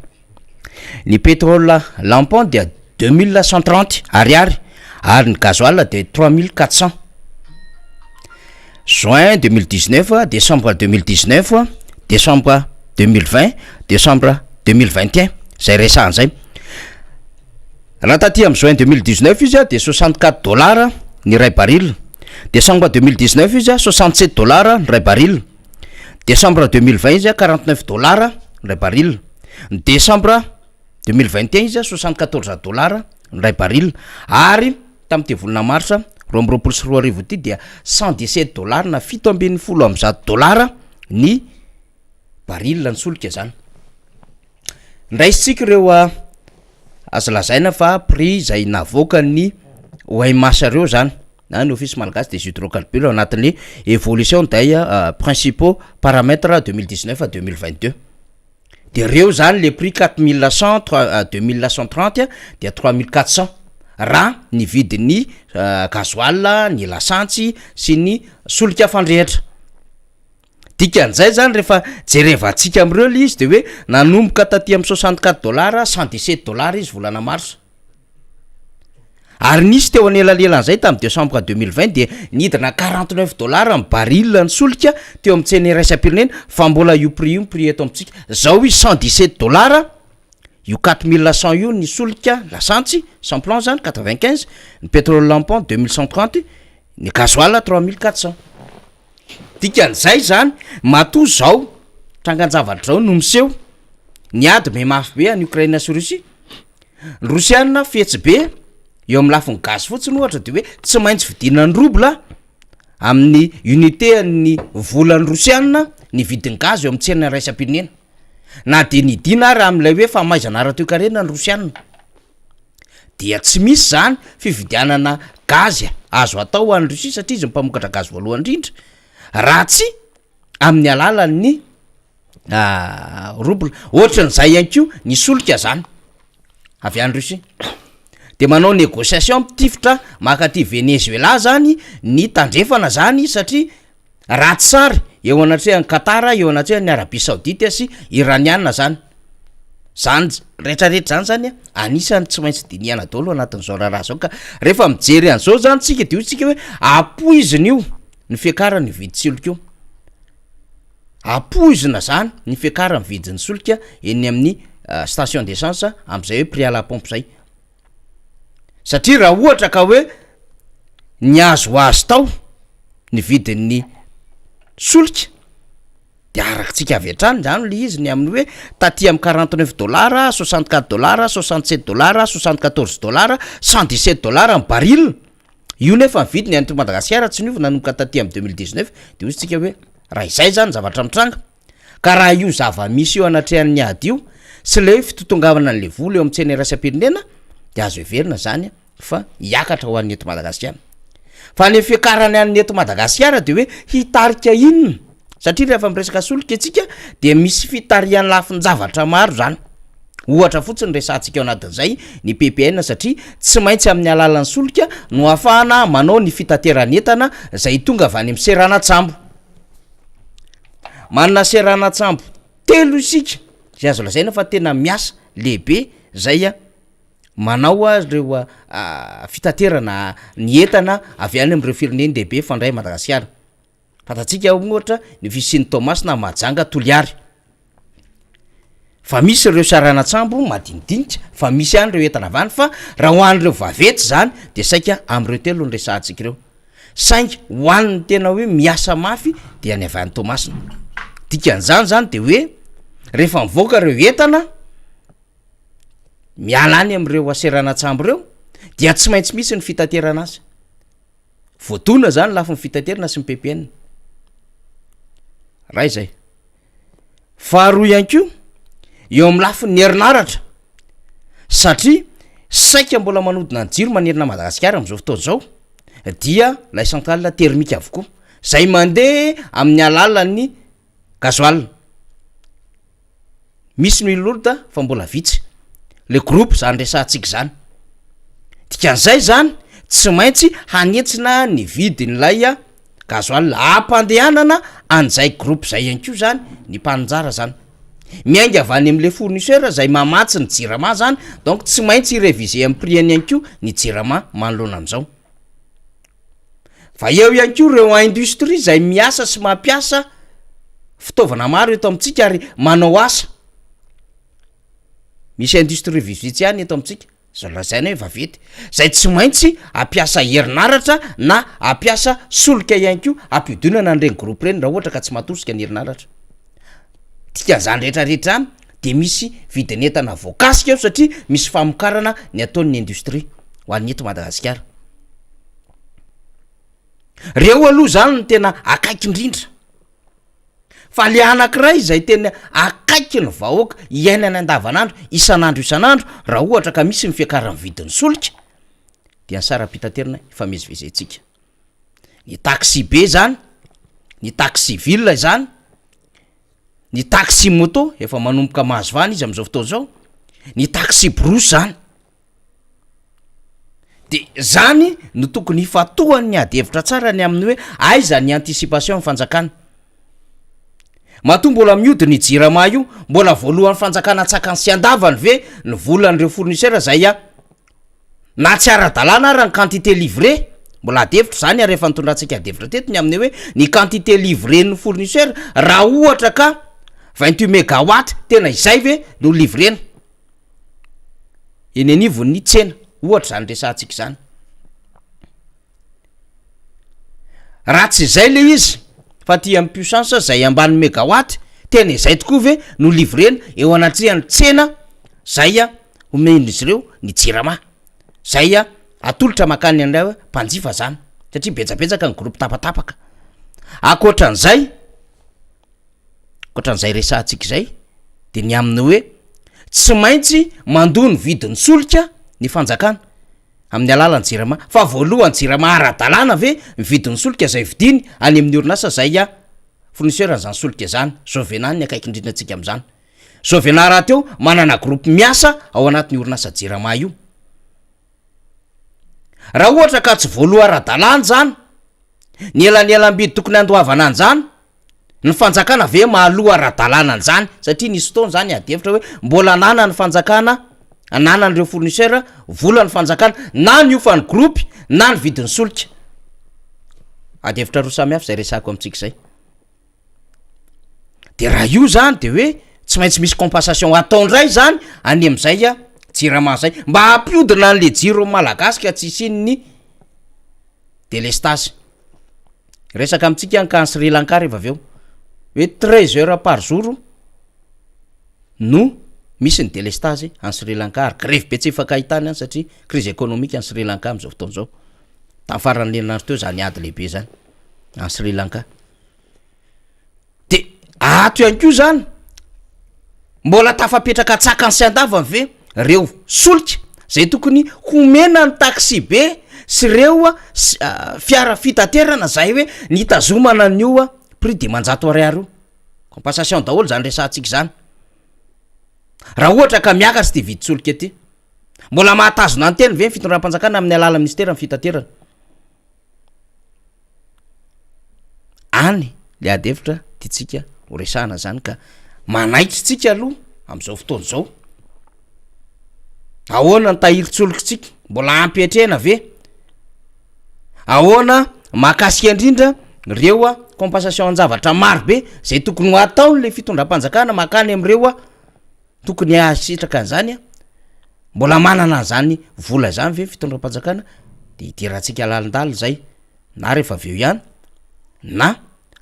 ny pétrole lampant dia 2130 ariary ary ny gasoil de 3400. Juin 2019, décembre 2019, décembre 2020, décembre 2021 zay resahana zay. Raha taty amin'ny juin 2019 izy a de 64 dollars ny iray baril, décembre 2019 izy a 67 dollars ny iray baril, décembre 2020 izy a 49 dollars ny iray baril, ny décembre 2021 izy a 74 dollars ny iray baril ary tamin'ity volana marsa 2022 ity dia 117 dollars na 117 dollars ny baril ny solika zany. Ndraisintsika ireo azo lazaina fa prix izay navoakan'ny OMH ireo zany na ny Office Malgache des Hydrocarbures ao anatin'ny évolution des principaux paramètres 2019 à 2022. De reo zany le prix 4100, trois 2130 dia 3400 raha ny vidin'ny gasoil, ny lasantsy sy ny solika fandrehitra. Dikan'izay zany rehefa jerevantsika am'ireo le izy de hoe nanomboka taty amin'ny 64 dollars, 117 dollars izy volana marsa. Ary nisy teo anelanelan'izay tamin'ny décembre 2020 dia nidina 49 dollars ny baril ny solika teo amin'ny tsena iraisam-pirenena fa mbola io prix io ny prix eto amintsika. Zao izy 117 dollars, io 4100 io ny solika lasantsy sans plomb zany 95, ny pétrole lampant 2130, ny gasoil 3400. Dikan'izay zany matoa zao trangan-javatra zao no miseho, ny ady mihamafy be any Ukraine sy Russie, ny Rosiana fetsy be eo amin'ny lafiny gaz fotsiny ohatra de hoe tsy maintsy vidiana ny rouble amin'ny unité an'ny volan'ny Rosiana ny vidin'ny gaz eo amin'ny tsena iraisam-pirenena, na de nidina ary amin'ilay hoe famaizana ara-toekarena ny Rosiana. Dia tsy misy zany fividianana gaz azo atao ho an'i Russie satria izy no mpamokatra gaz voalohany indrindra raha tsy amin'ny alalan'ny Rouble. Ohatran'izay ihany koa ny solika zany avy any Russie. De manao négociation mitifitra maka aty Venezuela zany ny tandrefana zany satria ratsy sary eo anatrehan'i Qatar, eo anatrehan'i Arabie Saoudite sy Iraniana zany. Zany retraretra zany zany a anisan'ny tsy maintsy dinihana daholo anatin'izao raharaha zao ka rehefa mijery an'izao zany tsika de hoy tsika hoe ampoizina io ny fiakaran'io vidin-tsolika io. Ampoizina zany ny fiakaran'ny vidin'ny solika eny amin'ny station d'essence am'zay hoe prix à la pompe zay. Satria raha ohatra ka hoe nihazo azy tao ny vidin'ny solika de arakitsika avy hatrany zany le izy ny amin'ny hoe taty amy 49 dollars, 64 dollars, 67 dollars, 74 dollars, 117 dollars ny baril. Io nefa ny vidiny any Madagasikara tsy niova nanomboka taty amy 2019. De hoy tsika hoe raha izay zany zavatra mitranga, ka raha io zava-misy io anatrehan'ny ady io sy le fitotongavana an'le vola eo amy tsena iraisam-pirenena, de azo heverina zany fa hiakatra ho an'ny eto Madagasikara. Fa ny fiakarany an'ny eto Madagasikara de hoe hitarika inona? Satria rehefa miresaka solika atsika de misy fitarihan'ny lafin-javatra maro zany. Ohatra fotsiny resahantsika ao anatin'izay ny PPN, satria tsy maintsy amin'ny alalan'ny solika no ahafahana manao ny fitateran'entana zay tonga avy any amin'ny seranan-tsambo. Manana seranan-tsambo telo isika zay azo lazaina fa tena miasa lehibe zay a manao a reo fitaterana ny entana avy any am'ireo firenen-dehibe fandray Madagasikara. Fantatsika ohatra ny fisian'ny Toamasina, Mahajanga, Toliary. Fa misy ireo seranan-tsambo madinidinika, fa misy ihany ireo entana avy any, fa raha ho an'ireo vaventy zany de saika am'ireo telo no resahantsika ireo. Saingy ho an'ny tena hoe miasa mafy dia ny avy any Toamasina. Dikan'izany zany de hoe rehefa mivoaka ireo entana miala any am'ireo seranan-tsambo ireo dia tsy maintsy misy ny fitaterana azy. Voadona zany lafiny fitaterana sy ny PPN. Ray zay. Faharoa ihany koa, eo amin'ny lafiny herinaratra, satria saika mbola manodina ny jiro manerana Madagasikara amin'izao fotoana izao dia lay centrale thermique avokoa, zay mandeha amin'ny alalan'ny gasoil. Misy ny lourde fa mbola vitsy. Le groupe zany resahantsika zany. Dikan'izay zany tsy maintsy hanentsina ny vidin'ilay gasoil ampandehanana an'izay groupe zay ihany koa zany ny mpaninjara zany. Miainga avy any am'le fournisseur zay mamatsy ny Jirama zany, donc tsy maintsy hi-réviser amin'ny prix-ny ihany koa ny Jirama manoloana an'izao. Fa eo ihany koa ireo industrie zay miasa sy mampiasa fitaovana maro eto amintsika ary manao asa. Misy industrie vitsivitsy ihany eto amintsika zay lazaina hoe vaventy, zay tsy maintsy ampiasa herinaratra na ampiasa solika ihany koa ampiodinana an'ireny groupe ireny raha ohatra ka tsy mahatosika ny herinaratra. Dikan'izany rehetrarehetra zany de misy vidin'entana voakasika eo satria misy famokarana ny ataon'ny industrie ho an'ny eto Madagasikara. Reo aloha zany no tena akaiky indrindra, fa le anankiray zay tena akaiky ny vahoaka iainany andavanandro isan'andro isan'andro raha ohatra ka misy ny fiakaran'ny vidin'ny solika dia ny saram-pitaterana ifamezivezentsika, ny taxi be zany, ny taxi ville zany, ny taxi moto efa manomboka mahazo vahana izy am'zao fotoana zao, ny taxi brousse zany. De zany no tokony hifantohan'ny ady hevitra tsara ny amin'ny hoe aiza ny anticipation ny fanjakana. Matoa mbola mihodina i Jirama io, mbola voalohan'ny fanjakana antsakany sy andavany ve ny volan'ireo fournisseur zay a na tsy ara-dalàna ara ny quantité livrée? Mbola ady hevitra zany ary efa nitondrantsika ady hevitra teto ny amin'ny hoe ny quantité livrée n'ny fournisseur raha ohatra ka 28 mégawatt tena izay ve no livrena? Eny anivon'ny tsena, ohatra izany resahantsika izany. Raha tsy izay le izy fa aty amin'ny puissance zay ambany megawatt, tena izay tokoa ve no livrena eo anatrehan'ny tsena zay omen'izy ireo ny jirama, zay atolotra mankany an'ilay mpanjifa zany satria betsabetsaka ny groupe tapatapaka. Ankoatran'izay. Ankoatran'izay resahantsika izay de ny amin'ny hoe tsy maintsy mandoa ny vidin'ny solika ny fanjakana amin'ny alalan'ny jirama, fa voalohany jirama ara-dalàna ve ny vidin'ny solika zay vidiany any amin'ny orinasa zay a. Fournisseur an'izany solika izany, Jovena ny akaiky indrindra antsika amin'izany. Jovena rahateo manana groupe miasa ao anatin'io orinasa Jirama io. Raha ohatra ka tsy voaloa ara-dalàna izany, ny elanelam-bidy tokony handoavana an'izany, ny fanjakana ve mahaloa ara-dalàna an'izany? Satria nisy fotoana izany ady hevitra hoe mbola ananan'ny fanjakana, ananan'ireo fournisseur vola ny fanjakana, na ny hofan'ny groupe na ny vidin'ny solika. Ady hevitra roa samihafa izay resahako amintsika izay. De raha io zany de hoe tsy maintsy misy compensation atao ndray zany any am'zay a jirama zay mba hampiodina an'le jiro malagasy ka tsy hisian'ny delestazy. Resaka amintsika ny cas any Sri Lanka rehefa avy eo hoe treize heures par jour no misy ny delestazy any Sri Lanka ary grevy be tsy ifankahitana any satria crise économique any Sri Lanka am'zao fotoana zao. Tamin'ny faran'ny herinandro teo zany ady lehibe zany any Sri Lanka. De ato ihany koa zany mbola tafapetraka an-tsakany sy an-davany ve reo solika zay tokony homena ny taxi be sy reo fiara fitaterana zay hoe nitazomana an'io prix 500 ariary io, compensation daholo zany resahantsika zany, raha ohatra ka miakatra ity vidin-tsolika ity, mbola mahatazona ny teny ve ny fitondram-panjakana amin'ny alalan'ny minisiteran'ny fitaterana? Any le ady hevitra tiantsika ho resahana zany ka manaitra tsika aloha am'zao fotoana zao, ahoana ny tahirin-tsolikatsika mbola ampiatrehana ve? Ahoana mahakasika indrindra reo a compensation an-javatra maro be zay tokony ho ataon'le fitondram-panjakana makany am'reo a tokony hahasitraka an'zany a, mbola manana an'zany vola zany ve fitondram-panjakana de hidirantsika lalindalina zay na rehefa avy eo ihany na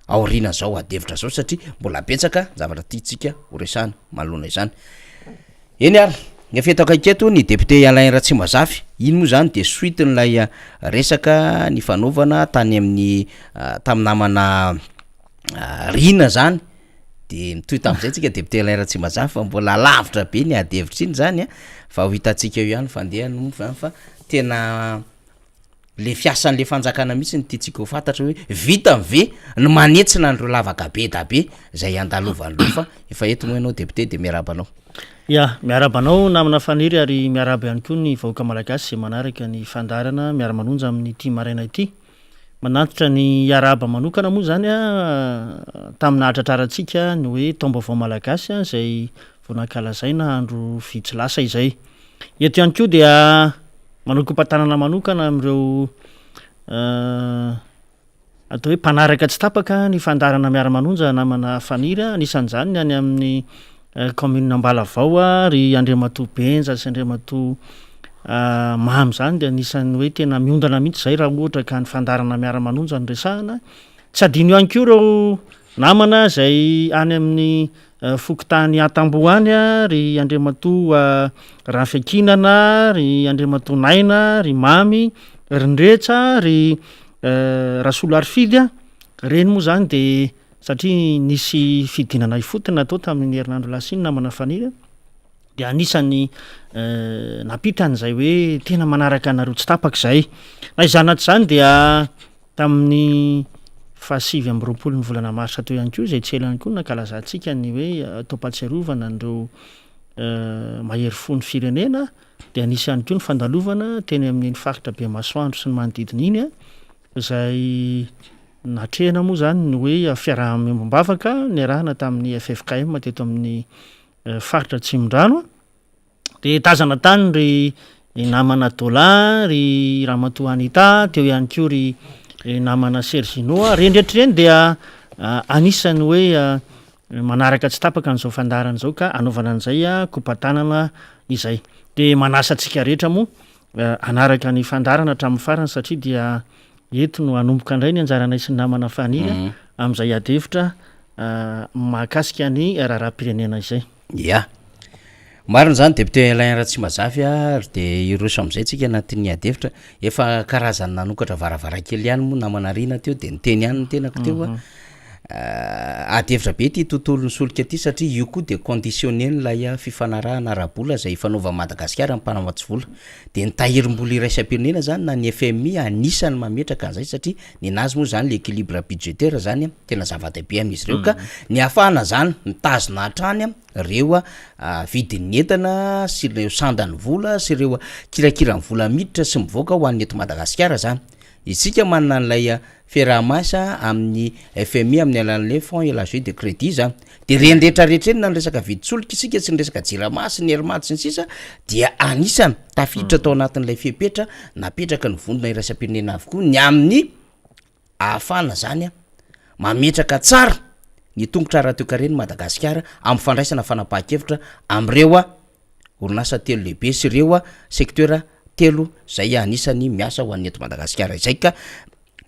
aorianan'izao ady hevitra zao satria mbola betsaka zavatra tiantsika ho resahana manoloana izany. Eny ary, efa eto akaiky eto ny député Alain Ratsimbazafy, iny moa zany de suite-n'ilay resaka nifanaovana tany amin'ny tamin'ny namana Rina zany, de mitohy tamin'izay tsika député Alain Ratsimbazafy fa mbola lavitra be ny ady hevitra iny zany a, fa ho hitantsika eo ihany fandehany moa zany fa tena le fiasan'le fanjakana mihitsy no tiantsika ho fantatra hoe vitany ve ny manetsina an'ireo lavaka be da be zay andalovan'ireo fa efa eto moa ianao député de miarahaba anao. Ya, miarahaba anao namana Faniry ary miarahaba ihany koa ny vahoaka malagasy izay manaraka ny fandaharana Miara-manonja amin'ity maraina ity. Manantitra ny hiarahaba manokana moa izany tamin'ny nahatratrarantsika ny hoe taom-baovao malagasy izay vao nankalazaina andro vitsy lasa izay. Eto ihany koa dia manao kopa-tanana manokana amin'ireo atao hoe mpanaraka tsy tapaka ny fandaharana miara-manonja namana Faniry, anisan'izany ny any amin'ny Kaominina Ambalavao ry Andriamatoa Benja sy Andriamatoa Mamy izany dia anisan'ny hoe tena miondana mihitsy izay raha ohatra ka ny fandaharana miara-manonja no resahana. Tsy adino ihany koa ireo namana izay any amin'ny fokontany Antamboho any ry Andriamatoa Rafiankinana, ry Andriamatoa Naina, ry Mamy, ry Ndretsa, ry Rasoloarifidy. Ireny moa izany dia Satria nisy fidinana ifotony natao tamin'iny herinandro lasa iny namana Faniry dia anisan'ny nampita an'izay hoe tena manaraka anareo tsy tapaka izay. Na izany na tsy izany dia tamin'ny fahasivy amby roapolo ny volana marsa teo ihany koa izay tsy ela ihany koa no nankalazantsika ny hoe taom-pahatsiarovana an'ireo mahery fo ny firenena dia nisy ihany koa ny fandalovana teny amin'iny faritra Bemasoandro sy ny manodidina iny izay Natrehina moa izany ny hoe fiaraha-miombom-bavaka niarahana tamin'ny ffkm teto amin'ny faritra Atsimondrano. Dia tazana tany ry namana Dola, ry Ramatoa Anita, teo ihany koa ry namana Sergino. Ireny rehetra ireny dia anisan'ny hoe manaraka tsy tapaka an'izao fandaharana izao ka anaovana an'izay kopa-tanana izay. Dia manasa antsika rehetra moa hanaraka ny fandaharana hatramin'ny farany satria dia Eto no hanomboka indray ny anjaranay sy ny namana Faniry amin'izay adihevitra mahakasika ny raharaham-pirenena izay. Ya. Marina izany député Alain Ratsimazafy a, ary dia hiroso amin'izay tsika anatin'ny adihevitra. Efa karazany nanokatra varavarankely ihany moa namana Rina teo dia niteny ihany ny tenako teo a. Ady hevitra be ity tontolon'ny solika ity satria io koa dia conditionner-n'ilay fifanarahana ara-bola izay ifanaovan'i Madagasikara amin'ny mpamatsy vola. Dia ny tahirim-bola iraisam-pirenena izany na ny FMI anisan'ny mametraka an'izay satria nenazy moa izany le équilibre budgétaire izany tena zava-dehibe amin'izy ireo ka ny ahafahana izany mitazona hatrany ireo vidin'ny entana sy ireo sandan'ny vola sy ireo kirakiran'ny vola miditra sy mivoaka ho an'ny eto Madagasikara izany. Isika manana an'ilay fiaraha-miasa amin'ny FMI amin'ny alalan'ilay Fonds Elargi de Crédit izany. Dia ireny rehetra rehetra ireny na ny resaka vidin-tsolika isika sy ny resaka Jirama sy ny Airmad sy ny sisa dia anisany tafiditra tao anatin'ilay fepetra napetraka ny vondrona iraisam-pirenena avokoa ny amin'ny ahafahana izany mametraka tsara ny tongotra ara-toekaren'i Madagasikara amin'ny fandraisana fanapahan-kevitra amin'ireo orinasa telo lehibe sy ireo secteur telo izay anisany miasa ho an'ny eto Madagasikara izay ka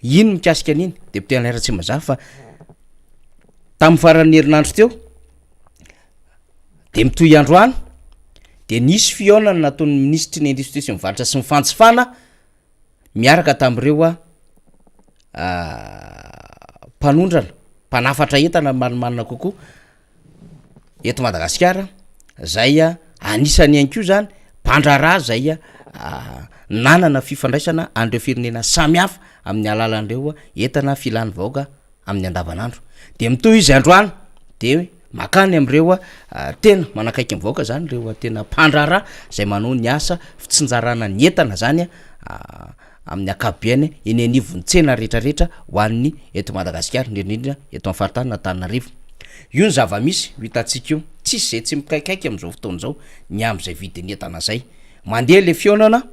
iny mikasika an'iny député Alain Ratsimandrava fa tamin'ny faran'ny herinandro teo de mitohy androany de nisy fihaonana nataon'ny minisitry ny industrie sy ny varotra sy ny fanjifana miaraka tamin'ireo mpanondrana mpanafatra entana marimarina kokoa eto Madagasikara zay anisany ihany koa zany mpandraharaha zay nanana fifandraisana an'ireo firenena samy hafa amin'ny alalan'ireo entana filan'ny vahoaka amin'ny andavanandro de mitohy izy androany de makany am'ireo tena manakaiky ny vahoaka zany ireo tena mpandraharaha zay manao ny asa fitsinjarana ny entana zany amin'ny ankapobeny eny anivon'ny tsena rehetrarehetra ho an'ny eto Madagasikara, indrindra indrindra eto amin'ny faritanin'Antananarivo. Io ny zava-misy ho hitantsika io. Tsisy izay tsy mikaikaika amin'izao fotoana izao ny amin'izay vidin'ny entana izay. Mandeha ilay fihaonana,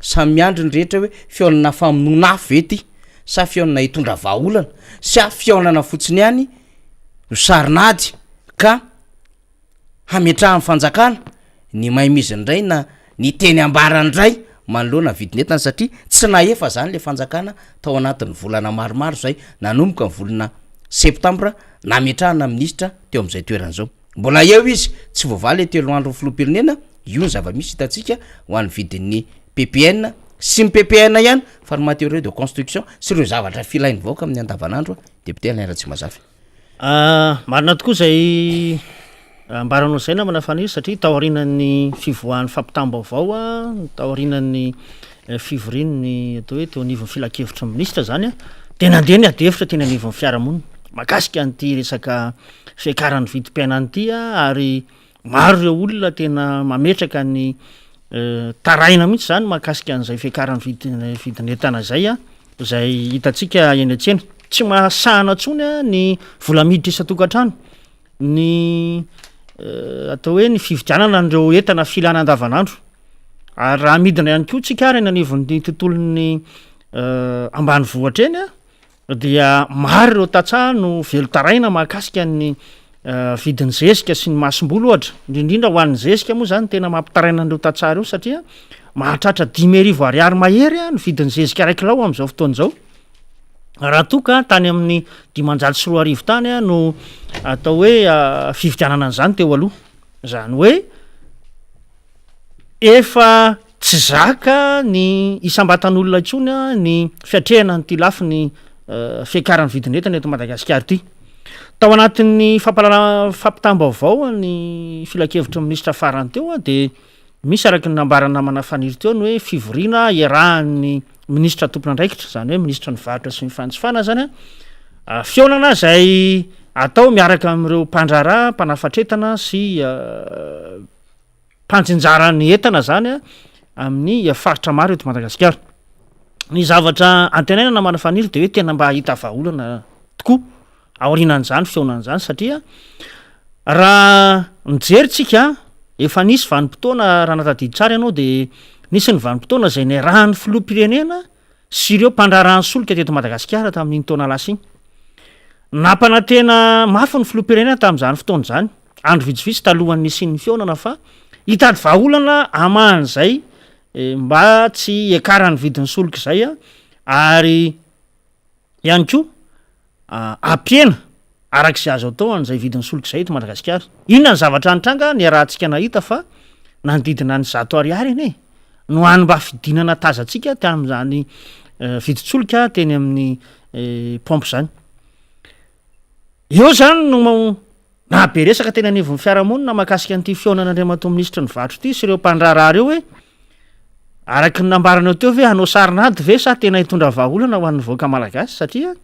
samy miandry ny rehetra hoe fihaonana famonoana afo ve ity sa fihaonana hitondra vahaolana sa fihaonana fotsiny ihany ho sarin'ady ka hametrahan'ny fanjakana ny maimiziny indray na ny teny ambarany indray manoloana ny vidin'entana satria tsy nahefa izany ilay fanjakana tao anatin'ny volana maromaro izay nanomboka ny volana septambra nametrahana minisitra teo amin'izay toerana izao. Mbola eo izy, tsy voavaha ilay telo andron'ny filoham-pirenena, io ny zava-misy hitantsika ho an'ny vidin'ny PPN sy ny PPN ihany fa ny matériaux de construction sy ireo zavatra filain'ny vahoaka amin'ny andavanandro, député Alain Ratsimazafy. Marina tokoa izay ambaranao izay namana Faniry satria taorianan'ny fivoahan'ny fampitam-baovao, taorianan'ny fivorian'ny atao hoe teo anivon'ny filankevitry ny minisitra izany dia nandeha ny adihevitra teny anivon'ny fiarahamonina mahakasika an'ity resaka fiakaran'ny vidim-piainana ity ary maro ireo olona tena mametraka ny taraina mihitsy izany mahakasika an'izay fiakaran'ny vidin- vidin'entana izay izay hitantsika eny an-tsena. Tsy mahasahana intsony ny vola miditra isan-tokantrano, ny atao hoe ny fividianana an'ireo entana filana andavanandro. Ary raha midina ihany koa tsika ary eny anivon'ny tontolon'ny ambanivohitra eny dia maro ireo tantsaha no velon-taraina mahakasika ny vidin'ny zezika sy ny masomboly ohatra, indrindrindra ho an'ny zezika moa zany tena mampitaraina an'ireo tantsaha ireo satria mahatratra 5000 ariary mahery ny vidin'ny zezika iray kilao amin'izao fotoana izao, raha toa ka tany amin'ny 2500 tany no atao hoe fividianana an'izany teo aloha, izany hoe Efa tsy zaka ny isam-batan'olona intsony ny fiatrehana an'ity lafiny fiakaran'ny vidin'entana eto Madagasikara ity. Tao anatin'ny fampahalala- fampitam-baovao ny filankevitry ny minisitra farany teo dia misy araka ny nambaran'ny namana Faniry teo ny hoe fivoriana iarahan'ny minisitra tompon'andraikitra, izany hoe minisitry ny varotra sy ny fanjifana izany, fihaonana izay atao miaraka amin'ireo mpandraharaha, mpanafatretana sy mpanjinjara ny entana zany amin'ny faritra maro eto Madagasikara. Ny zavatra antenaina namana Faniry de hoe tena mba hahita vahaolana tokoa aorianan'izany fihaonana izany satria raha mijery tsika efa nisy vanim-potoana raha natadidy tsara ianao de nisy ny vanim-potoana izay niarahan'ny filoham-pirenena sy ireo mpandraharahan'ny solika teto Madagasikara tamin'iny taona lasa iny. Nampanantena mafy ny filoham-pirenena tamin'izany fotoana izany, andro vitsivitsy talohan'ny nisian'ny fihaonana fa hitady vahaolana hamahan'izay mba tsy hiakaran'ny vidin'ny solika izay ary ihany koa hampihena araka izay azo atao an'izay vidin'ny solika izay eto Madagasikara. Inona ny zavatra nitranga? Niarahantsika nahita fa nanodidina ny 100 ariary anie no hany mba fidinana tazantsika tamin'izany vidin-tsolika teny amin'ny paompy izany. Eo izany no nahabe resaka teny anivon'ny fiarahamonina mahakasika an'ity fihaonan'Andriamatoa Minisitry ny Varotra ity sy ireo mpandraharaha ireo hoe araka ny nambaranao teo ve hanao sarin'ady ve sa tena hitondra vahaolana ho an'ny vahoaka malagasy satria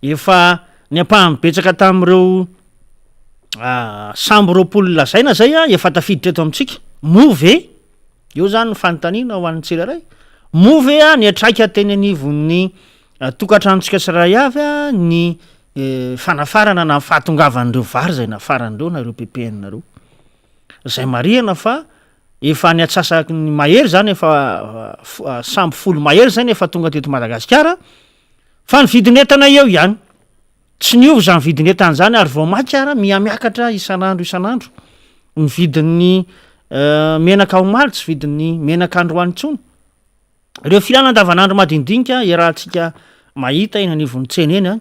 efa ny ampahany betsaka tamin'ireo sambo 20 lazaina izay efa tafiditra eto amintsika. Moa ve, eo izany ny fanontaniana ho an'ny tsirairay, moa ve niantraika teny anivon'ny tokantranontsika tsirairay avy ny fanafarana na ny fahatongavan'ireo vary izay nafaran'ireo na ireo ppn ireo? Izay marihana fa efa ny antsasaky ny mahery izany efa sambo folo mahery izay no efa tonga teto Madagasikara fa ny vidin'entana eo ihany. Tsy niova izany vidin'entana izany ary vao mainka ara miha-miakatra isan'andro isan'andro ny vidin'ny menaka omaly tsy vidin'ny menaka androany intsony. Ireo filana andavanandro madinidinika iarahantsika mahita eny anivon'ny tsena eny an,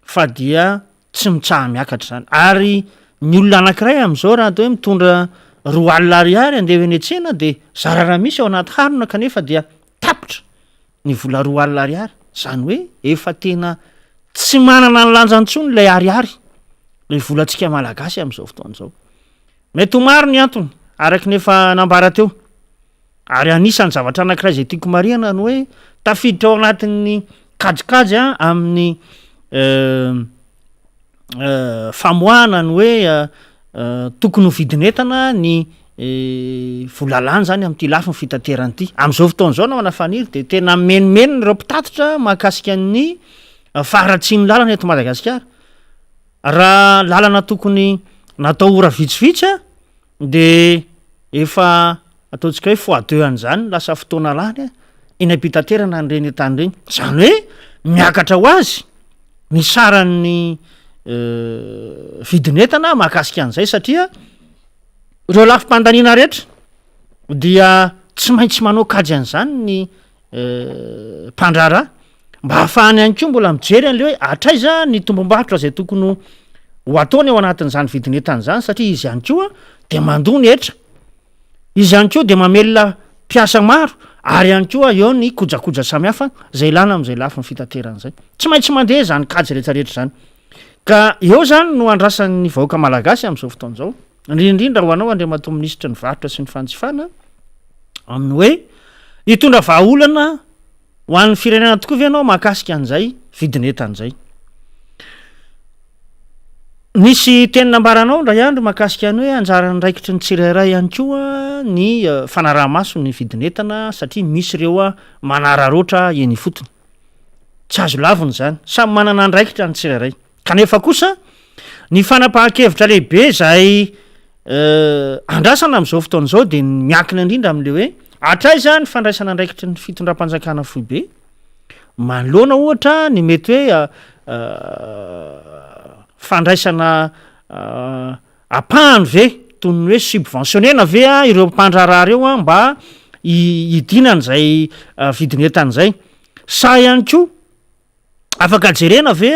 fa dia tsy mitsaha-miakatra izany. Ary ny olona anankiray amin'izao raha atao hoe mitondra 20 ariary andeha ho eny an-tsena dia zara raha misy ao anaty harona kanefa dia tapitra ny vola 20 ariary. Izany hoe efa tena tsy manana ny lanjany intsony ilay ariary, ilay volantsika malagasy amin'izao fotoana izao. Mety ho maro ny antony araka ny efa nambara teo. Ary anisan'ny zavatra anankiray izay tiako marihana ny hoe tafiditra ao anatin'ny kajikajy amin'ny famoahana ny hoe tokony ho vidin'entana ny vola lany zany amin'ity lafiny fitaterana ity. Amin'izao fotoana izao namana Faniry dia tena menomenona ireo mpitatitra mahakasika ny faharatsian'ny lalana eto Madagasikara. Raha lalana tokony natao ora vitsivitsy dia efa ataontsika hoe fois deux an'izany lasa fotoana lany eny am-pitaterana an'ireny entana ireny. Izany hoe miakatra ho azy ny saran'ny vidin'entana mahakasika an'izay satria ireo lafim-pandaniana rehetra dia tsy maintsy manao kajy an'izany ny mpandraharaha mba hahafahany ihany koa mbola mijery an'le hoe hatraiza ny tombom-barotra izay tokony ho ataony ao anatin'izany vidin'entana izany satria izy ihany koa dia mandoa ny hetra, izy ihany koa dia mamelona mpiasa maro ary ihany koa eo ny kojakoja samihafa izay ilana amin'izay lafiny fitaterana izay. Tsy maintsy mandeha izany kajy rehetrarehetra izany ka eo izany no andrasan'ny vahoaka malagasy amin'izao fotoana izao, indrindra indrindra ho anao Andriamatoa Minisitry ny Varotra sy ny Fanjifana amin'ny hoe hitondra vahaolana ho an'ny firenena tokoa ve ianao mahakasika an'izay vidin'entana izay. Nisy teny nambaranao indray andro mahakasika ny hoe anjara andraikitry ny tsirairay ihany koa ny fanaraha-maso ny vidin'entana satria misy ireo manararaotra eny ifotony. Tsy azo lavina izany. Samy manana andraikitra ny tsirairay. Kanefa kosa, ny fanapahan-kevitra lehibe izay andrasana amin'izao fotoana izao dia ny miankina indrindra amin'ilay hoe hatraiza ny fandraisana andraikitry ny fitondram-panjakana foibe manoloana ohatra ny mety hoe fandraisana ampahany ve toy ny hoe subventionner-na ve ireo mpandraharaha ireo mba hidinan'izay vidin'entana izay sa ihany koa Afaka jerena ve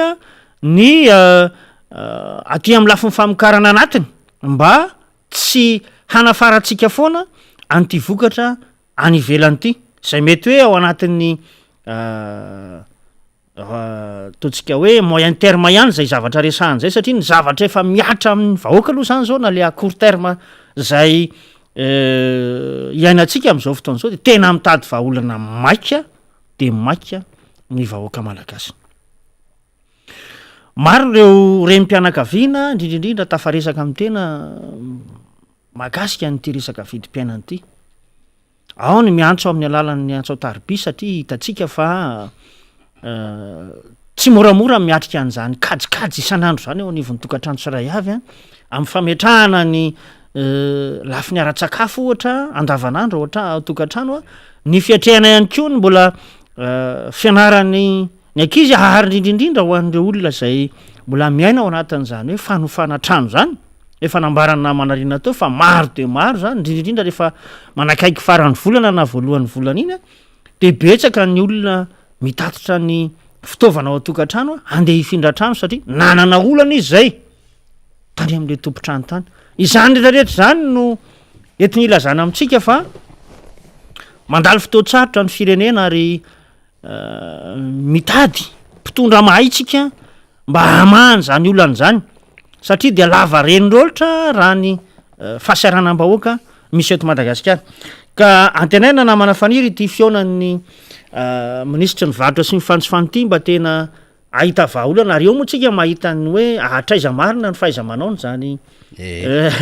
ny aty amin'ny lafiny famokarana anatiny mba tsy hanafarantsika foana an'ity vokatra any ivelany ity, izay mety hoe ao anatin'ny ataontsika hoe moyen terme ihany izay zavatra resahana izay satria ny zavatra efa mihatra amin'ny vahoaka aloha izany izao na le à court terme izay iainantsika amin'izao fotoana izao de tena mitady vahaolana maika dia maika ny vahoaka malagasy. Maro ireo renim-pianakaviana, indrindra indrindra tafaresaka amin'ny tena mahakasika an'ity resaka vidim-piainana ity. Ao ny miantso amin'ny alalan'ny antso an-tariby satria hitantsika fa tsy moramora ny miatrika an'izany kajikajy isan'andro izany eo anivon'ny tokantrano tsirairay avy amin'ny fametrahana ny lafiny ara-tsakafo ohatra andavanandro ao an-tra- ao an-tokantrano, ny fiatrehana ihany koa ny mbola fianaran'ny ny ankizy ary indrindra indrindra ho an'ireo olona izay mbola miaina ao anatin'izany hoe fanofana trano izany, efa nambaran'ny namana Rina teo fa maro dia maro izany indrindra indrindra rehefa manakaiky faran'ny volana na voalohan'ny volana iny dia betsaka ny olona mitatitra ny fitaovana ao an-tokantrano handeha hifindra trano satria nanana olana izy izay. tany amin'ilay tompon-trano tany. Izany rehetra rehetra izany no entiny ilazana amintsika fa mandalo fotoan-tsarotra ny firenena ary mitady mpitondra mahay tsika mba hamaha an'izany olana izany. satria dia lava reny loatra raha ny fahasahiranam-bahoaka misy eto Madagasikara. Ka antenaina namana Faniry ity fihaonan'ny minisitry ny varotra sy ny fanjifana ity mba tena Ahita vahaolana ary eo moa tsika mahita ny hoe hatraiza marina ny fahaiza-manaony zany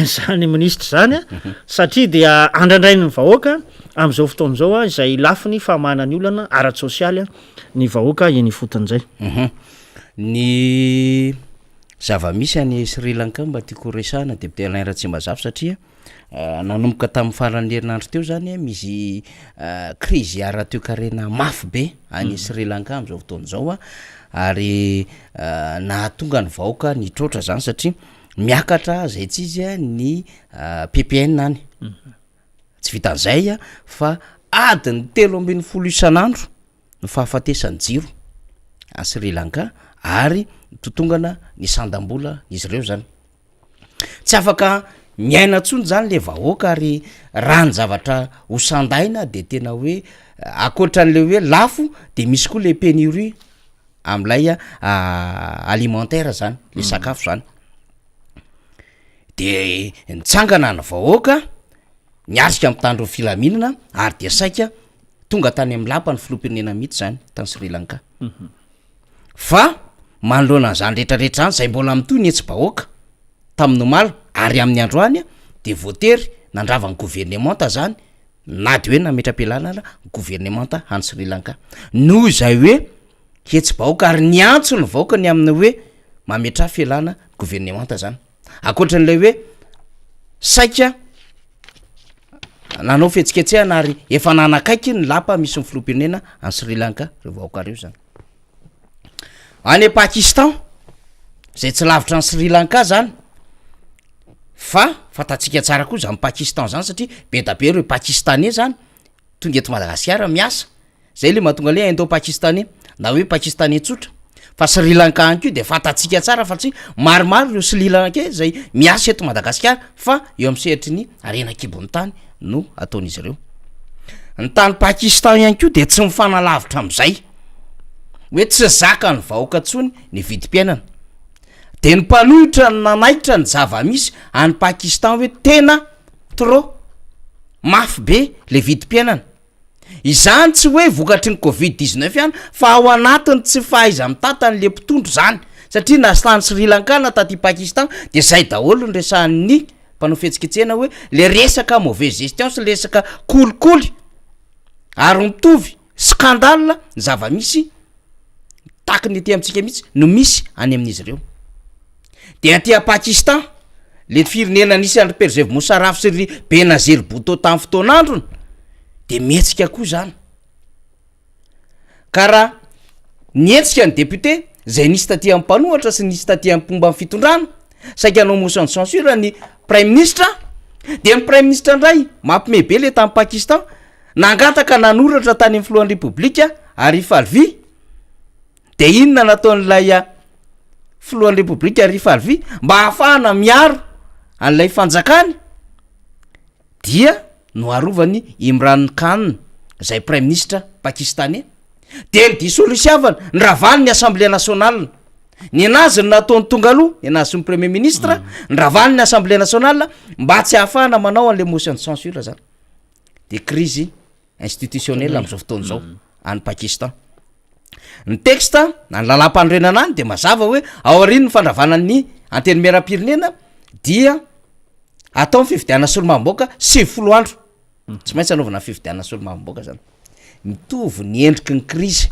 zany minisitra zany a, satria dia andrandrain'ny vahoaka amin'izao fotoana izao a izay lafiny famahana ny olana ara-tsosialy a ny vahoaka eny ifotony izay. Ny zava-misy any Sri Lanka mba tiako ho resahana député Alain Ratsimbazafy satria Nanomboka tamin'ny faran'ny herinandro teo zany misy krizy ara-toekarena mafy be any Sri Lanka amin'izao fotoana izao a, ary nahatonga ny vahoaka nitroatra zany satria miakatra zay tsy izy a ny PPN any, tsy vitan'izay a fa adiny 13 isan'andro ny fahafatesan'ny jiro any Sri Lanka ary mitotongana ny sandam-bola izy ireo zany. Tsy afaka miaina intsony zany le vahoaka ary raha ny zavatra ho sandaina de tena hoe ankoatran'le hoe lafo de misy koa le pénurie am'lay alimentaire zany, le sakafo zany. De nitsangana ny vahoaka niatrika ny mpitandro ny filaminana ary de saika tonga tany amin'ny lapan'ny filoham-pirenena mihitsy zany tany Sri Lanka. Fa manoloana an'izany rehetrarehetra izany, izay mbola mitohy ny hetsi-bahoaka tamin'ny omaly ary amin'ny androany dia voatery nandrava ny governemanta izany na dia hoe nametra-pialana ara ny governemanta any Sri Lanka noho izay hoe hetsi-bahoaka ary niantso ny vahoaka ny amin'ny hoe mametraha fialana governemanta izany. Ankoatran'ilay hoe saika nanao fihetsiketsehana ary efa nanakaiky ny lapa misy ny filoham-pirenena any Sri Lanka ireo vahoaka ireo zany. Any Pakistan, zay tsy lavitra an'i Sri Lanka zany, fa fantatsika tsara koa zany Pakistan zany satria be da be ireo Pakistanais zany tonga eto Madagasikara miasa, Zay le mahatonga le indo-pakistanais na hoe pakistanais tsotra. Fa Sri Lanka any koa de fantatsika tsara fa tsy maromaro ireo Sri Lankais zay miasa eto Madagasikara fa eo amin'ny sehatry ny harena an-kibon'ny tany no ataon'izy ireo. Ny tany Pakistan ihany koa de tsy mifanalavitra am'zay hoe tsy zakan'ny vahoaka intsony ny vidim-piainana. De ny mpanohitra no nanaitra ny zava-misy any Pakistan hoe tena trop mafy be le vidim-piainana. Izany tsy hoe vokatry ny covid 19 ihany fa ao anatin'ny tsy fahaiza-mitantana le mpitondra izany satria na tany Sri Lanka na taty Pakistan de zay daholo ny resahan'ny mpanao fihetsiketsehana hoe le resaka mauvaise gestion sy le resaka kolikoly ary mitovy scandale ny zava-misy tahaky ny aty amintsika mihitsy no misy any amin'izy ireo. De aty a Pakistan, le firenena nisy an'i Pervez Musharraf sy ry Benazir Bhutto tamin'ny fotoan'androny de mihetsika koa zany. Ka raha nihetsika ny député zay nisy taty amin'ny mpanohatra sy nisy taty amin'ny mpomba ny fitondrana, saika hanao motion de censure ny praiminisitra, de ny praiminisitra indray mampime be le tany Pakistan, nangataka nanoratra tany amin'ny filohan'ny repoblika Arif Alvi, De inona nataon'ilay filohan'ny repoblika Arif Alvi mba hahafahana miaro an'ilay fanjakany? Dia noarovany Imran Khan zay praiminisitra pakistanais. De ny disolisiavana, niravany ny assemblée nationale. Nenazy ny nataony tonga aloha, nenazy sy ny premier ministre, niravany ny assemblée nationale mba tsy hahafahana manao an'le motion de censure zany. De crise institutionnel am'zao fotoana zao any Pakistan. Ny texte na ny lalàm-panorenana any de mazava hoe aorian'ny fandravana ny antenimieram-pirenena dia atao ny fifidianana solombavambahoaka 90 andro, tsy maintsy anaovana fifidianana solombavambahoaka zany. Mitovy ny endriky ny krizy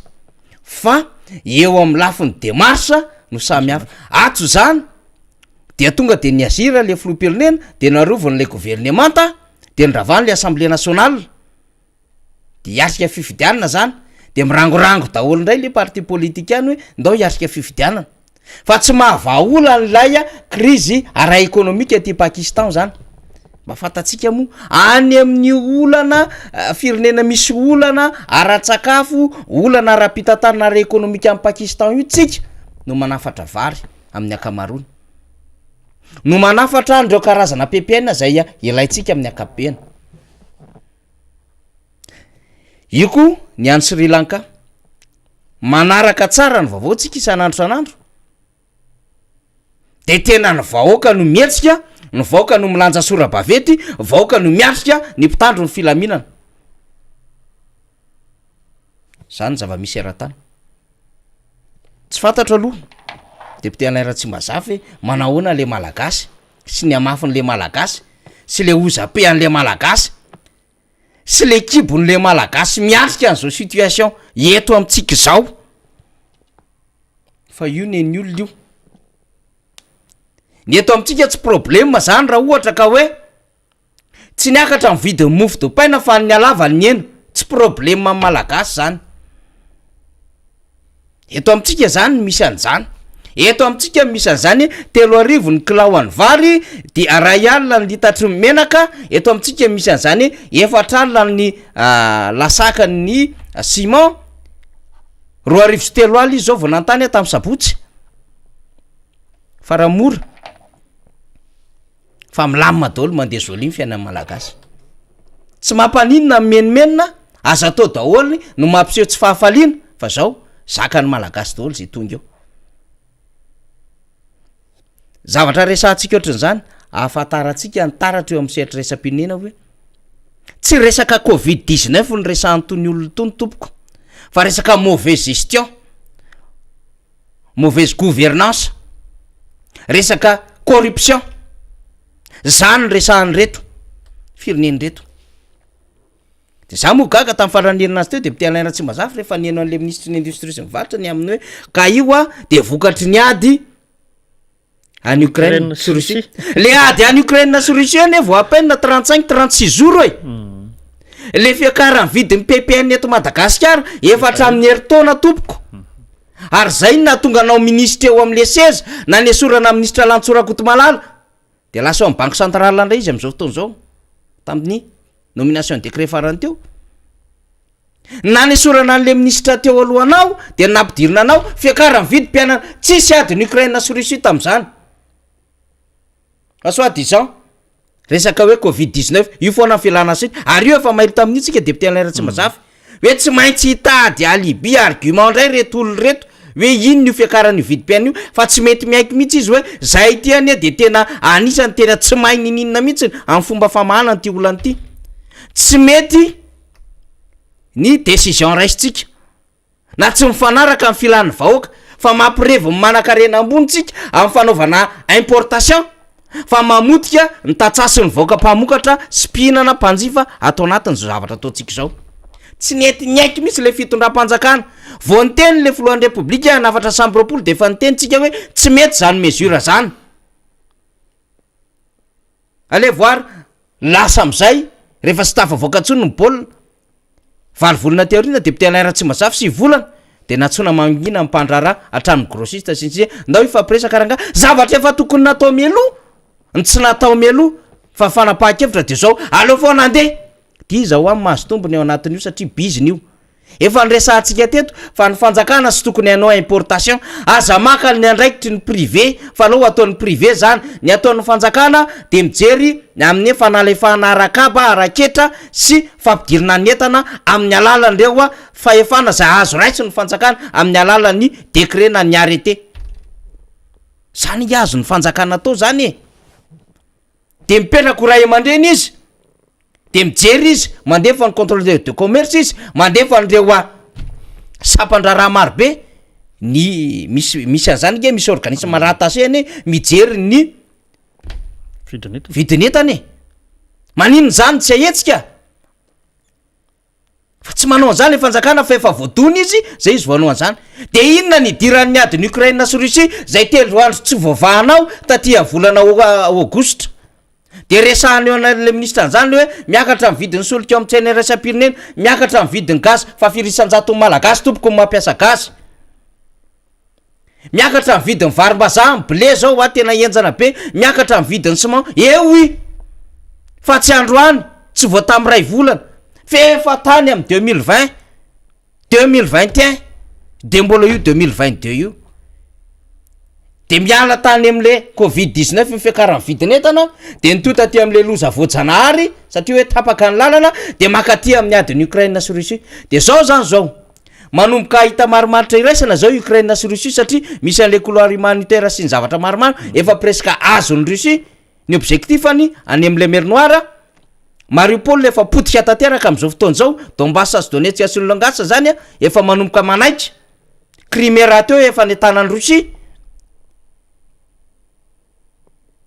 fa eo amin'ny lafiny démarche no samy hafa. Ato zany dia tonga de niazira le filoham-pirenena de narovany le governemanta de nravany le assemblée nationale. de hiatrika fifidianana zany de mirangorango daholo indray le parti politique any hoe ndao hiatrika fifidianana fa tsy mahavaha olana ilay krizy ara ekonomika aty Pakistan zany mba fantatsika moa any amin'ny olana firenena misy olana ara-tsakafo olana ara-pitantanana ara ekonomika any Pakistan io tsika no manafatra vary amin'ny ankamaroany no manafatra an'ireo karazana PPN zay ilaintsika amin'ny ankapobeny. Io koa ny any Sri Lanka. Manaraka tsara ny vaovao tsika isan'andro isan'andro. De tena ny vahoaka no mihetsika, ny vahoaka no milanja sora-baventy, vahoaka no miatrika ny mpitandro ny filaminana. Zany ny zava-misy eran-tany. Tsy fantatro aloha député Alain Ratsimbazafy hoe manahoana le malagasy sy ny hamafin'le malagasy sy le hoza-pe an'le malagasy sy le kibon'le malagasy miatrika an'izao situation eto amintsika izao fa io nen'ny olona io. Ny eto amintsika tsy problème zany raha ohatra ka hoe Tsy niakatra ny vidin'ny mofo dipaina fa ny halavany nihena. Tsy problème amin'ny Malagasy zany. Eto amintsika zany no misy an'izany. Eto amintsika no misy an'izany, 3000 ny kilao an'ny vary, de 1000 ny litatry ny menaka, eto amintsika misy an'izany, 4000 ny lasakan'ny ciment, 3200 izy zao vao nanontany aho tamin'ny sabotsy, fa raha mora. Fa milamina daholo mandeha jolie ny fiainan'ny malagasy. Tsy mampaninona ny mimenomenona, aza atao daholo no mampiseho tsy fahafaliana fa zao zakan'ny malagasy daholo zay tonga eo. Zavatra resahantsika ohatran'izany ahafantarantsika ny taratra eo amin'ny sehatra iraisam-pirenena hoe tsy resaka covid 19 no resahan'itony olona itony tompoko fa resaka mauvaise gestion. mauvaise gouvernance, resaka corruption, zany no resahan'ireto firenena ireto. De za moa gaga tamin'ny faran'ny herinandro teo député Alain Ratsimbazafy rehefa niheno an'le minisitry ny industrie sy ny varotra ny amin'ny hoe ka io a de vokatry ny ady Any Ukraine sy Russie. Le ady any Ukraine sy Russie anie vao à peine 35 36 jours e. Le fiakaran'ny vidin'ny PPN eto Madagasikara efa hatramin'ny herintaona tompoko. Ary zay no nahatonga anao minisitra eo amin'le seza, nanesorana minisitra Lanto Rakotomalala. De lasa ao amin'ny banque centrale indray izy amin'izao fotoana izao tamin'ny nomination décret farany teo. Nanesorana an'le minisitra teo alohanao dia nampidirina anao, fiakaran'ny vidim-piainana, tsisy adin'i Ukraine sy Russie tamin'izany. Fa soit disant resaka hoe covid 19 io foana ny filana siny, ary io efa mailo tamin'io tsika député Alain Ratsimbazafy hoe tsy maintsy hitady alibi, argument ndray reto olona reto hoe inona io fiakaran'io vidim-piainana io fa tsy mety miaiky mihitsy izy hoe zahay ity anie de tena anisan'ny tena tsy mahay niniana mihitsy amin'ny fomba famahana an'ity olana ity. Tsy mety ny décision raisintsika na tsy mifanaraka amin'ny filan'ny vahoaka fa mampirevy ny manankarena ambony tsika amin'ny fanaovana importation fa mamotika ny tantsaha sy ny vahoaka mpamokatra sy mpihinana mpanjifa ato anatin'izao zavatra ataontsika izao. Tsy nety niaiky mihitsy ilay fitondram-panjakana. Vao niteny ilay filohan'ny repoblika hanafatra 29 dia efa niteny tsika hoe tsy mety izany mesure izany. Allez voir, lasa amizay rehefa tsy tafavoaka intsony ny baolina, valo volana aty aoriana député Alain Ratsimbazafy sivy volana de nantsoina mangina ny mpandraharaha hatramin'ny grossiste sy ny sisa, ndao hifampiresaka rangaha, zavatra efa tokony natao mialoha ny tsy natao mialoha fa fanapahan-kevitra de zao aleo foana andeha, de iza hoa no mahazo tombony ao anatin'io satria bizina io. Efa niresahantsika teto fa ny fanjakana tsy tokony hanao importation, aza maka ny andraikitry ny privé fa aleo ataon'ny privé zany, ny ataon'ny fanjakana de mijery ny amin'ny fanalefahana ara-kaba, ara-ketra sy fampidirana ny entana amin'ny alalan'ireo fahefana zay azo raisin'ny fanjakana amin'ny alalan'ny décret na ny arrêté. Zany ange azon'ny fanjakana atao zany e! De mipetraka ho ray aman-dreny izy. De mijery izy, mandefa ny contrôleur de commerce izy, mandefa an'ireo a sampan-draharaha maro be, ny misy misy an'zany nge misy organisme rattaché anie mijery ny Vidin'entana. vidin'entana e, maninona zany tsy ahetsika? Fa tsy manao an'zany le fanjakana fa efa voadona izy zay izy vao hanao an'zany, de inona ny idiran'ny adin'i Ukraine sy Russie zay telo andro tsy voavahanao taty amin'ny volana aogositra? De resahana eo an'le minisitra an'zany le hoe miakatra ny vidin'ny solika eo amin'ny tsena iraisam-pirenena, miakatra ny vidin'ny gaz, fa firy isan-jaton'ny malagasy tompoko no mampiasa gaz? Miakatra ny vidin'ny varim-bazaha, ny blé zao hoa tena henjana be, miakatra ny vidin'ny ciment, eo i! Fa tsy androany, tsy vao tamin'ny iray volana, f'efa tany amin'ny 2020, 2021, de mbola io 2022 io. De miala tany am'le covid 19 ny fiakaran'ny vidin'entana, de nitohy taty am'le loza voajanahary satria hoe tapaka ny lalana, de mankaty amin'ny adin'i Ukraine sy Russie. De zao zany zao, Manomboka ahita marimaritra iraisana zao Ukraine sy Russie satria misy an'le couloir humanitaire sy ny zavatra maromaro efa presque azon'i Russie ny objectif-ny any amin'le mer noire. Mariupol efa potika tanteraka amin'izao fotoana izao, Donbass sy Donetsk sy Lugansk zany efa manomboka manaiky, Crimée rahateo efa any an-tanan'i Russie.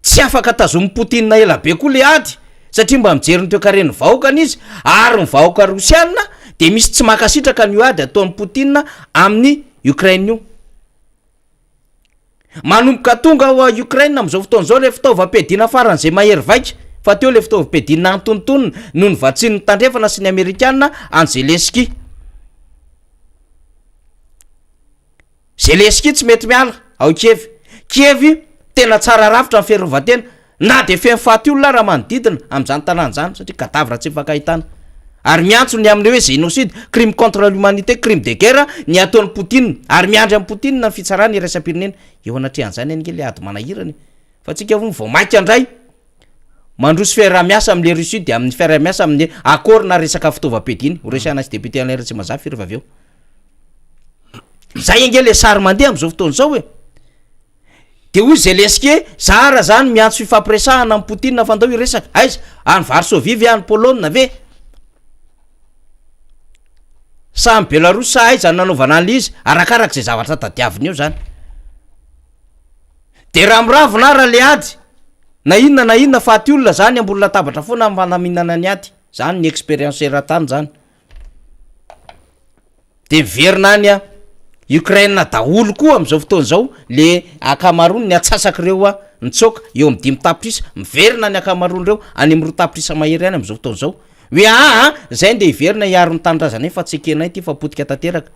Tsy afaka tazomin'i Poutine ela be koa le ady satria mba mijery ny toekaren'ny vahoakany izy ary ny vahoaka rosiana dia misy tsy mankasitraka an'io ady ataon'i Poutine amin'i Ukraine io. Manomboka tonga ao Ukraine amin'izao fotoana izao ilay fitaovam-piadiana faran'izay mahery vaika fa teo ilay fitaovam-piadiana antonontonony noho ny vatsian'ny tandrefana sy ny amerikana an'i Zelensky. Zelensky tsy mety miala ao Kiev. Kiev tena tsara rafitra ny fiarovan-tena na dia feno faty olona ara manodidina amin'izany tanàna izany satria cadavre tsy mifankahitana. Ary miantso ny amin'ilay hoe génocide, crime contre l'humanité, crime de guerre ny ataon'i Poutine. Ary miandry amin'i Poutine ny fitsarana iraisam-pirenena. Eo anatrehan'izany anie ilay ady manahirana e. Fa tsika hono vao maika indray mandroso fiaraha-miasa amin'ilay Russie dia amin'ny fiaraha-miasa amin'ny accord na resaka fitaovam-piadiana. Ho resahana sy député Alain Ratsimanzafy rehefa avy eo. Zay ange le sary mandeha am'zao fotoana zao e! De hoy Zelensky hoe za ara zany miantso fifampiresahana amin'i Poutine fa ndao hiresaka, aiza? Any Varsovie ve any Pologne ve? Sa any Belarus sa aiza no nanaovana an'le izy? Arakarak'izay zavatra tadiaviny eo zany. De raha miravona ara le ady, na inona na inona faty olona zany ambony latabatra foana amin'ny fandaminana ny ady, zany ny expérience eran-tany zany. De miverina any a Ukraine daholo koa am'zao fotoana zao le ankamaroany, ny antsasak'ireo a nitsoaka eo am'dimy tapitrisa, miverina ny ankamaroan'ireo any am'roa tapitrisa mahery any am'zao fotoana zao, hoe aa zay ndeha hiverina hiaro ny tanindrazanay fa tsy ekenay ty fa potika tanteraka,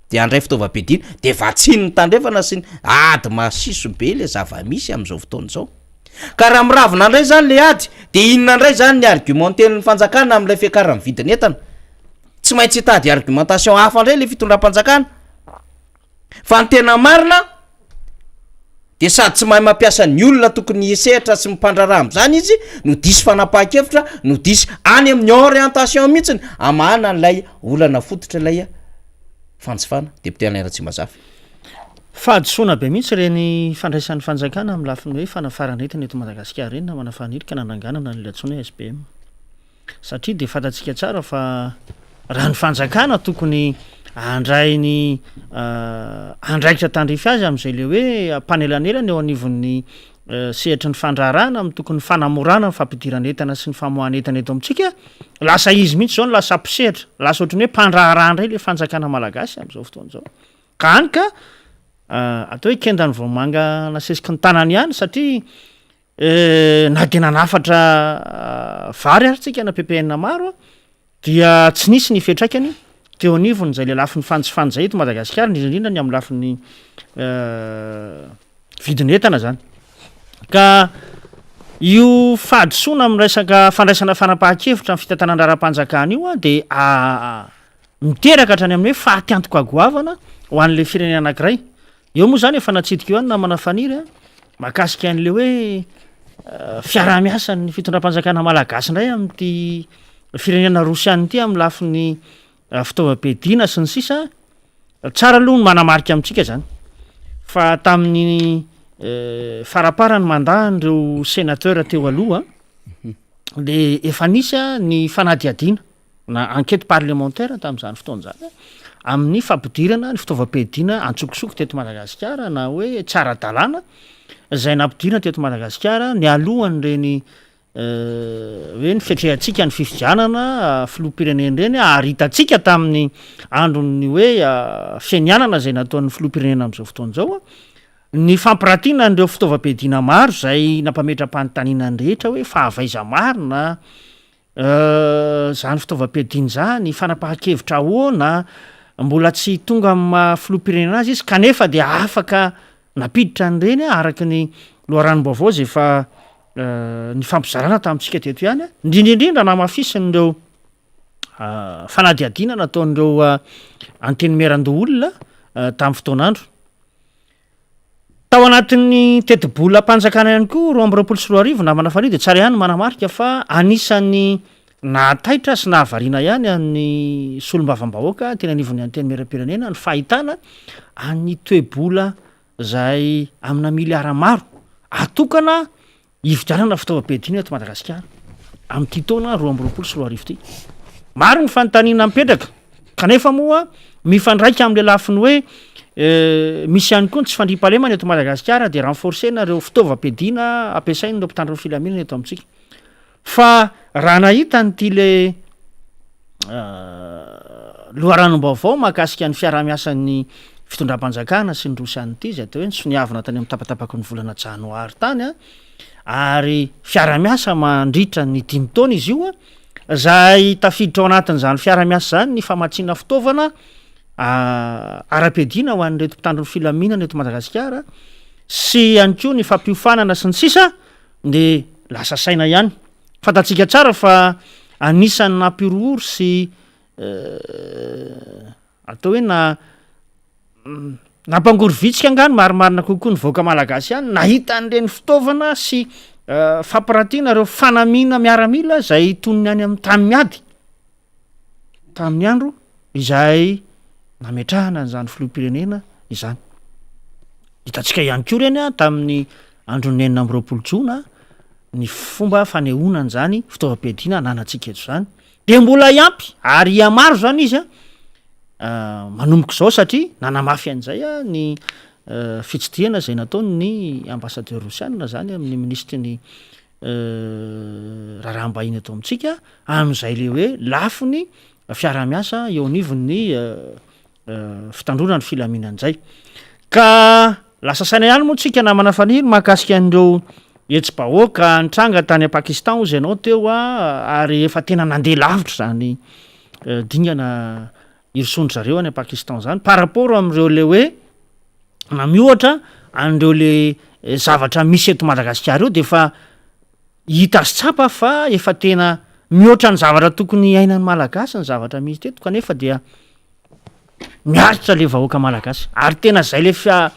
de handray fitaovam-piadiana, de vatsian'ny tandrefana sy ny ady masiso be le zava-misy am'zao fotoana zao. Ka raha miravina ndray zany le ady de inona ndray zany ny argumenter-n'ny fanjakana am'ilay fiakaran'ny vidin'entana? Tsy maintsy hitady argumentation hafa indray le fitondram-panjakana. Fa ny tena marina de sady tsy mahay mampiasa ny olona tokony hisehatra sy mpandraharaha am'zany izy no diso fanapahan-kevitra no diso any amin'ny orientation mihitsiny hamahana an'ilay olana fototra ilay fanjifana. Député Alain Ratsimbazafy. Fahadisoana be mihitsy ireny fandraisan'ny fanjakana amin'ny lafiny hoe fanafarana entana eto Madagasikara ireny namana Fanirika nananganana an'ilay antsoina hoe SBM. Satria dia fantatsika tsara fa raha ny fanjakana tokony handray ny andraikitra tandrify azy amin'izay le hoe mpanelanelana eo anivon'ny sehatry ny fandraharahana amin'ny tokony fanamorana ny fampidirana entana sy ny famoahana entana eto amintsika, lasa izy mihitsy izao no lasa mpisehatra, lasa ohatran'ny hoe mpandraharaha indray le fanjakana malagasy amin'izao fotoana izao. Ka hany ka atao hoe kendan'ny vomanga nasesiky ny tanany ihany satria Na dia nanafatra vary ary tsika na ppn maro dia tsy nisy ny fiantraikany teo anivon'izay le lafiny fanjifana izay eto Madagasikara, indrindra indrindra ny amin'ny lafiny vidin'entana zany. Ka io fahadisoana amin'ny resaka fandraisana fanapahan-kevitra amin'ny fitantanan-draharaham-panjakana io dia miteraka hatrany amin'ny hoe fahatiantoka goavana ho an'ilay firenena anankiray. Eo moa zany efa natsidika eo ihany namana Faniry a, mahakasika an'le hoe fiaraha-miasan'ny fitondram-panjakana malagasy indray amin'ity firenena rosiana ity amin'ny lafiny fitaovam-piadiana sy ny sisa. Tsara aloha ny manamarika amintsika zany fa tamin'ny faramparan'ny mandat-n'ireo sénateur teo aloha de efa nisy ny fanadihadiana na enquête parlementaire tamin'izany fotoana izany amin'ny fampidirana ny fitaovam-piadiana antsokosoko teto Madagasikara na hoe tsy ara-dalàna izay nampidirina teto Madagasikara nialohan'ireny hoe ny fiatrehantsika ny fifidianana filoham-pirenena ireny ary hitantsika tamin'ny andron'ny hoe fianianana izay nataon'ny filoham-pirenena amin'izao fotoana izao ny fampiratiana an'ireo fitaovam-piadiana maro izay nampametra-panontaniana ny rehetra hoe fa avy aiza marina Izany fitaovam-piadiana izany, fanapahan-kevitra ahoana, mbola tsy tonga amin'ny maha filoham-pirenena azy izy kanefa dia afaka nampiditra an'ireny araka ny loharanom-baovao izay efa nifampizarana tamintsika teto ihany, indrindra indrindra namafisin'ireo fanadihadiana nataon'ireo antenimierandoholona tamin'ny fotoan'andro. Tao anatin'ny tetibolam-panjakana ihany koa 2022 namana Fanihy dia tsara ihany ny manamarika fa anisan'ny. Nahataitra sy nahavariana ihany an'ny solombavambahoaka teny anivon'ny Antenimierampirenena ny fahitana an'ny toe-bola izay amina miliara maro atokana hividianana fitaovam-piadiana eto Madagasikara amin'ity taona 2022 ity. Maro ny fanontaniana mipetraka kanefa moa mifandraika amin'ilay lafiny hoe misy ihany koa ny tsy fandriampahalemana eto Madagasikara dia renforcer-na ireo fitaovam-piadiana ampiasain'ireo mpitandro ny filaminana eto amintsika. Fa raha nahita an'ity le loharanom-baovao mahakasika ny fiaraha-miasan'ny fitondram-panjakana sy ny Rosiana ity izay atao hoe nisoniavina tany amin'ny tapatapaky ny volana janoary tany an, ary fiaraha-miasa mandritra ny dimy taona izy io an, izay tafiditra ao anatin'izany fiaraha-miasa izany ny famatsiana fitaovana ara-piadiana ho an'ireto mpitandro ny filaminana eto Madagasikara sy ihany koa ny fampiofanana sy ny sisa dia lasa saina ihany. Fantatsika tsara fa anisan'ny nampihorohoro sy atao hoe na nampangorivitsika angaha ny marimarina kokoa ny vahoaka malagasy ihany nahita an'ireny fitaovana sy fampiratiana ireo fanamiana miaramila izay toy ny any amin'ny tany miady tamin'ny andro izay nametrahana an'izany filoham-pirenena izany. Hitantsika ihany koa ireny tamin'ny andron'ny 26 jona ny fomba fanehoana an'izany fitaovam-piadiana ananantsika eto izany. Dia mbola hiampy ary hihamaro izany izy manomboka izao satria nanamafy an'izay ny fitsidihana izay nataon'ny ambassadeur rosiana izany amin'ny minisitry ny raharaham-bahiny eto amintsika amin'izay le hoe lafiny fiaraha-miasa eo anivon'ny fitandroana ny filaminana izay. Ka lasa saina ihany moa tsika namana Faniry mahakasika an'ireo hetsi-bahoaka nitranga tany Pakistan hozy ianao teo ary efa tena nandeha lavitra izany dingana hirosoan-dry zareo any Pakistan izany par rapport amin'ireo le hoe na miohatra an'ireo le zavatra misy eto Madagasikara ireo dia efa hita sy tsapa fa efa tena mihoatra ny zavatra tokony hiainan'ny Malagasy ny zavatra misy teto kanefa dia miaritra le vahoaka Malagasy ary tena zay le fia-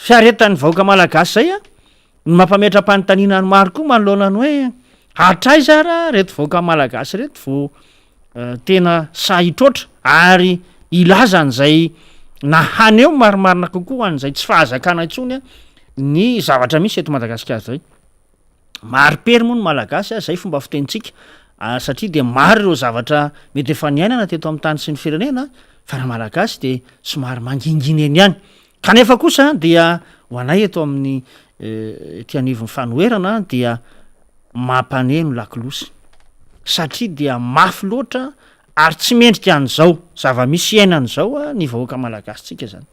fiaretan'ny vahoaka Malagasy zay a no mampametra-panontaniana ny maro koa manoloana ny hoe hatraiza ara reto vahoaka Malagasy reto vao tena sahy hitroatra ary hilaza an'izay na haneho marimarina kokoa an'izay tsy fahazakana intsony ny zavatra misy eto Madagasikara izay. Marim-pery moa ny Malagasy, izay fomba fitenintsika, satria dia maro ireo zavatra mety efa niainana teto amin'ny tany sy ny firenena fa ny Malagasy dia somary mangingina eny ihany. Kanefa kosa dia ho anay eto amin'ny ety anivon'ny fanoherana dia mampaneno lakolosy satria dia mafy loatra ary tsy mendrika an'izao zava-misy iainana izao ny vahoaka malagasintsika izany.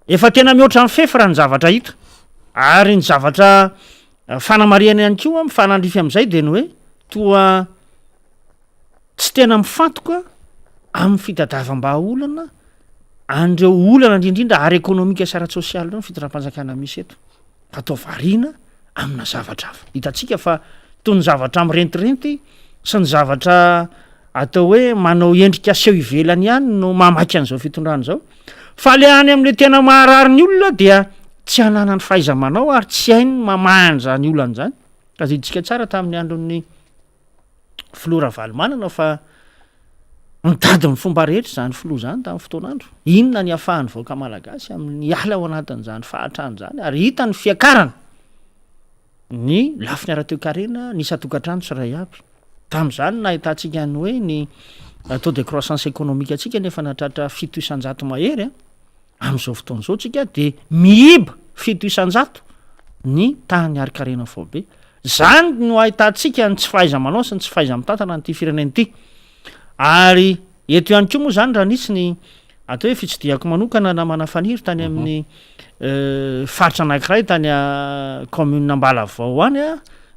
Efa tena mihoatra ny fefy raha ny zavatra hita ary ny zavatra fanamarihana ihany koa mifanandrify amin'izay dia ny hoe toa tsy tena mifantoka amin'ny fitadiavam-bahaolana an'ireo olana indrindrindra ara-ekonomika sy ara-tsosialy ireo ny fitondram-panjakana misy eto fa toa variana amina zavatra hafa. Hitantsika fa toy ny zavatra mirentirenty sy ny zavatra atao hoe manao endrika seho ivelany ihany no mamaky an'izao fitondrana izao fa le any amin'le tena maharary ny olona dia tsy ananany fahaiza-manao ary tsy hainy mamaha an'izany olana izany. Tadidintsika tsara tamin'ny andron'ny filoha Ravalomanana fa nitady ny fomba rehetra izany filoha izany tamin'ny fotoan'andro. Inona ny ahafahan'ny vahoaka malagasy amin'ny hiala ao anatin'izany fahantrana izany ary hita ny fiakarana ny lafiny ara-toekarena ny isan-tokantrano tsirairay avy. Tamin'izany no nahitantsika ny hoe ny taux de croissance économique antsika nefa nahatratra 7% mahery an. Amin'izao fotoana izao tsika dia miiba 7% ny tahan'ny harin-karena faobe. Izany no ahitantsika ny tsy fahaiza-manao sy ny tsy fahaiza-mitantana an'ity firenena ity. Ary eto ihany koa moa izany raha nisy ny atao hoe fitsidihako manokana namana Faniry tany amin'ny faritra anankiray tany commune Ambalavao any,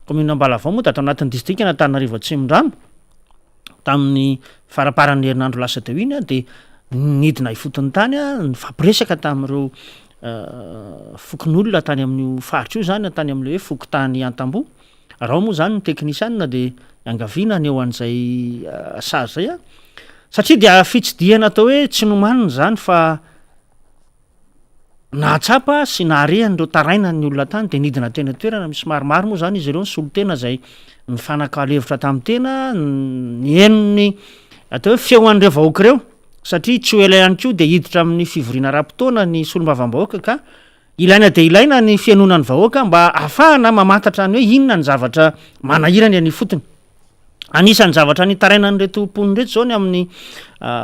commune Ambalavao moa dia ato anatin'ny distrikan'Antananarivo Atsimondrano. tamin'ny faramparan'ny herinandro lasa teo iny aho dia nidina ifotony tany aho nifampiresaka tamin'ireo fokonolona tany amin'io faritra io zany, tany amin'ilay hoe fokontany Antamboho. Raha ao moa zany ny teknisianina dia iangaviana haneho an'izay sary izay aho, satria dia fitsidihana atao hoe tsy nomanina izany fa. Nahatsapa sy nahare an'ireo tarainan'ny olona tany dia nidina teny an-toerana, misy maromaro moa izany izy ireo nisolo tena izay nifanakalo hevitra tamin'ny tena, niheno ny atao hoe feo an'ireo vahoaka ireo satria tsy ho ela ihany koa dia hiditra amin'ny fivoriana ara-potoana ny solombavambahoaka ka ilaina dia ilaina ny fihenoana ny vahoaka mba hahafahana mamantatra ny hoe inona ny zavatra manahirana eny ifotony. Anisan'ny zavatra nitarainan'ireto mponina ireto izao ny amin'ny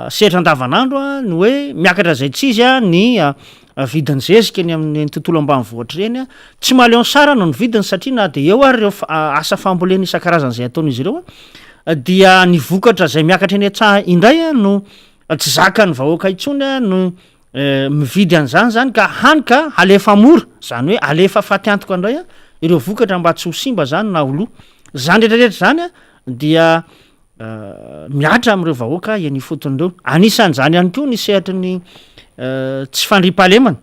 sehatra andavanandro ny hoe miakatra izay tsy izy ny vidin'ny zezika eny amin'ny tontolo ambanivohitra ireny. Tsy mahaleo ny sarany ny vidiny satria na dia eo ary ireo asa fambolena isan-karazany izay ataon'izy ireo dia ny vokatra izay miakatra eny an-tsaha indray no tsy zakan'ny vahoaka intsony no mividy an'izany zany ka hany ka alefa mora, zany hoe alefa faty antoka indray ireo vokatra mba tsy ho simba zany na ho lo. Zany rehetra rehetra zany dia mihatra amin'ireo vahoaka eny ifotony ireo. Anisan'izany ihany koa ny sehatry ny tsy fandriampahalemana.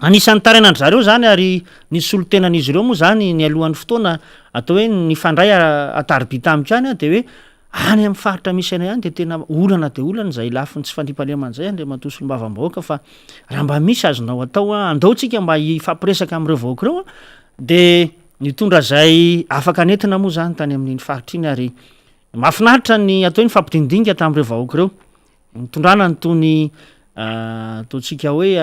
Anisan'ny tarainan-dry zareo zany ary ny solontenan'izy ireo moa zany nialohan'ny fotoana atao hoe nifandray an-tariby tamiko ihany dia hoe Any amin'ny faritra misy anay any dia tena olana dia olana izay lafiny tsy fandriampahalemana izay Andriamatoa Solombavambahoaka fa raha mba misy azonao atao an, andao tsika mba hifampiresaka amin'ireo vahoaka ireo an, dia nitondra izay afaka nentina moa izany tany amin'iny faritra iny ary mahafinaritra ny atao hoe nifampidinidinika tamin'ireo vahoaka ireo. Nitondrana an'itony ataontsika hoe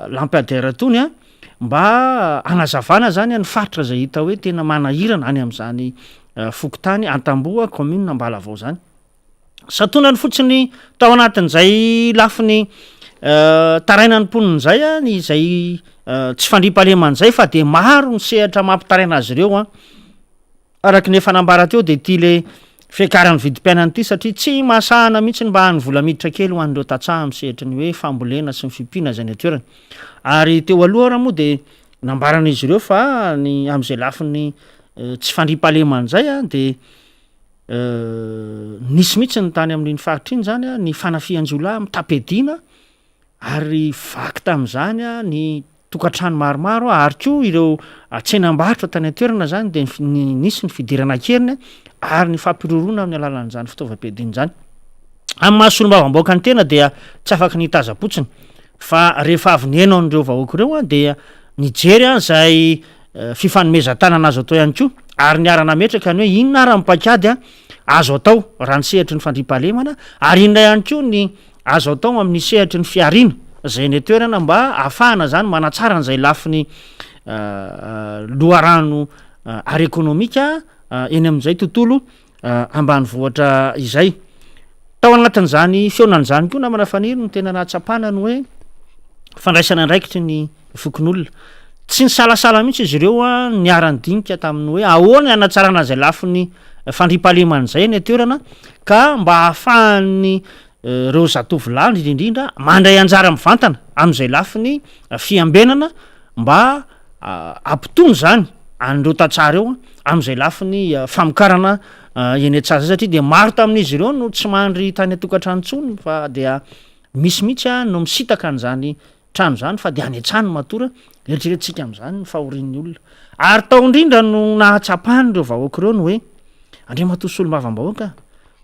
lampadaire itony an, mba hanazavana zany ny faritra izay hita hoe tena manahirana any amin'izany fokontany Antamboho commune Ambalavao zany. Santonany fotsiny tao anatin'izay lafiny tarainan'ny mponina izay an, ny izay tsy fandriampahalemana izay fa dia maro ny sehatra mampitaraina azy ireo an. Araka ny efa nambara teo dia ity le fiakaran'ny vidim-piainana ity satria tsy mahasahana mihitsy ny mba hany vola miditra kely ho an'ireo tantsaha amin'ny sehatry ny hoe fambolena sy ny fiompiana izay any an-toerana. Ary teo aloha ara moa dia nambaran'izy ireo fa ny amin'izay lafiny tsy fandriampahalemana izay dia nisy mihitsy ny tany amin'iny faritra iny izany ny fanafihan-jiolahy mitam-piadiana ary vaky tamin'izany ny tokantrano maromaro ary koa ireo tsenam-barotra tany an-toerana izany dia nisy ny fidirana an-keriny ary ny fampiroroana amin'ny alalan'izany fitaovam-piadiana izany. Amin'ny maha solombavambahoaka ny tena dia tsy afaky ny hitazam-potsiny fa rehefa avy niheno an'ireo vahoaka ireo dia nijery izay fifanomezan-tanana azo atao ihany koa ary niara-nametraka ny hoe inona ary ny paikady azo atao raha ny sehatry ny fandriampahalemana ary inona ihany koa ny Azo atao amin'ny sehatry ny fihariana izay eny an-toerana mba hahafahana izany manatsara an'izay lafiny loharano ara-ekonomika eny amin'izay tontolo ambanivohitra izay. Tao anatin'izany fihaonana izany koa namana Faniry no tena nahatsapana ny hoe fandraisana andraikitry ny fokonolona. Tsy nisalasala mihitsy izy ireo niara-nidinika tamin'ny hoe ahoana ny hanatsarana izay lafiny fandriampahalemana izay eny an-toerana ka mba hahafahan'ny ireo zatovolahy indrindra indrindra mandray anjara mivantana amin'izay lafiny fiambenana mba hampitony izany an'ireo tantsaha ireo amin'izay lafiny famokarana eny an-tsaha izay satria dia maro tamin'izy ireo no tsy mandry tany an-tokantrano intsony fa dia misy mihitsy no misintaka an'izany trano izany fa dia any an-tsaha no matory, eritreretintsika amin'izany ny fahorian'ny olona. Ary tao indrindra no nahatsapan'ireo vahoaka ireo ny hoe, Andriamatoa Solombavambahoaka,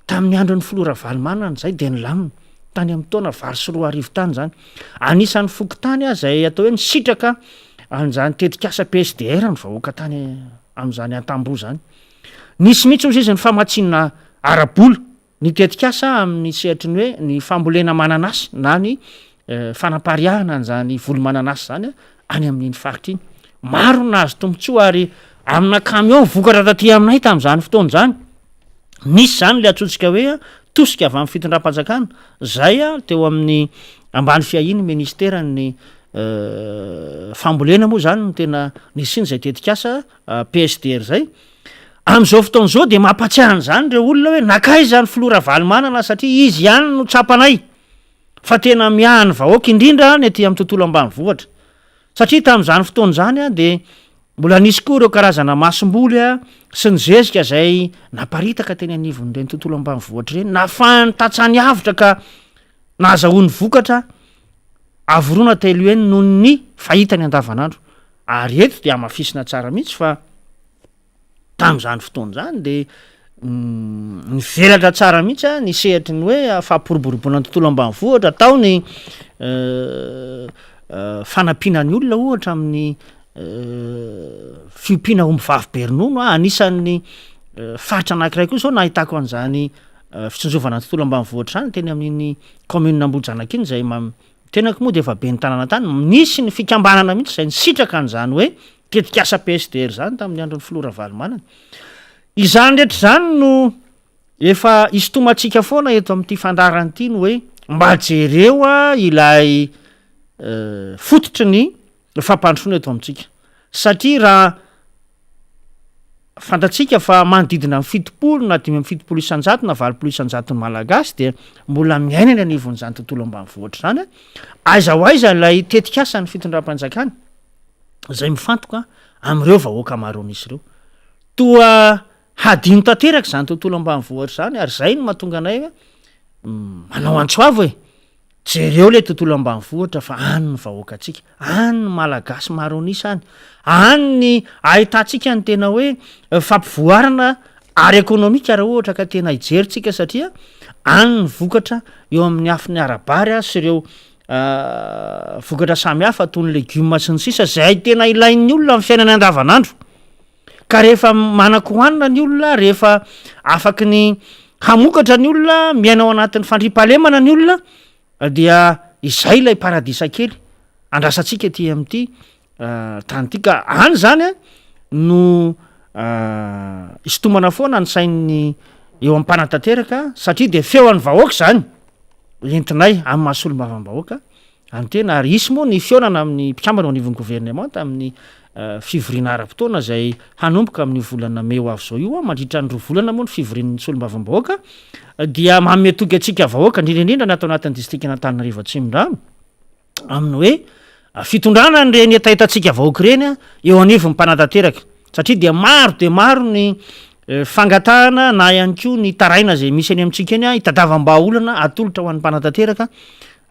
tamin'ny andron'ny Filoha Ravalomanana izay dia nilamina, tany amin'ny taona 2008 tany izany. Anisan'ny fokontany izay atao hoe nisitraka an'izany tetikasa PSDR ny vahoaka tany amin'izany Antamboho izany. Nisy mihitsy hozy izy ny famatsiana ara-bola Ny tetikasa amin'ny sehatry ny hoe ny fambolena mananasy na ny fanapariahana an'izany voly mananasy izany any amin'iny faritra iny. Maro no nahazo tombontsoa ary amina camion vokatra taty aminay tamin'izany fotoana izany. Nisy izany ilay antsointsika hoe tosika avy amin'ny fitondram-panjakana izay teo amin'ny ambany fiahian'ny ministeran'ny fambolena moa izany no tena nisian'izay tetikasa PSDR izay. Amin'izao fotoana izao dia mampatsiahy an'izany ireo olona hoe nankaiza ny filoha Ravalomanana satria izy ihany no tsapanay fa tena miahy ny vahoaka indrindra ny aty amin'ny tontolo ambanivohitra. Satria tamin'izany fotoana izany dia mbola nisy koa ireo karazana masomboly sy ny zezika izay naparitaka teny anivon'ireny tontolo ambanivohitra ireny, nahafahan'ny tantsaha niavotra ka nahazahoany vokatra avo roa na telo heny noho ny fahitany andavanandro. Ary eto dia hamafisina tsara mihitsy fa tamin'izany fotoana izany dia nivelatra tsara mihitsy ny sehatry ny hoe fampiroboroboana ny tontolo ambanivohitra, tao ny. fanampiana ny olona ohatra amin'ny fiompiana omby vavy be ronono a, anisan'ny faritra anankiray koa zao nahitako an'izany fitsinjovana ny tontolo ambanivohitra izany teny amin'iny commune Ambohijanaka iny izay ma- tenako moa de efa ben'ny tanàna tany, nisy ny fikambanana mihitsy izay nisitraka an'izany hoe tetikasa PSDR izany tamin'ny andron'ny filoha Ravalomanana. Izany rehetra izany no efa isintomantsika foana eto amin'ity fandaharana ity ny hoe mba jereo ilay fototry ny fampandrosoana eto amintsika satria raha fantatsika fa manodidina ny 70 na 75 isan-jato na 80 isan-jaton'ny Malagasy dia mbola miaina eny anivon'izany tontolo ambanivohitra izany. Aiza ho aiza ilay tetikasan'ny fitondram-panjakana izay mifantoka amin'ireo vahoaka maro an'isa ireo? Toa hadino tanteraka izany tontolo ambanivohitra izany ary izay no mahatonga anay manao antso avo e! Jereo ilay tontolo ambanivohitra fa any ny vahoakantsika, any ny Malagasy maro an'isa any, any ny ahitantsika ny tena hoe fampivoarana ara-ekonomika raha ohatra ka tena hijery tsika satria any ny vokatra eo amin'ny afony ara-bary sy ireo vokatra samihafa toy ny legioma sy ny sisa izay tena ilain'ny olona amin'ny fiainany andavanandro. Ka rehefa manan-kohanina ny olona, rehefa afaky ny hamokatra ny olona, miaina ao anatin'ny fandriampahalemana ny olona, dia izay ilay paradisa kely andrasantsika aty amin'ity tany ity. Ka any zany no isintomana foana ny sain'ny eo amin'ny mpanatanteraka, satria dia feo an'ny vahoaka izany entinay amin'ny maha solombavambahoaka. Any tena ary hisy moa ny fihaonana amin'ny mpikambana eo anivon'ny governemanta amin'ny fivoriana ara-potoana izay hanomboka amin'io volana mey ho avy izao io. Mandritra ny 2 volana moa ny fivorian'ny solombavambahoaka dia manome toky antsika vahoaka, indrindra indrindra ny ato anatin'ny distrikan'Antananarivo Atsimondrano, amin'ny hoe fitondrana an'ireny hetahetantsika vahoaka ireny eo anivon'ny mpanatanteraka, satria dia maro dia maro ny fangatahana na ihany koa ny taraina izay misy eny amintsika eny hitadavam-bahaolana atolotra ho an'ny mpanatanteraka.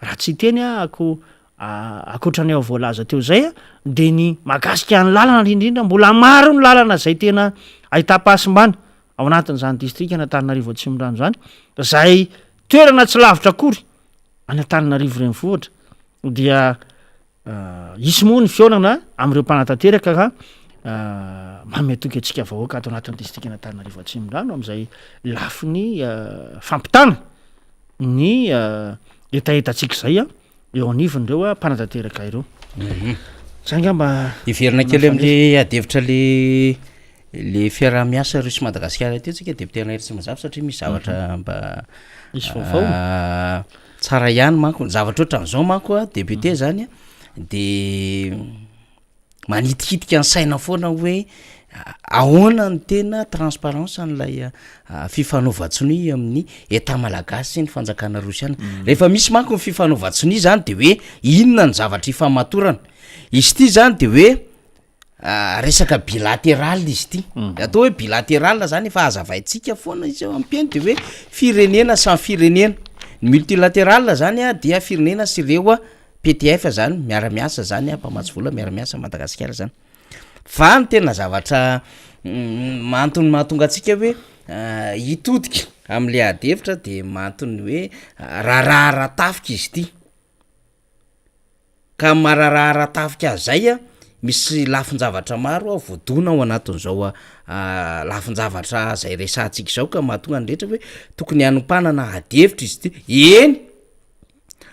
Raha tsy hiteny aho ankoatra ny voalaza teo izay dia ny mahakasika ny lalana indrindra indrindra, mbola maro ny lalana izay tena ahitam-pahasimbana ao anatin'izany distrikan'Antananarivo Atsimondrano izany, izay toerana tsy lavitra akory any Antananarivo renivohitra, dia hisy moa ny fihaonana amin'ireo mpanatanteraka ka manome toky antsika vahoaka ato anatin'ny distrikan'Antananarivo Atsimondrano amin'izay lafiny fampitana ny hetahetantsika izay eo anivon'ireo mpanatanteraka ireo. Zay angamba. Hiverina kely amin'le adihevitra le le fiaraha-miasa Russie Madagasikara teo tsika député Anahy Ratsimanjafy satria misy zavatra mba Misy vaovao. Tsara ihany manko ny zavatra ohatran'izao manko a député zany a de manitikitika ny saina foana hoe ahoana ny tena transparence an'ilay fifanaovan-tsonia amin'ny Etat malagasy sy ny fanjakana rosiana. Rehefa misy manko ny fifanaovan-tsonia zany de hoe inona ny zavatra ifamatorana. Izy ity zany de hoe Resaka bilateral izy ity, ny atao hoe bilateral zany efa hazavaintsika foana izy eo am-pihaino de hoe firenena samy firenena, ny multilateral zany a dia firenena sy ireo a PTF zany miara-miasa zany a mpamatsy vola miara-miasa Madagasikara zany, fa ny tena zavatra antony mahatonga antsika hoe hitodika am'le ady hevitra de antony hoe raharaha ara-tafika izy ity. Ka amin'ny maha raharaha ara-tafika azy zay a, misy lafin-javatra maro a voadona ao anatin'izao lafin-javatra zay resahantsika izao ka mahatonga ny rehetra hoe tokony hanompanana ady hevitra izy ity, eny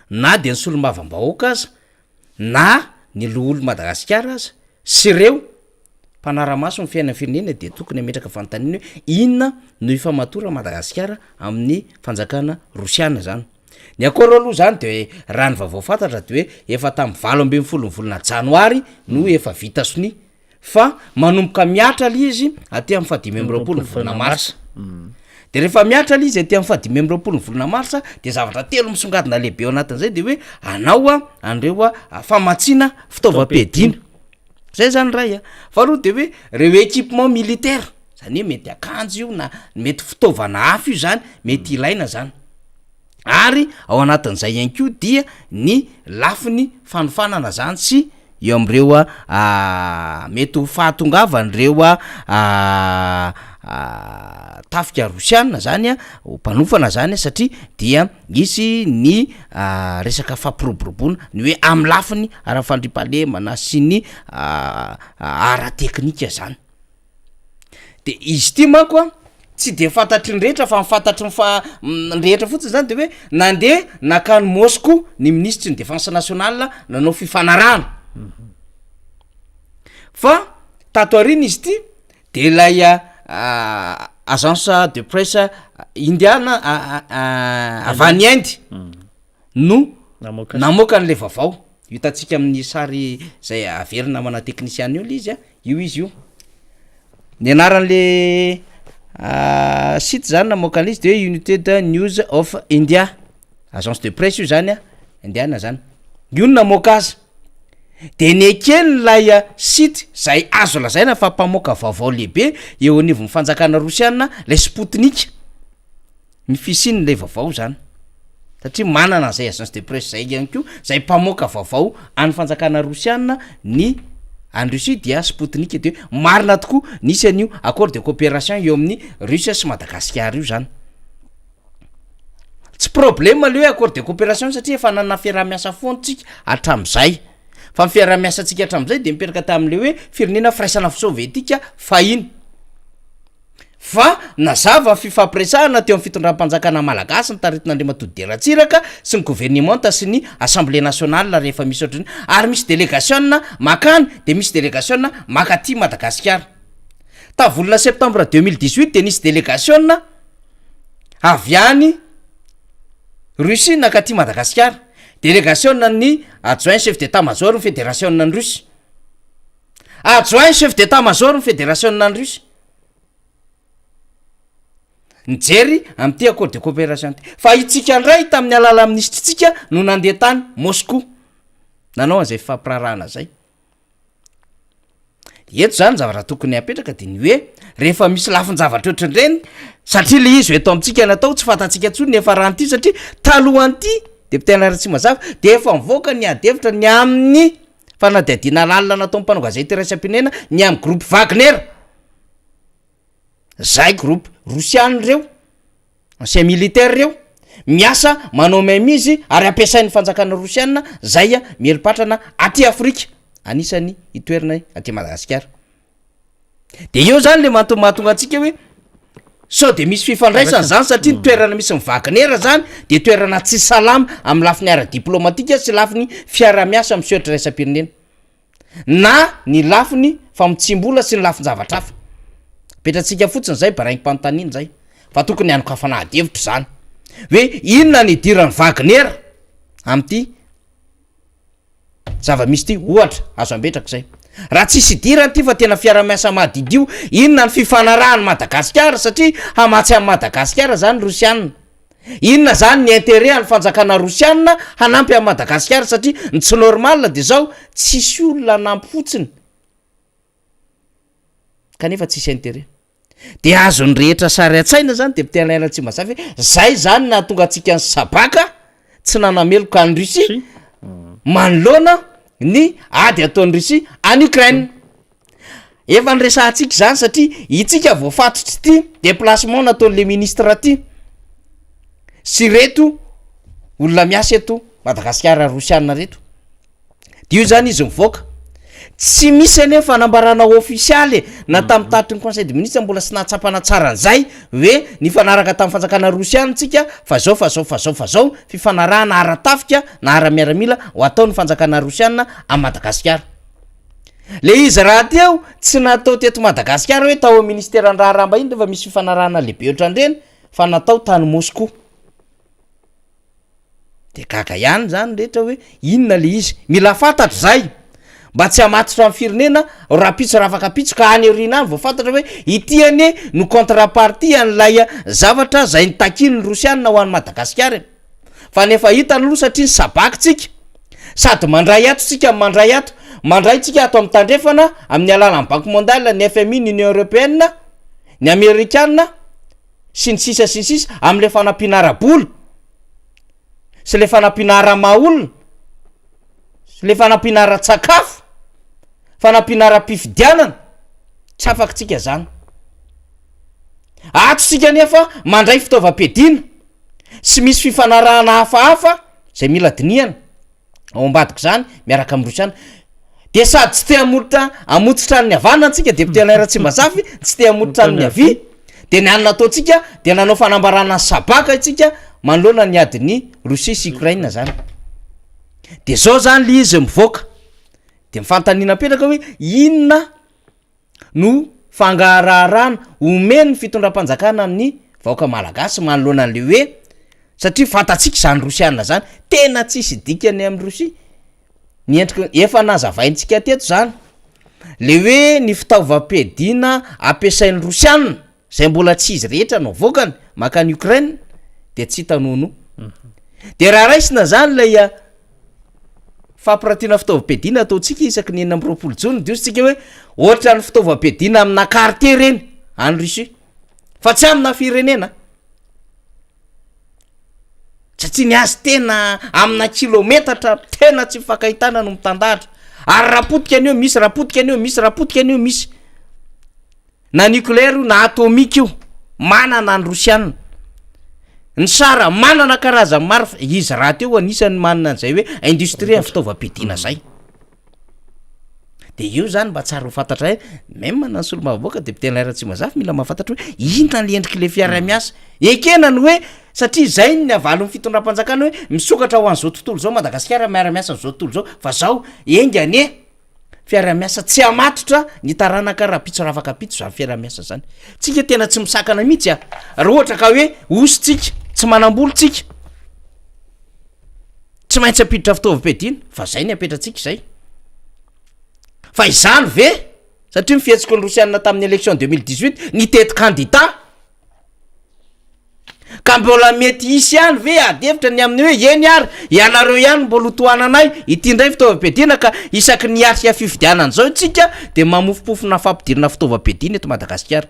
na de ny solombavambahoaka aza na ny loholon'i Madagasikara aza sy reo mpanara-maso ny fiainan'ny firenena dia tokony hametraka fanontaniana hoe inona no ifamatoran'i Madagasikara amin'ny fanjakana rosiana zany? Ny accord aloha zany de raha ny vaovao fantatra de hoe efa tamin'ny 18 ny volana janoary no efa vita sonia fa manomboka mihatra le izy aty amin'ny faha 25 ny volana marsa. De rehefa mihatra le izy aty amin'ny faha 25 ny volana marsa de zavatra telo misongadina lehibe ao anatin'izay de hoe anao a an'ireo a famatsiana fitaovam-piadiana, zay zany ray a. Faharoa de hoe reo équipement militaire, zany hoe mety akanjo io na mety fitaovana hafa io zany mety ilaina zany. Ary ao anatin'izay ihany koa dia ny lafiny fanofanana zany sy eo amin'ireo mety ho fahatongavan'ireo. tafika rosiana zany a, ho mpanofana zany satria dia hisy ny resaka fampiroboroboana ny hoe amin'ny lafiny ara-fandriampahalemana sy ny ara-teknika zany. De izy ity manko a tsy de fantatry ny rehetra fa ny fantatry ny fa- ny rehetra fotsiny zany de hoe nandeha nankany Moscou ny minisitry ny défense nationale nanao fifanarahana, fa tato aoriana izy ity de ilay agence de presse indiana avy any Inde no namoaka an'le vaovao, hitantsika amin'ny sary zay averina namana teknisiana eo le izy a, io izy io, ny anaran'le site zany namoaka an'izy de hoe United News of India, agence de presse io zany a, indiana zany, io no namoaka azy, de nekeny lay site zay azo lazaina fa mpamoaka vaovao lehibe eo anivon'ny fanjakana rosiana lay Sputnik. ny fisian'ilay vaovao zany satria manana an'izay agence de presse zay ihany koa zay mpamoaka vaovao an'ny fanjakana rosiana ny any Russie dia Sputnik de hoe marina tokoa nisy an'io accord de coopération eo amin'ny Russe sy Madagasikara io zany. Tsy problème le hoe accord de coopération satria efa nanana fiaraha-miasa foana tsika hatram'izay fa ny fiaraha-miasantsika hatram'izay de mipetraka tamin'le hoe firenena firaisana sovietika fahiny. Fa nazava ny fifampiresahana teo amin'ny fitondram-panjakana malagasy notaritin'Andriamatoa Didier Ratsiraka sy ny governemanta sy ny Assemblée nationale rehefa misy ohatran'io ary misy delegasiona makany dia misy delegasiona makaty Madagasikara. Tamin'ny volana septembre 2018 dia nisy delegasiona avy any Russie nakaty Madagasikara, delegasiona ny adjoint chef d'état major ny federasiona ny Russe, adjoint chef d'état major ny federasiona ny Russe. Nijery amin'ity accord de coopération ity. Fa itsika indray tamin'ny alalan'ny minisitrintsika no nandeha tany Moscou nanao an'izay fifampiraharahana zay. Eto zany ny zavatra tokony hapetraka de ny hoe rehefa misy lafin-javatra ohatran'ireny satria le izy eto amintsika natao tsy fantatsika intsony ny hiafaran'ity satria talohan'ity député Alain Ratsimazava de efa nivoaka ny ady hevitra ny amin'ny fanadihadiana lalina nataon'ny mpanao gazety iraisam-pirenena ny amin'ny groupe Wagner. Zay groupe rosiana reo, ancien militaire reo, miasa manao main mise ary ampiasain'ny fanjakana rosiana zay mieli-patrana aty Afrika, anisany itoerana aty Madagasikara. De eo zany le mahato- mahatonga antsika hoe sao de misy fifandraisana zany satria ny toerana misy ny Wagner zany de toerana tsy salama amin'ny lafiny ara-diplomatika sy lafiny fiaraha-miasa amin'ny sehatra iraisam-pirenena. na ny lafiny famotsiam-bola sy ny lafin-javatra hafa. Apetratsika fotsiny izay baraingim-panontaniana izay fa tokony hanokafana ady hevitra izany hoe inona ny idiran'i Wagner amin'ity zava-misy ity, ohatra azo ambetraka izay. Raha tsisy idirany ity fa tena fiaraha-miasa madidio, inona ny fifanarahan'i Madagasikara satria hamatsy an'i Madagasikara izany Rosiana. Inona zany ny intérêt an'ny fanjakana rosiana hanampy an'i Madagasikara satria ny tsy normal de zao tsisy olona hanampy fotsiny kanefa tsisy intérêt. De azon'ny rehetra sary an-tsaina zany député Alain Ratsimbazafy hoe zay zany nahatonga antsika nisabaka tsy nanameloka an'i Russie manoloana ny ady ataon'i Russie any Ukraine. Efa niresahantsika izany satria itsika voafatotr'ity déplacement nataon'le ministre ty sy reto olona miasa eto Madagasikara rosiana reto, de io zany izy mivoaka, tsy misy anie fanambarana ofisialy e, na tamin'ny tatitry ny conseil de ministre mbola tsy nahatsapana tsara an'izay hoe nifanaraka tamin'ny fanjakana rosiana tsika fa zao fa zao fa zao fa zao fifanarahana ara-tafika na ara-miaramila ho ataon'ny fanjakana rosiana amin'i Madagasikara. Le izy rahateo tsy natao teto Madagasikara hoe tao amin'ny ministeran'ny raharaham-bahiny rehefa misy fifanarahana lehibe ohatran'ireny fa natao tany Moscou. De gaga ihany zany rehetra hoe inona le izy, mila fantatra zay mba tsy hamatotra ny firenena rahampitso rahafakampitso ka any aoriana any vao fantatra hoe ity anie no contrepartie an'ilay zavatra zay nitakian'ny rosianina ho an'i Madagasikara e. Fa ny efa hita aloha satria ny sabaky tsika sady mandray ato tsika no mandray ato, mandray tsika ato amin'ny tandrefana amin'ny alalan'ny banque mondiale, ny FMI, ny union européenne, ny amerikana sy ny sisa sy ny sisa amin'ilay fanampiana ara-bola sy ilay fanampiana ara-maha olona sy ilay fanampiana ara-tsakafo, fanampiana ara-pifidianana, tsy afaka tsika zany. Ato isika anefa mandray fitaovam-piadiana sy misy fifanarahana hafahafa izay mila dinihana ao ambadik'izany miaraka amin'ny Rosiana. Dia sady tsy te hamoritra hamotsitra an'ny havanana antsika député Alain Ratsimbazafy, tsy te hamotsitra an'ny havia, dia ny hany nataontsika dia nanao fanambarana sabaka isika manoloana ny adin'i Rosia sy Ukraine zany. Dia zao zany le izy mivoaka. Dia ny fanontaniana apetraka hoe inona no fangaraharahana omen'ny fitondram-panjakana ny vahoaka malagasy manoloana an'le hoe satria fantatsika izany rosiana zany tena tsisy dikany amin'i Rosia ny endriky efa nazavaintsika teto zany le hoe ny fitaovam-piadiana ampiasain'ny rosiana zay mbola tsy izy rehetra no avoakany mankany Ukraine de tsy hita nonoa. De raha raisina zany lay ah, fampiratiana fitaovam-piadiana ataontsika isaky ny 26 jona de hozy tsika hoe ohatran'ny fitaovam-piadiana amina quartier reny any Russie fa tsy amina firenena satria ny azy tena amina kilometatra tena tsy mifankahitana no mitandahatra ary raha potika an'io misy raha potika an'io misy raha potika an'io misy Na nucléaire io na atomique io, manana ny rosiana. Ny sara manana karazany maro fa izy rahateo anisan'ny manana an'izay hoe industrie ny fitaovam-piadiana zay. De io zany mba tsara ho fantatra hoe même na ny solombavambahoaka député Alain Ratsimbazafy mila mahafantatra hoe inona le endrik'le fiaraha-miasa. Ekena ny hoe satria zay ny avalin'ny fitondram-panjakana hoe misokatra ho an'izao tontolo izao Madagasikara miara-miasa amin'izao tontolo izao fa zao enga anie Fiaraha-miasa tsy hamatotra ny taranaka rahampitso rahafakampitso zany fiaraha-miasa zany. Tsika tena tsy misakana mihitsy a! Raha ohatra ka hoe osy tsika, tsy manam-bola tsika, tsy maintsy hampiditra fitaovam-piadiana, fa zay ny apetratsika zay. Fa izany ve? Satria ny fihetsiky ny Rosiana tamin'ny élection 2018 nitety candidat. Ka mbola mety hisy ihany ve ady hevitra ny amin'ny hoe eny ary, ianareo ihany no mbola ho tohananay, ity indray fitaovam-piadiana ka isaky ny hiatrika fifidianana izao isika dia mamofompofona fampidirana fitaovam-piadiana eto Madagasikara.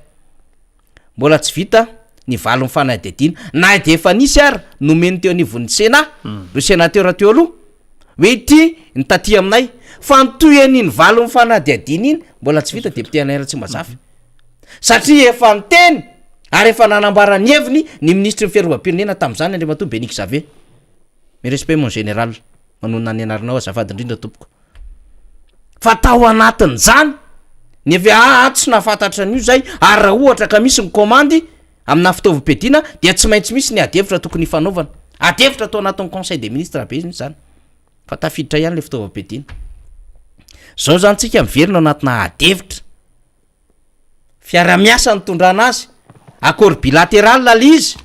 Mbola tsy vita ny valin'ny fanadihadiana na dia efa nisy ary nomen'ny teo anivon'ny Sénat, ireo sénateur teo aloha, hoe ity ny taty aminay, fa ny tohin'iny valin'ny fanadihadiana iny mbola tsy vita député Alain Ratsimbazafy. Satria efa niteny ary efa nanambara ny heviny ny minisitry ny fiarovam-pirenena tamin'izany Andriamatoa Béni Xavier. Mes respects mon général, manonona ny anaranao azafady indrindra tompoko. Fa tao anatin'izany ny avy aa tsy nahafantatra an'io zay ary raha ohatra ka misy ny commande amina fitaovam-piadiana dia tsy maintsy misy ny ady hevitra tokony hifanaovana. Ady hevitra tao anatin'ny conseil des ministres be izany fa tafiditra ihany le fitaovam-piadiana. Zao zany tsika miverina anatina ady hevitra. Fiarahamiasa nitondrana azy, accord bilateral le izy,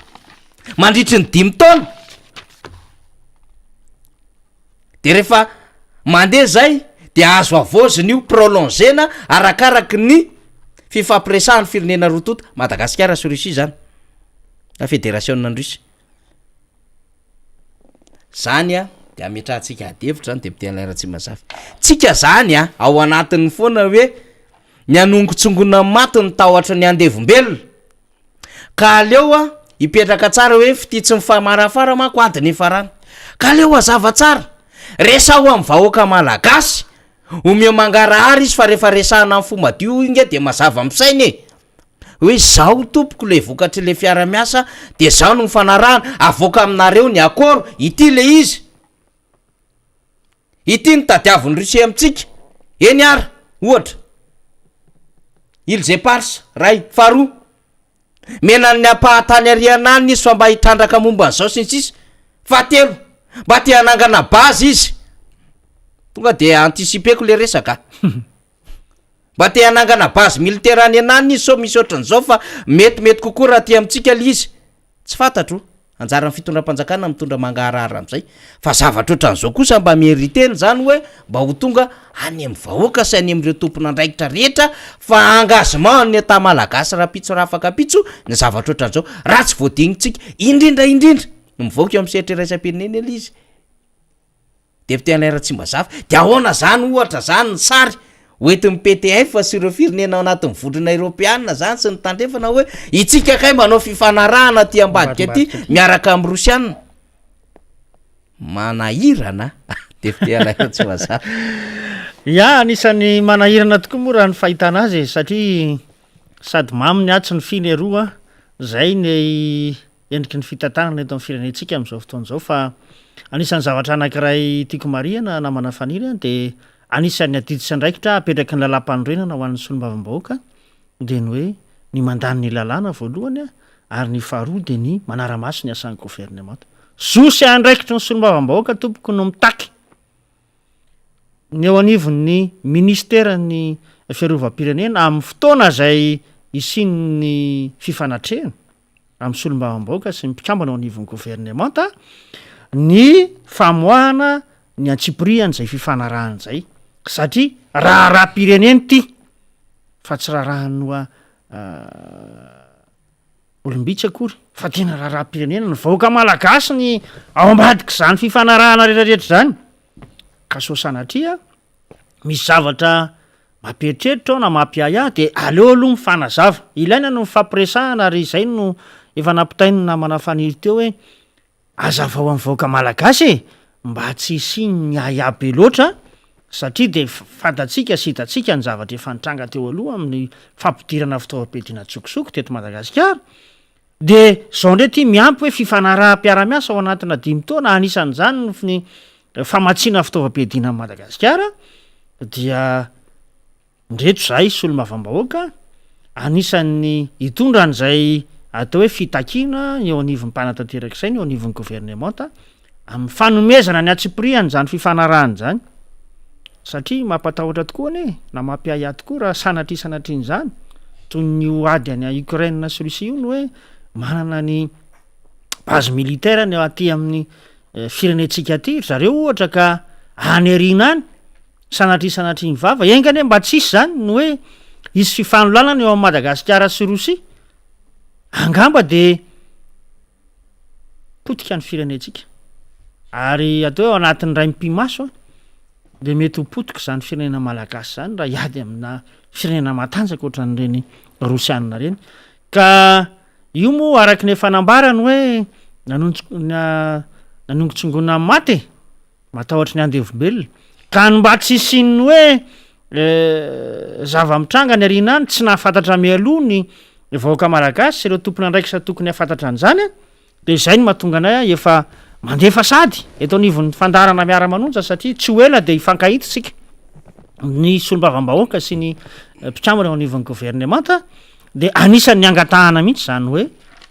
mandritry ny dimy taona, de rehefa mandeha zay de azo havaozina io, prolongena arakaraky ny fifampiresahan'ny firenena roa tonta, Madagasikara sy Russie zany, na federasiona ny Russe. Zany a de ametrahantsika ady hevitra zany député Alain Ratsimbazafy. Tsika zany a ao anatin'ny foana hoe ny hanongotsongona maty ny tahotra ny andevombelona. Ka aleo a hipetraka tsara hoe fitia tsy mifamarafara manko ady ny hifarana. Ka aleo hazava tsara, resaho amin'ny vahoaka malagasy, omeo mangarahara izy fa rehefa resahana amin'ny fo madio inge de mazava amin'ny saina e. Hoe zao tompoko le vokatry le fiara-miasa de zao no nifanarahana, avoaka aminareo ny accord, ity le izy, ity no tadiavin'i Russie amintsika, eny ary ohatra, Îles Éparses, ray, faharoa, mena ny ampahan-tany ariana any izy fa mba hitrandraka momba an'izao sy ny sisa, fahatelo, mba te hanangana base izy, tonga de anticiper-ko le resaka. Mba te hanangana base militaire any ananona izy sao misy ohatran'izao fa metimety kokoa raha aty amintsika le izy. Tsy fantatro, anjaran'ny fitondram-panjakana mitondra mangaharahara amin'izay. Fa zavatra ohatran'izao kosa mba mériter-ny izany hoe mba ho tonga any amin'ny vahoaka sy any amin'ireo tompon'andraikitra rehetra fa engagement an'ny Etat malagasy rahampitso rahafakampitso ny zavatra ohatran'izao. Raha tsy voadinikintsika, indrindra indrindra ny mivoaka eo amin'ny sehatra iraisam-pirenena ilay izy. Député Alain Ratsimbazafy, de ahoana zany ohatra zany ny sary hoentin'ny PTF sy ireo firenena ao anatin'ny vondrona eropeanina zany sy ny tandrefana hoe itsika kay manao fifanarahana aty ambadika aty miaraka amin'ny rosianina? Manahirana a! Député Alain Ratsimbazafy. Ya, anisan'ny manahirana tokoa moa raha ny fahitana azy e, satria sady mamy ny atsy no fy ny aroa. Izay ny endriky ny fitantanana eto amin'ny firenentsika amin'izao fotoana izao fa anisan'ny zavatra anankiray tiako marihana namana Faniry an dia anisan'ny adidy sy andraikitra apetraky ny lalàmpanorenana ho an'ny solombavambahoaka dia ny hoe ny mandany ny lalàna voalohany ary ny faharoa dia ny manara-maso ny asan'ny governemanta. Zo sy andraikitry ny solombavambahoaka tompoko no mitaky ny eo anivon'ny minisiteran'ny fiarovam-pirenena amin'ny fotoana izay hisian'ny fifanatrehana amin'ny solombavambahoaka sy ny mpikambana eo anivon'ny governemanta ny famoahana ny antsipirihan'izay fifanarahana izay satria raharaham-pirenena ity fa tsy raharahan'ny olom-bitsy akory fa tena raharaham-pirenena, ny vahoaka malagasy ny ao ambadik'izany fifanarahana rehetrarehetra izany, ka sao sanatria misy zavatra mampieritreritra ao na mampiahiahy de aleo aloha mifanazava, ilaina ny mifampiresahana ary izay no efa nampitain'ny namana Faniry teo hoe Azavao amin'ny vahoaka malagasy e! Mba tsy hisian'ny ahiahy be loatra satria dia fantatsika sy hitantsika ny zavatra efa nitranga teo aloha amin'ny fampidirana fitaovam-piadiana an-tsokosoko teto Madagasikara. Dia izao indray ity miampy hoe fifanaraham-piarahamiasa ao anatina dimy taona anisan'izany ny famatsiana fitaovam-piadiana amin'i Madagasikara dia Ndreto izahay solombavambahoaka anisan'ny hitondra an'izay atao hoe fitakiana eo anivon'ny mpanatanteraka izay ny eo anivon'ny governemanta amin'ny fanomezana ny antsipiriany izany fifanarahana izany satria mampatahotra tokoa anie na mampiahiahy tokoa raha sanatria sanatrian'izany toy ny io ady any Ukraine sy Russie io ny hoe manana ny base militaire ny aty amin'ny firenentsika aty ry zareo ohatra ka any aoriana any Sanatria sanatria ny vava, enga anie mba tsy hisy izany ny hoe hisy fifanolanana eo amin'i Madagasikara sy Rosia, angamba dia potika ny firenentsika, ary atao hoe ao anatin'ny iray mipi-maso an, dia mety ho potika izany firenena malagasy izany raha hiady amina firenena matanjaka ohatran'ireny Rosiana ireny, ka io moa araka ny efa nambarany hoe nanongotsongona ny maty e. Matahotra ny andevombelona. Ka ny mba tsy hisian'ny hoe zava-mitranga any aoriana any, tsy nahafantatra mialoha ny vahoaka malagasy sy ireo tompon'andraikitra tokony hahafantatra an'izany, dia izay no mahatonga anay efa mandefa sady eto anivon'ny fandaharana miara-manonja satria tsy ho ela dia hifankahita isika, ny solombavambahoaka sy ny mpikambana eo anivon'ny governemanta. Dia anisan'ny angatahana mihitsy izany hoe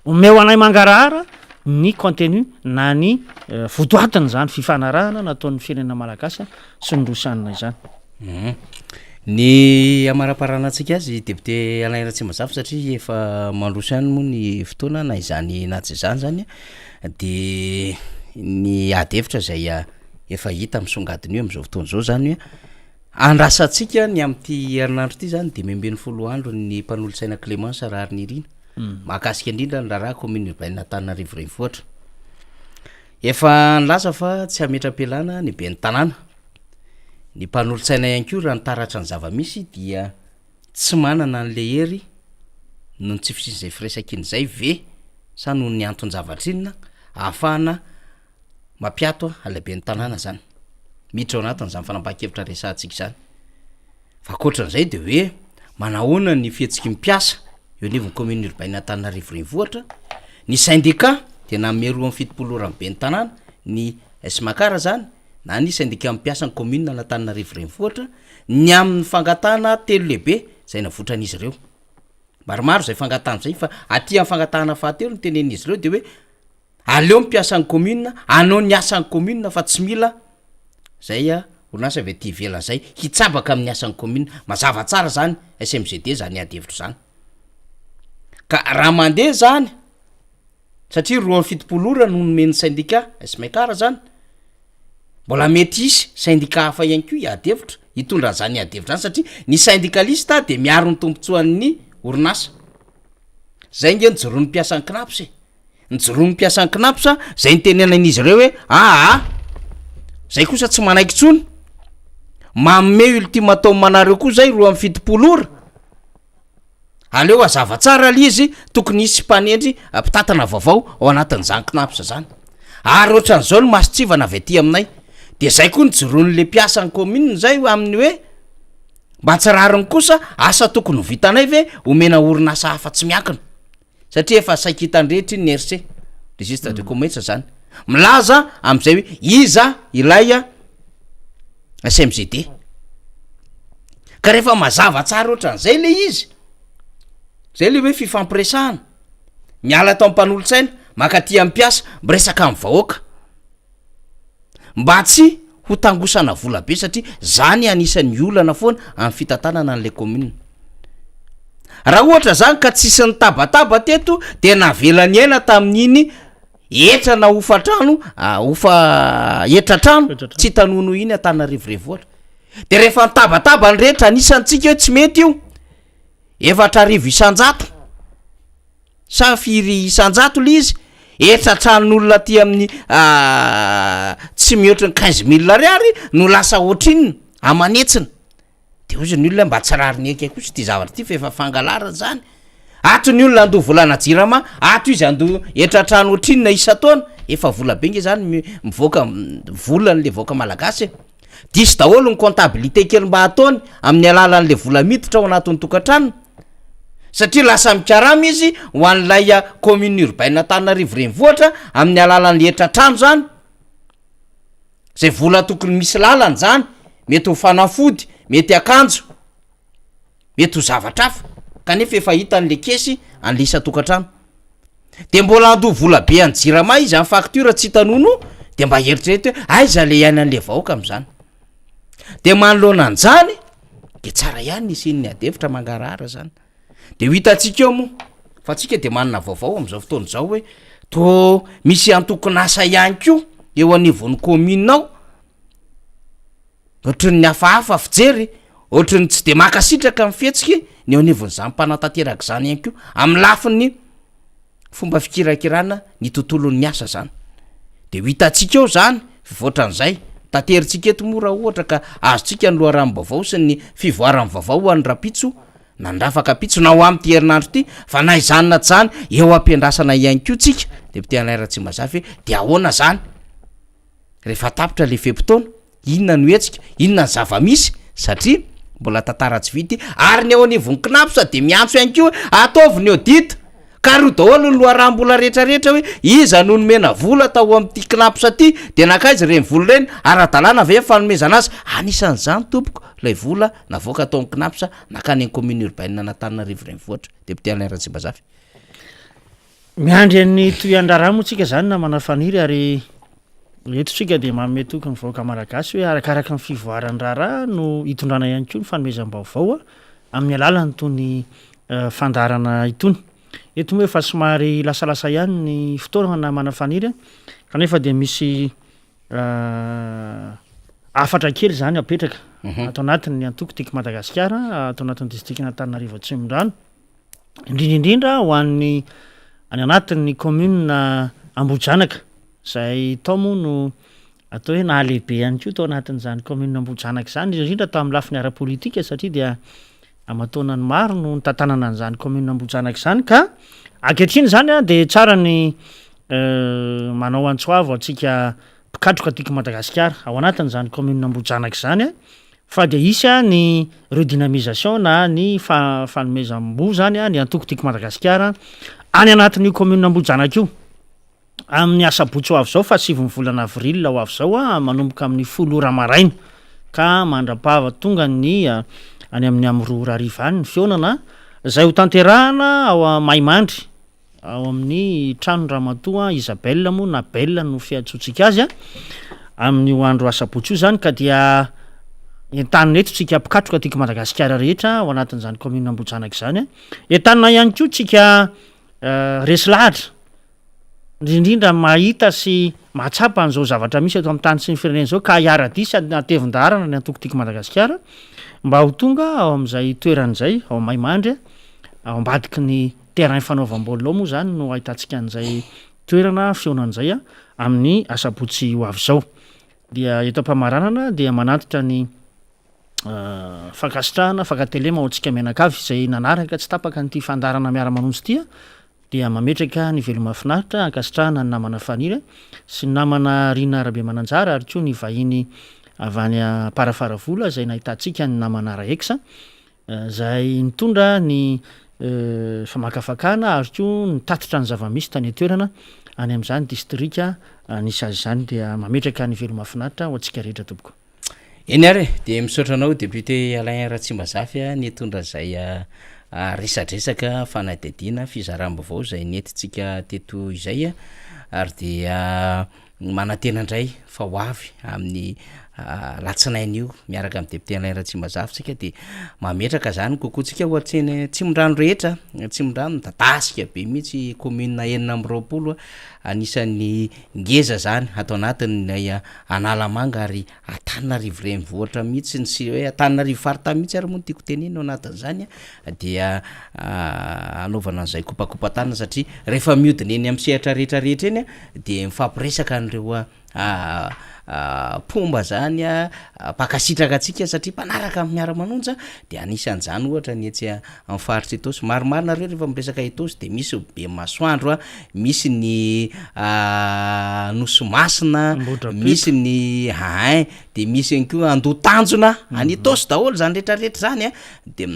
omeo anay mangarahara ny contenu na ny votoatin'izany fifanarahana nataon'ny firenena malagasy sy ny rosianina izany. Ny hamaraparanantsika azy député Alain Ratsimbazafy satria efa mandroso ihany moa ny fotoana na izany na tsy izany zany de ny ady hevitra izay efa hita misongadina io am'zao fotoana zao zany hoe Andrasantsika ny amin'ity herinandro ity izany 15 andro ny mpanolotsaina Clémence Raharinirina mahakasika indrindra ny raharaha commune urbaine Antananarivo Renivohitra. Efa nilaza fa tsy hametra-pialana ny ben'ny tanàna. Ny mpanolotsaina ihany koa raha ny taratra ny zava-misy dia tsy manana an'ilay hery noho ny tsy fisian'izay firaisankina izay ve sa noho ny anton-javatra inona ahafahana Mampiato ilay ben'ny tanàna zany. Miditra ao anatin'izany fanapahan-kevitra resahantsika izany. Fa ankoatran'izay de hoe manahoana ny fihetsiky ny mpiasa eo anivon'ny commune urbaine Antananarivo renivohitra, ny syndicat de nanome 72 ora ny ben'ny tanàna, ny SMACAR zany na ny syndicat mpiasa ny commune an'Antananarivo renivohitra, ny amin'ny fangatahana telo lehibe izay navotran'izy ireo. Maromaro izay fangatahana izay fa aty amin'ny fangatahana fahatelo ny tenenin'izy ireo de hoe Aleo ny mpiasan'ny commune hanao ny asan'ny commune fa tsy mila zay orinasa avy aty ivelany zay hitsabaka amin'ny asan'ny commune. Mazava tsara zany SMGD zany ady hevitra zany. Ka raha mandeha zany satria 72 ora no nomen'ny syndicat SMECAR zany, mbola mety hisy syndicat hafa ihany koa hiady hevitra, hitondra an'zany ady hevitra zany satria ny syndicaliste de miaro ny tombotsoan'ny orinasa. Zay nge nijoroan'ny mpiasan'ny CNAPS e. Nijoroan'ny mpiasan'ny Cnaps izay nitenenan'izy ireo hoe aa zay kosa tsy manaiky intsony, manome ultimatum anareo koa zay 72 ora, aleo hazava tsara le izy, tokony hisy mpanendry mpitantana vaovao ao anatin'izany Cnaps zany, ary ohatran'izao ny mason-tsivana avy aty aminay, de zay koa nijoroan'le mpiasan'ny commune zay amin'ny hoe mba tsy rariny kosa asa tokony ho vitanay ve omena orinasa hafa tsy miankina. Satria efa saika hitan'ny rehetra iny ny RC, registre de commerce zany. Milaza am'izay hoe iza ilay SMGD. Ka rehefa mazava tsara ohatran'izay le izy, zay le hoe fifampiresahana, miala ato am-panolotsaina, mankaty amin'ny mpiasa, miresaka amin'ny vahoaka. Mba tsy ho tangosana vola be satria zany anisan'ny olana foana amin'ny fitantanana an'ilay commune. Raha ohatra zany ka tsisy nitabataba teto de navela niaina tamin'iny hetra na hofantrano, hofa hetra-trano tsy hita nonoa iny Antananarivo renivohitra. De rehefa nitabataba ny rehetra anisantsika hoe tsy mety io, 4000 isan-jato. Sa firy isan-jato le izy? Hetra tranon'olona aty amin'ny tsy mihoatry ny quinze mille ariary no lasa ohatrinona aman'hetsiny. De hozy ny olona mba tsy rariny eky kosa ity zavatra ity fa efa fangalarana zany. Ato ny olona andoa volana jirama, ato izy andoa hetra trano ohatrinona isan-taona, efa vola be nge zany mivoaka volan'le vahoaka malagasy e. Diso daholo ny comptabilité kely mba ataony amin'ny alalan'le vola miditra ao anatin'ny tokantranony. Satria lasa mikarama izy ho an'ilay commune urbaine Antananarivo renivohitra amin'ny alalan'le hetra-trano zany, zay vola tokony misy lalany zany, mety ho fanafody, mety akanjo, mety ho zavatra hafa, kanefa efa hitan'le kesy an'le isan-tokantrano. De mbola handoa vola be an'ny jirama izy amin'ny facture tsy hita nonoa, de mba eritrereto hoe aiza le iainan'le vahoaka am'zany. De manoloana an'zany de tsara ihany ny hisian'ny ady hevitra mangarahara zany. De ho hitantsika eo moa fa tsika de manana vaovao am'zao fotoana zao hoe tô misy antokon'asa ihany koa eo anivon'ny commune ao, ohatran'ny hafahafa fijery, ohatran'ny tsy de mankasitraka ny fihetsiky ny eo anivon'izany mpanatanteraka zany ihany koa amin'ny lafiny fomba fikirakirana ny tontolon'ny asa zany. De ho hitantsika eo zany fivoatran'izay, taterintsika eto moa raha ohatra ka azontsika ny loharanom-baovao sy ny fivoaran'ny vaovao ho an'ny rahampitso na ny rafakapitso na ho amin'ity herinandro ity, fa na izany na tsy izany eo am-piandrasana ihany koa tsika député Alain Ratsimbazafy hoe de ahoana zany rehefa tapitra le fe-potoana? Inona no hetsika? Inona ny zava-misy? Satria mbola tantara tsy vita ity. Ary ny eo anivon'ny Cnaps dia miantso ihany koa hoe ataovy ny audit. Karohy daholo ny loharanom-bola rehetrarehetra hoe iza no nomena vola tao amin'ity Cnaps ity, dia nankaiza ireny vola ireny, ara-dalàna ve ny fanomezana azy? Anisan'izany tompoko ilay vola navoaka tao amin'ny Cnaps nankany amin'ny commune urbaine an'Antananarivo renivohitra. Député Alain Ratsimbazafy. Miandry an'ny tohian-draharaha moa tsika zany namana Faniry ary eto tsika dia manome toky ny vahoaka malagasy hoe arakaraka ny fivoaran'ny raharaha no hitondrana ihany koa ny fanomezam-baovao amin'ny alalan'itony fandaharana itony. Eto moa efa somary lasalasa ihany ny fotoana namana Faniry kanefa dia misy hafatra kely izany apetraka ato anatin'ny antoko Tiako Madagasikara ato anatin'ny distrikan'Antananarivo Atsimondrano. Indrindra indrindra ho an'ny any anatin'ny commune Ambohijanaka izay tao moa no atao hoe nahalehibe ihany koa tao anatin'izany commune Ambohijanaka izany, indrindra indrindra tamin'ny lafiny ara-politika satria dia aman-taonany maro no nitantanana an'izany commune Ambohijanaka izany ka ankehitriny izany an dia tsara ny manao antso avo antsika mpikatroka tiako Madagasikara ao anatin'izany commune Ambohijanaka izany an. Fa dia hisy ny redynamisation na ny fanomezam-boa zany ny antoko Tiako Madagasikara any anatin'io commune Ambohijanaka io. Amin'ny asabotsy ho avy izao faha sivin'ny volana avril ho avy izao manomboka amin'ny 10 ora maraina ka mandra-pahava tonga ny any amin'ny amin'ny 2 ora hariva any ny fihaonana izay ho tanterahana ao Maimandry. Ao amin'ny tranon-dRamatoa Isabelle moa na Belle no fiantsoantsika azy amin'io andro asabotsy io izany ka dia entanina eto tsika mpikatroka tiako Madagasikara rehetra ao anatin'izany commune Ambohijanaka izany. Entanina ihany koa tsika resy lahatra indrindra indrindra mahita sy mahatsapa an'izao zavatra misy eto amin'ny tany sy ny firenena izao ka hiara-dia sy hatevin-daharana ny antoko tiako Madagasikara mba ho tonga ao amin'izay toerana izay ao Maimandry ao ambadiky ny Terrain fanaovam-baolina ao moa izany no ahitantsika an'izay toerana fihaonana izay amin'ny asabotsy ho avy izao. Dia eto am-pamaranana dia manantitra ny fankasitrahana, fankatelema ho antsika mianakavy izay nanaraka tsy tapaka an'ity fandaharana miara-manonja ity dia mametraka ny veloma finaritra ankasitrahana ny namana Faniry sy ny namana Rina Rabemananjara ary koa ny vahiny avy any Amparafaravola izay nahitantsika ny namana Rahex. Izay nitondra ny famakafakana ary koa nitatitra ny zava-misy tany an-toerana any amin'izany distrika nisy azy izany dia mametraka ny veloma finaritra ho antsika rehetra tompoko. Eny ary e, dia misaotra anao député Alain Ratsimbazafy nitondra izay resadresaka fanadihadiana fizaram-baovao izay nentintsika teto izay ary dia manantena indray fa ho avy amin'ny alatsinainy io miaraka amin'ny député Alain Ratsimbazafy tsika dia mametraka zany kokoa tsika ho atseny Atsimondrano rehetra, Atsimondrano midadasika be mihitsy commune 26 anisan'ny ngeza zany ato anatin'ilay Analamanga ary Antananarivo renivohitra mihitsy ny sy hoe Antananarivo faritany mihitsy ary moa no tiako tenenina ao anatin'izany dia anaovana an'izay kopakopa-tanana satria rehefa mihodina eny amin'ny sehatra rehetra rehetra eny dia mifampiresaka an'ireo mpomba zany mpankasitraka antsika satria mpanaraka ny miara-manonja dia anisan'izany ohatra ny etsy amin'ny faritra Itaosy. Maromaro nareo rehefa miresaka Itaosy dia misy Bemasoandro a, misy ny Nosy Masina, misy ny hein, de misy ihany koa Andoha-Tanjona, any Itaosy daholo zany rehetrarehetra zany a, de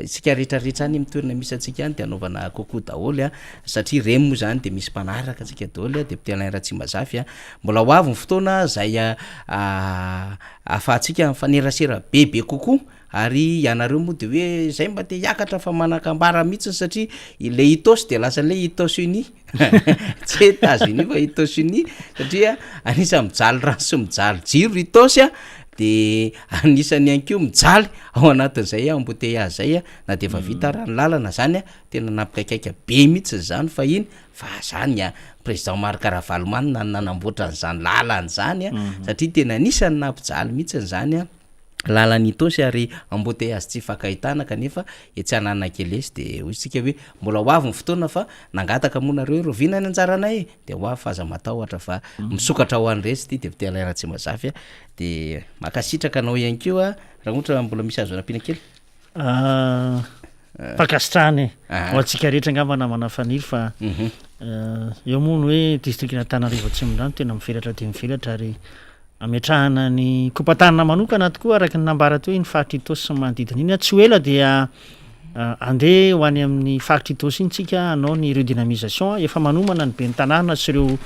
isika rehetrarehetra any amin'ny toerana misy antsika any de anaovana coucou daholo a, satria ireny moa zany de misy mpanaraka antsika daholo a, député Alain Ratsimbazafy a, mbola ho avy ny fotoana zay ahafahantsika mifanerasera bebe kokoa ary ianareo moa de hoe zay mba te hiakatra fa manan-kambara mihitsy satria le Itaosy de lasa le Itaosy uni tsy hoe Etats Unis fa Itaosy uni satria anisan'ny mijaly rano sy mijaly jiro Itaosy a de anisan'ny ihany koa mijaly ao anatin'izay embouteillage zay a na de efa vita ara ny lalana zany a tena nampikaikaika be mihitsy zany fahiny fa zany a président Marc Ravalomanana no nanamboatra an'izany lalana zany a satria tena anisan'ny nampijaly mihitsiny zany a lalan'Itaosy ary embouteillage tsy ifankahitana kanefa etsy Analankelesy de hoy isika hoe mbola ho avy ny fotoana fa nangataka moa nareo hoe rahoviana ny anjaranay e de ho avy fa aza matahotra fa misokatra ho an'ny rehetra ity député Alain Ratsimbazafy a de mankasitraka anao ihany koa raha ohatra mbola misy azo anampiana kely. Fankasitrahana e ho antsika rehetra angamba namana Faniry fa eo moa ny hoe distrikan'Antananarivo Atsimondrano tena mivelatra dia mivelatra ary ametrahana ny kopatanana manokana tokoa araka ny nambara teo iny faritra Itaosy sy ny manodidina iny. Tsy ho ela dia andeha ho any amin'ny faritra Itaosy iny tsika hanao ny redynamisation. Efa manomana ny ben'ny tanàna sy ireo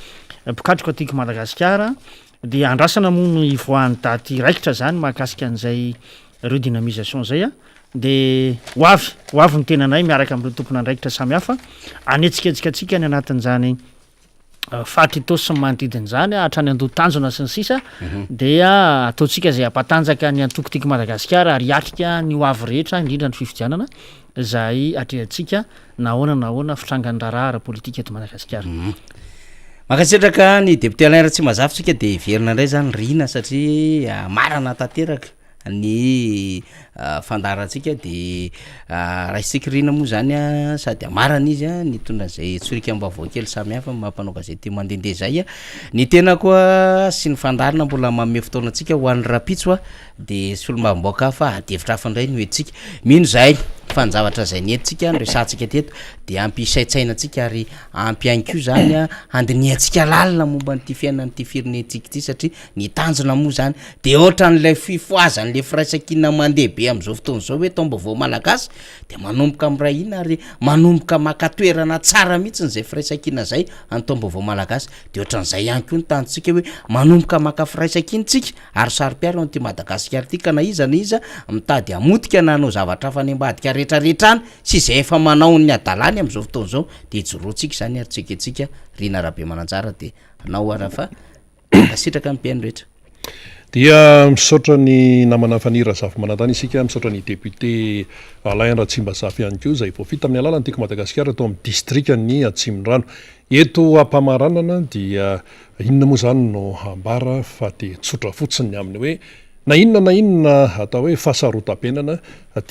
mpikatroka tiako Madagasikara dia andrasana moa ny hivoahan'ny daty raikitra izany mahakasika an'izay redynamisation izay dia ho avy ho avy ny tenanay miaraka amin'ireo tompon'andraikitra samihafa hanetsiketsika antsika any anatin'izany faritra Itaosy sy ny manodidina izany hatrany Andoha-Tanjona sy ny sisa dia ataontsika izay hampatanjaka ny antoko Tiako Madagasikara ary hiatrika ny ho avy rehetra indrindra ny fifidianana izay atrehantsika na ahoana na ahoana fitrangan'ny raharaha ara-politika eto Madagasikara. Mankasitraka ny député Alain Ratsimbazafy tsika dia hiverina indray zany Rina satria marana tanteraka ny fandaharantsika de raisintsika Rina moa zany a sady hamarana izy a nitondra an'izay tsoriakam-baovao kely samihafa maha mpanao gazety mandehandeha zay a, ny tena koa sy ny fandaharana mbola manome fotoana antsika ho an'ny rahampitso a de solombavambahoaka hafa ady hevitra hafa indray no entintsika, mino zahay fa ny zavatra zay nentintsika noresahantsika teto de ampy hisaintsaina antsika ary ampy ihany koa zany a handinihantsika lalina momba an'ity fiainan'ity firenentsika ity satria Ny tanjona moa zany de ohatran'ilay fifohazan'le firaisankina mandeha be am'zao fotoana zao hoe taom-baovao malagasy de manomboka miray hina ary manomboka maka toerana tsara mihitsiny zay firaisankina zay any taom-baovao malagasy de ohatran'izay ihany koa ny tanjontsika hoe manomboka maka firaisankina tsika ary saro-piaro an'ity Madagasikara ity ka na iza na iza mitady hamotika na hanao zavatra hafa any ambadika retraretra any sy izay efa manao ny hadalany am'zao fotoana zao de ijoroantsika izany ary tsy ekentsika Rina Rabemananjara de anao ara fa Mankasitraka ny mpihaino rehetra. Dia misaotra ny namana Faniry Razafimanantany isika, misaotra ny député Alain Ratsimbazafy ihany koa izay voafidy tamin'ny alalan'ny Tiako Madagasikara tao amin'ny distrikan'i Atsimondrano. Eto am-pamaranana dia inona moa izany no hambara fa dia tsotra fotsiny ny amin'ny hoe Na inona na inona atao hoe fahasarotam-piainana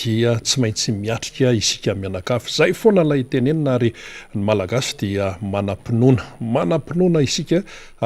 dia tsy maintsy miatrika isika mianakavy. Izay foana ilay tenenina ary ny Malagasy dia manam-pinoana. Manam-pinoana isika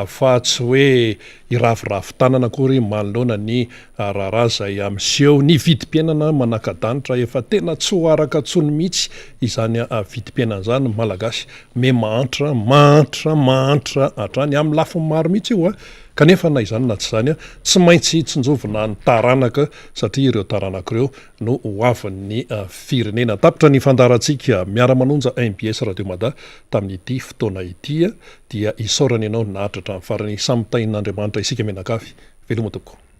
fa tsy hoe hiraviravy tanana akory manoloana ny raharaha izay miseho. Ny vidim-piainana manaka-danitra efa tena tsy ho araka intsony mihitsy izany vidim-piainana izany. Ny Malagasy miha mahantra, mahantra, mahantra hatrany amin'ny lafiny maro mihitsy io. Kanefa na izany na tsy izany, tsy maintsy tsinjovina ny taranaka satria ireo taranaka ireo no ho hoavin'ny firenena. Tapitra ny fandaharantsika Miara-manonja mbs Radio Mada tamin'ity fotoana ity dia isaorana ianao naharitra hatramin'ny farany. Samy tahin'Andriamanitra isika mianakavy. Veloma tompoko.